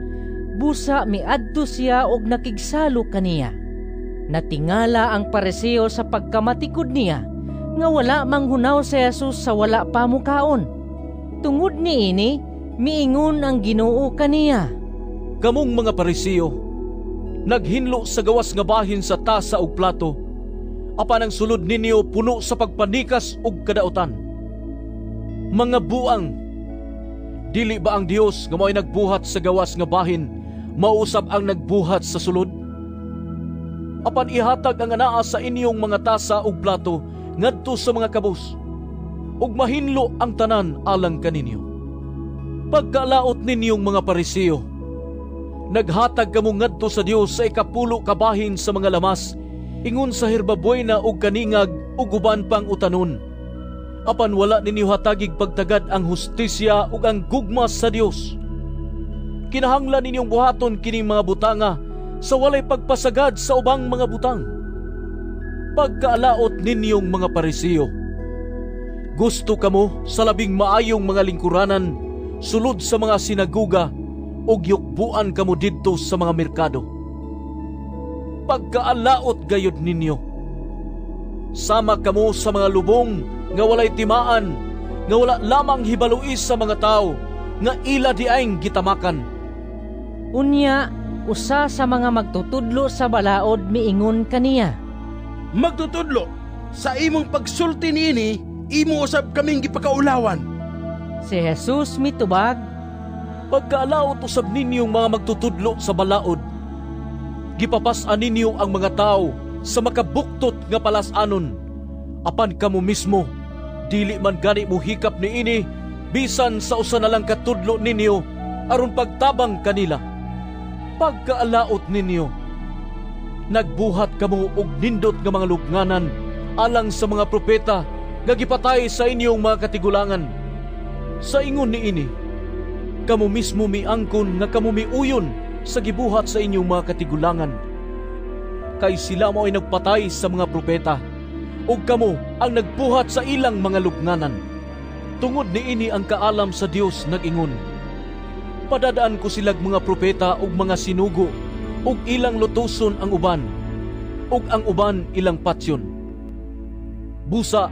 busa miadto siya og nakigsalo kaniya. Natingala ang Pariseo sa pagkamatikod niya nga wala manghunaw si Jesus sa wala pa mukaon. Tungod niini, miingon ang Ginoo kaniya, "Kamong mga Pariseo, naghinlo sa gawas nga bahin sa tasa ug plato, apan ang sulod ninyo puno sa pagpanikas ug kadaotan. Mga buang, dili ba ang Dios nga mao'y nagbuhat sa gawas nga bahin mausab ang nagbuhat sa sulod? Apan ihatag ang anaa sa inyong mga tasa ug plato ngadto sa mga kabus, ug mahinlo ang tanan alang kaninyo. Pagkalaot ninyong mga Pariseo, naghatag kamo ngadto sa Dios sa 10 ka bahin sa mga lamas, ingon sa herbabuena ug kaningag ug uban pang utanon. Apan wala ninyo hatagig pagtagad ang hustisya ug ang gugma sa Dios. Kinahanglan ninyong buhaton kining mga butanga sa walay pagpasagad sa ubang mga butang. Pagkaalaot ninyong mga Pariseo, gusto kamo sa labing maayong mga lingkuranan sulod sa mga sinaguga ug yukbuan kamo didto sa mga merkado. Pagkaalaot gayud ninyo, sama kamo sa mga lubong nga walay timaan, nga wala lamang hibaluis sa mga tao nga ila diayng gitamakan. Unya, usa sa mga magtutudlo sa balaod miingon kaniya, "Magtutudlo, sa imong pagsulti niini, imo usab kaming gipakaulawan." Si Jesus mitubag, "Pagkaalaot usab ninyong mga magtutudlo sa balaod. Gipapas-an ninyo ang mga tao sa makabuktot nga palas-anon, apan kamo mismo dili man gani mohikap niini bisan sa usa na lang katudlo ninyo aron pagtabang kanila. Pagkaalaot ninyo! Nagbuhat kamo og nindot nga mga lubnganan alang sa mga propeta nga gipatay sa inyong mga katigulangan. Sa ingon niini, kamo mismo miangkon nga kamo miuyon sa gibuhat sa inyong mga katigulangan. Kay sila mao'y nagpatay sa mga propeta, ug kamo ang nagbuhat sa ilang mga lubnganan. Tungod niini ang kaalam sa Dios nag-ingon, Padadaan ko silag mga propeta ug mga sinugo, ug ilang lutuson ang uban, ug ang uban ilang patyon. Busa,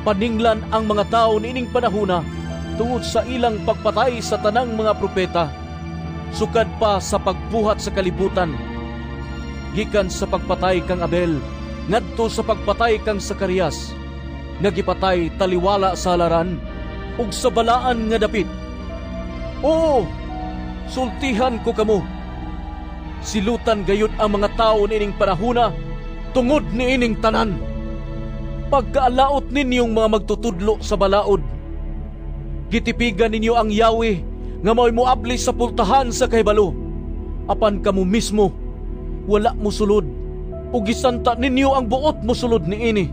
paninglan ang mga tawo niining panahona tungod sa ilang pagpatay sa tanang mga propeta, sukad pa sa pagbuhat sa kalibutan, gikan sa pagpatay kang Abel ngadto sa pagpatay kang Sakarias, nga gipatay taliwala sa halaran ug sa balaan nga dapit. Oo, sultihan ko kamo, silutan gayud ang mga tawo niining panahona tungod niining tanan. Pagkaalaot ninyong mga magtutudlo sa balaod! Gitipigan ninyo ang yawi nga mao'y moabli sa pultahan sa kahibalo, apan kamo mismo wala mosulod, ug gisanta ninyo ang buot mosulod niini."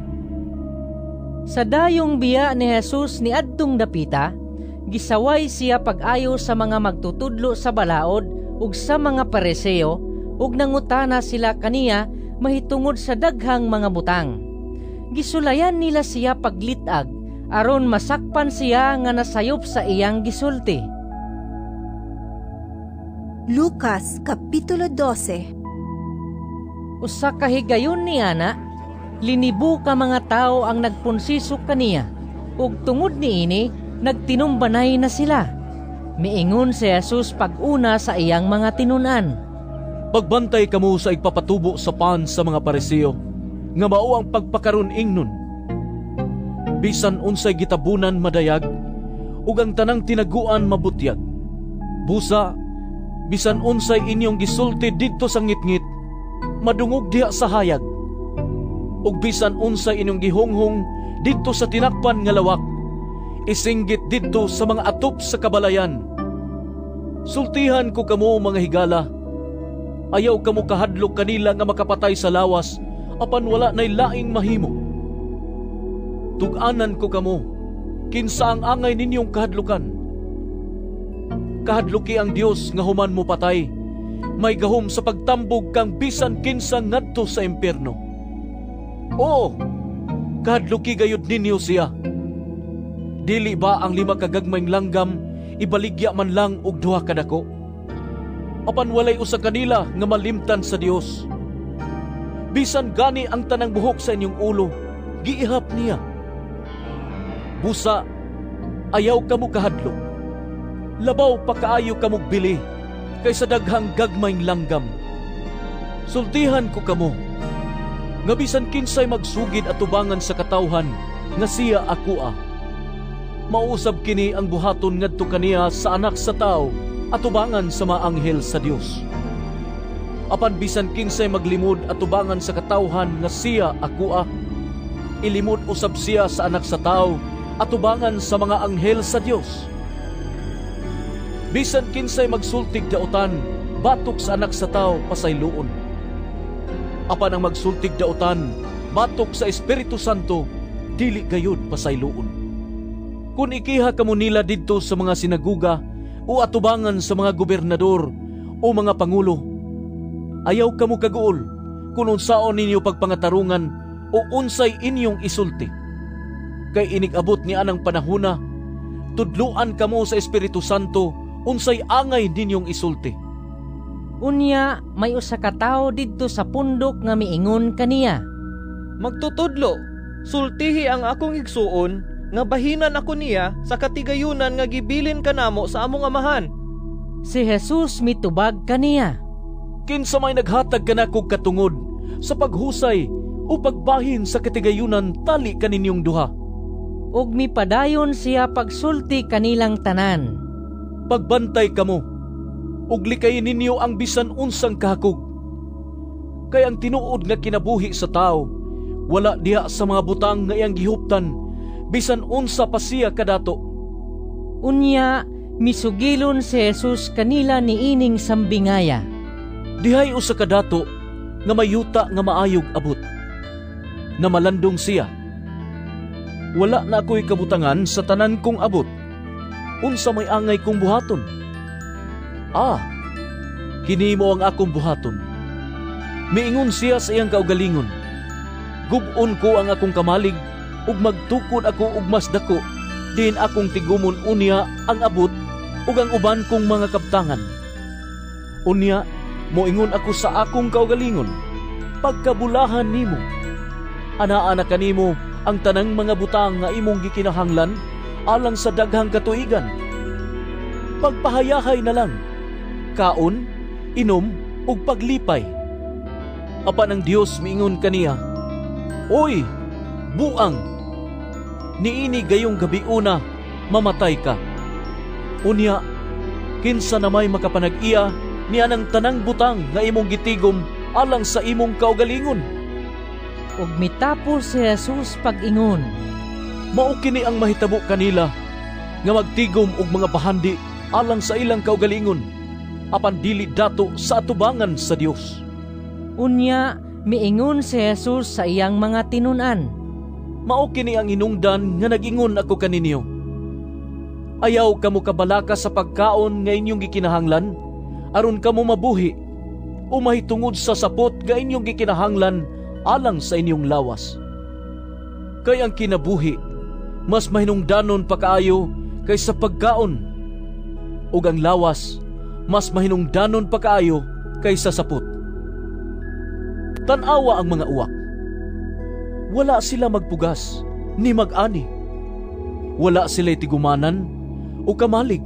Sa dayong biya ni Jesus niadtong dapita, gisaway siya pag-ayo sa mga magtutudlo sa balaod ug sa mga Pariseo, ug nangutana sila kaniya mahitungod sa daghang mga butang. Gisulayan nila siya paglit-ag aron masakpan siya nga nasayop sa iyang gisulti. Lucas Kapitulo 12. Usa ka higayon ni ana, linibo ka mga tawo ang nagpunsisok kaniya, ug tungod niini nagtinumbanay na sila. Miingon si Jesus pag-una sa iyang mga tinun-an, "Pagbantay kamo sa igpapatubo sa pan sa mga Pariseo, nga mao ang pagpakaron ingnon. Bisan unsay gitabunan madayag, ug ang tanang tinaguan mabutyag. Busa, bisan unsay inyong gisulti didto sa ngitngit, madungog diha sa hayag. Ug bisan unsay inyong gihonghong didto sa tinakpan nga lawak, isinggit didto sa mga atop sa kabalayan. Sultihan ko kamo, mga higala, ayaw kamo kahadlok kanila nga makapatay sa lawas, apan wala nay laing mahimo. Tug-anan ko kamo, kinsa ang angay ninyong kahadlukan? Kahadluki ang Dios nga human mo patay, may gahom sa pagtambog kang bisan kinsa ngadto sa impierno. Oo, kahadluki gayud ninyo siya. Dili ba ang 5 ka gagmayng langgam ibaligya man lang og 2 ka dako? Apan walay usa kanila nga malimtan sa Dios. Bisan gani ang tanang buhok sa inyong ulo, giihap niya. Busa, ayaw kamo kahadlok. Labaw pa kaayo kamog bili kaysa daghang gagmayng langgam. Sultihan ko kamo, nga bisan kinsay magsugid atubangan sa katawhan nga siya akoa, mausab kini ang buhaton ngadto kaniya sa Anak sa Tawo atubangan sa mga anghel sa Dios. Apan bisan kinsay maglimod atubangan sa katawhan nga siya akoa, ilimod usab siya sa Anak sa Tawo atubangan sa mga anghel sa Dios. Bisan kinsay magsultig dautan batok sa Anak sa Tawo pasayloon. Apan ang magsultig dautan batok sa Espiritu Santo dili gayud pasayloon. Kun ikiha kamo nila didto sa mga sinaguga o atubangan sa mga gobernador o mga pangulo, ayaw kamo kaguol kung unsaon ninyo pagpangatarungan o unsay inyong isulti. Kay inig-abot ni anang panahona, tudluan kamo sa Espiritu Santo unsay angay ninyong isulti." Unya may usa ka tawo didto sa pundok nga miingon kaniya, "Magtutudlo, sultihi ang akong igsuon nga bahinan ako niya sa katigayunan nga gibilin kanamo sa among amahan." Si Jesus mitubag kaniya, "Kinsa may naghatag kanakog katungod sa paghusay o pagbahin sa katigayunan tali kaninyong duha?" Ug mipadayon siya pagsulti kanilang tanan, "Pagbantay kamo, ug likayin ninyo ang bisan unsang kahakog. Kay ang tinuod nga kinabuhi sa tawo wala diha sa mga butang nga iyang gihuptan, bisan unsa pa siya kadato." Unya misugilon si Jesus kanila niining sambingaya, "Dihay usa ka dato nga mayuta nga maayog abot. Namalandong siya, 'Wala na ako'y kabutangan sa tanan kong abot. Unsa may angay kong buhaton? Ah, kini mo ang akong buhaton.' Miingon siya sa iyang kaugalingon, 'Gub-on ko ang akong kamalig ug magtukod ako og mas dako, diin akong tigumon unya ang abot ug ang uban kong mga kabtangan. Unya moingon ako sa akong kaugalingon, pagkabulahan nimo. Anaa na kanimo ang tanang mga butang nga imong gikinahanglan alang sa daghang katuigan. Pagpahayahay na lang, kaon, inom, ug paglipay.' Apan ang Dios miingon kaniya, 'Oy, buang! Niini gayong gabiuna mamatay ka. Unya, kinsa na may makapanag-iya niya ng tanang butang nga imong gitigom alang sa imong kaugalingon?'" Ug mitapos si Jesus pag-ingon, "Mao kini ang mahitabo kanila nga magtigom og mga bahandi alang sa ilang kaugalingon, apan dili dato sa atubangan sa Dios." Unya miingon si Jesus sa iyang mga tinun-an, "Mao kini ang hinungdan nga nag-ingon ako kaninyo. Ayaw kamo kabalaka sa pagkaon nga inyong gikinahanglan aron kamo mabuhi, o mahitungod sa sapot nga inyong gikinahanglan alang sa inyong lawas. Kay ang kinabuhi mas mahinungdanon pa kaayo kaysa pagkaon, ug ang lawas mas mahinungdanon pa kaayo kaysa sapot. Tan-awa ang mga uwak. Wala sila magpugas ni mag-ani. Wala sila tigumanan o kamalig.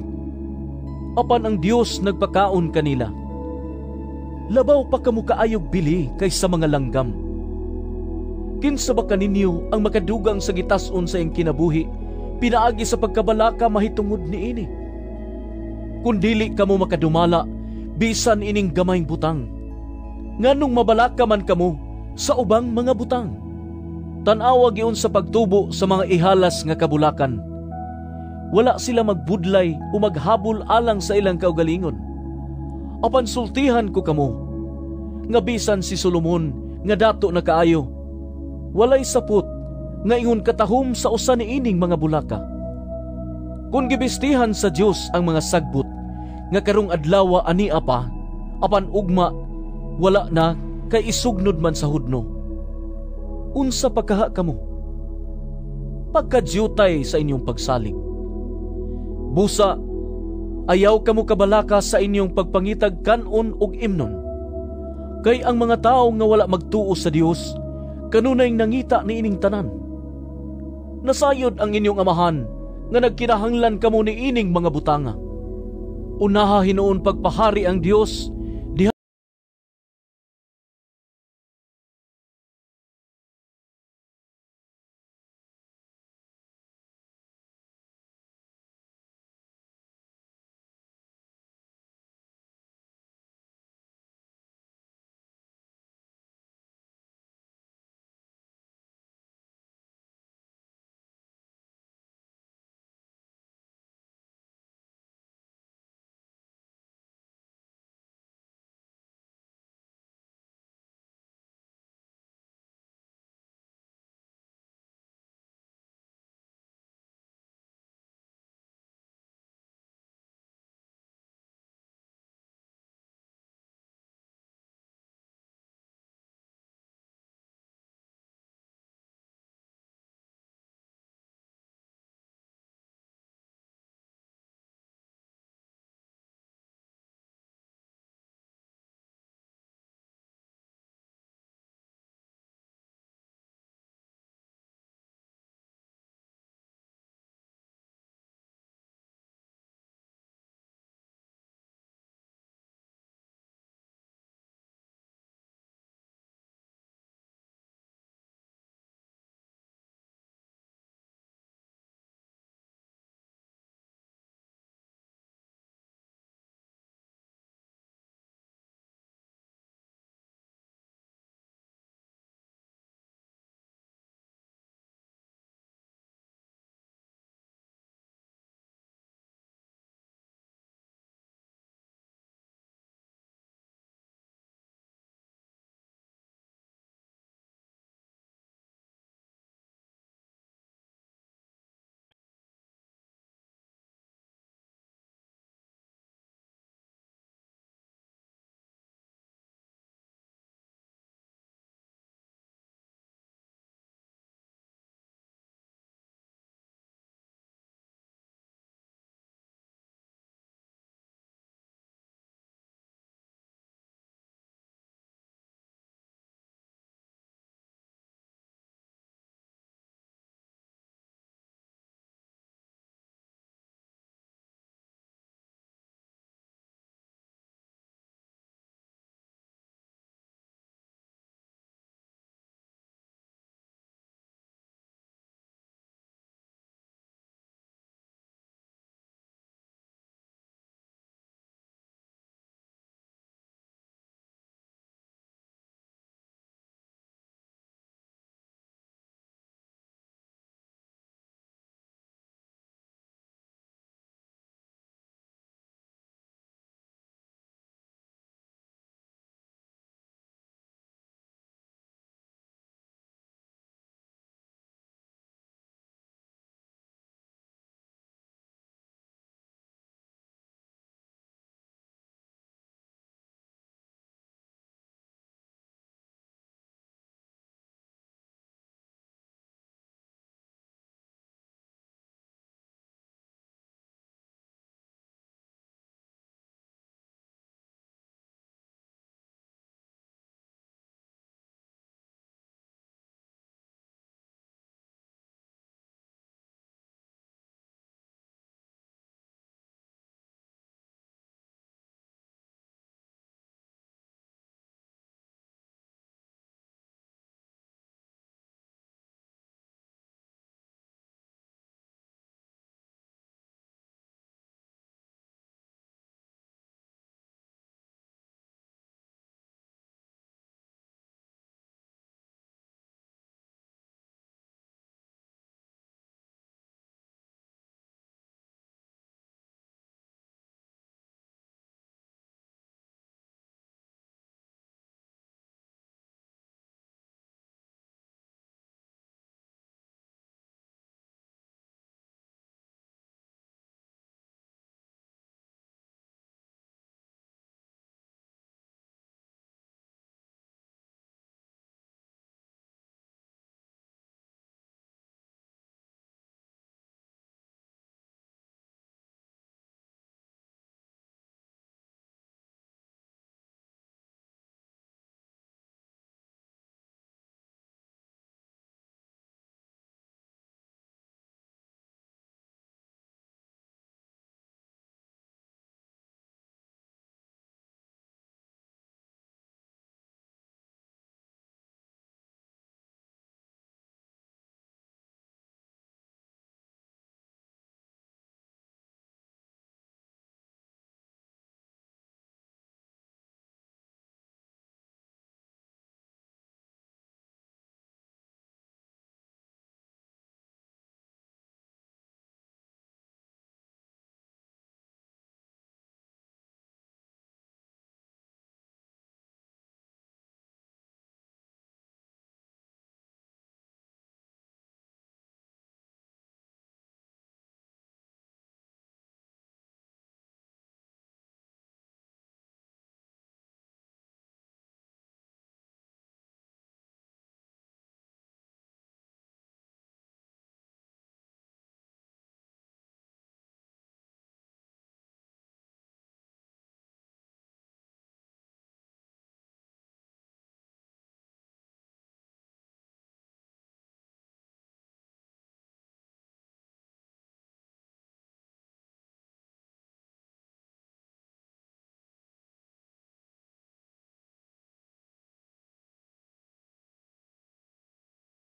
Apan ang Dios nagpakaon kanila. Labaw pa kamo kaayog bili kaysa mga langgam. Kinsa ba kaninyo ang makadugang sa gitas-on sa iyang kinabuhi pinaagi sa pagkabalaka mahitungod niini? Kun dili kamo makadumala bisan ining gamayng butang, nganong mabalaka man kamo sa ubang mga butang? Tan-awa giun sa pagtubo sa mga ihalas nga kabulakan. Wala sila magbudlay o maghabol alang sa ilang kaugalingon. Apan sultihan ko kamo, nga bisan si Solomon nga dato na kaayo, walay sapot nga ingon katahom sa usa niining mga bulaka. Kung gibistihan sa Dios ang mga sagbot nga karong adlawa ania pa, apan ugma wala na kay isugnod man sa hudno. Unsa pa kaha kamo? Pagkadyutay sa inyong pagsalig. Busa, ayaw kamo kabalaka sa inyong pagpangitag kanon ug imnon. Kay ang mga tawo nga wala magtuo sa Dios, kanunay nangita niining tanan. Nasayod ang inyong amahan nga nagkinahanglan kamo niining mga butanga. Unaha hinuon pagpahari ang Dios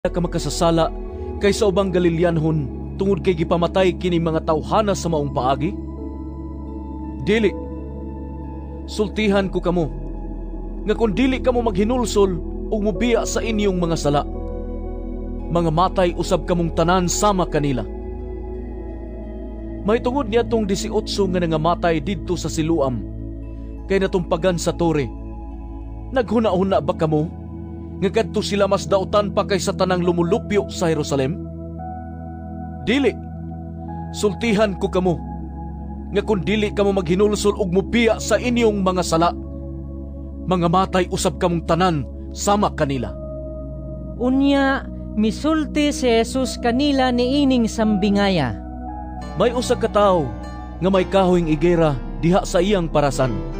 ka makasasala kaysa ubang Galileanhon tungod kay gipamatay kini mga tawhana sa maong paagi? Dili. Sultihan ko kamo nga kun dili kamo maghinulsol ug mobiya sa inyong mga sala, mga matay usab kamong tanan sama kanila. Mahitungod niadtong 18 nga nangamatay didto sa Siloam kay natumpagan sa tore, naghuna-huna ba kamo nga kadto sila mas dautan pa kaysa tanang lumulupyo sa Jerusalem? Dili. Sultihan ko kamo nga kun dili kamo maghinulsol ug mobiya sa inyong mga sala, mga matay usab kamong tanan sama kanila. Unya misulti si Jesus kanila niining sambingaya. May usa ka tawo nga may kahoyng igera diha sa iyang parasan.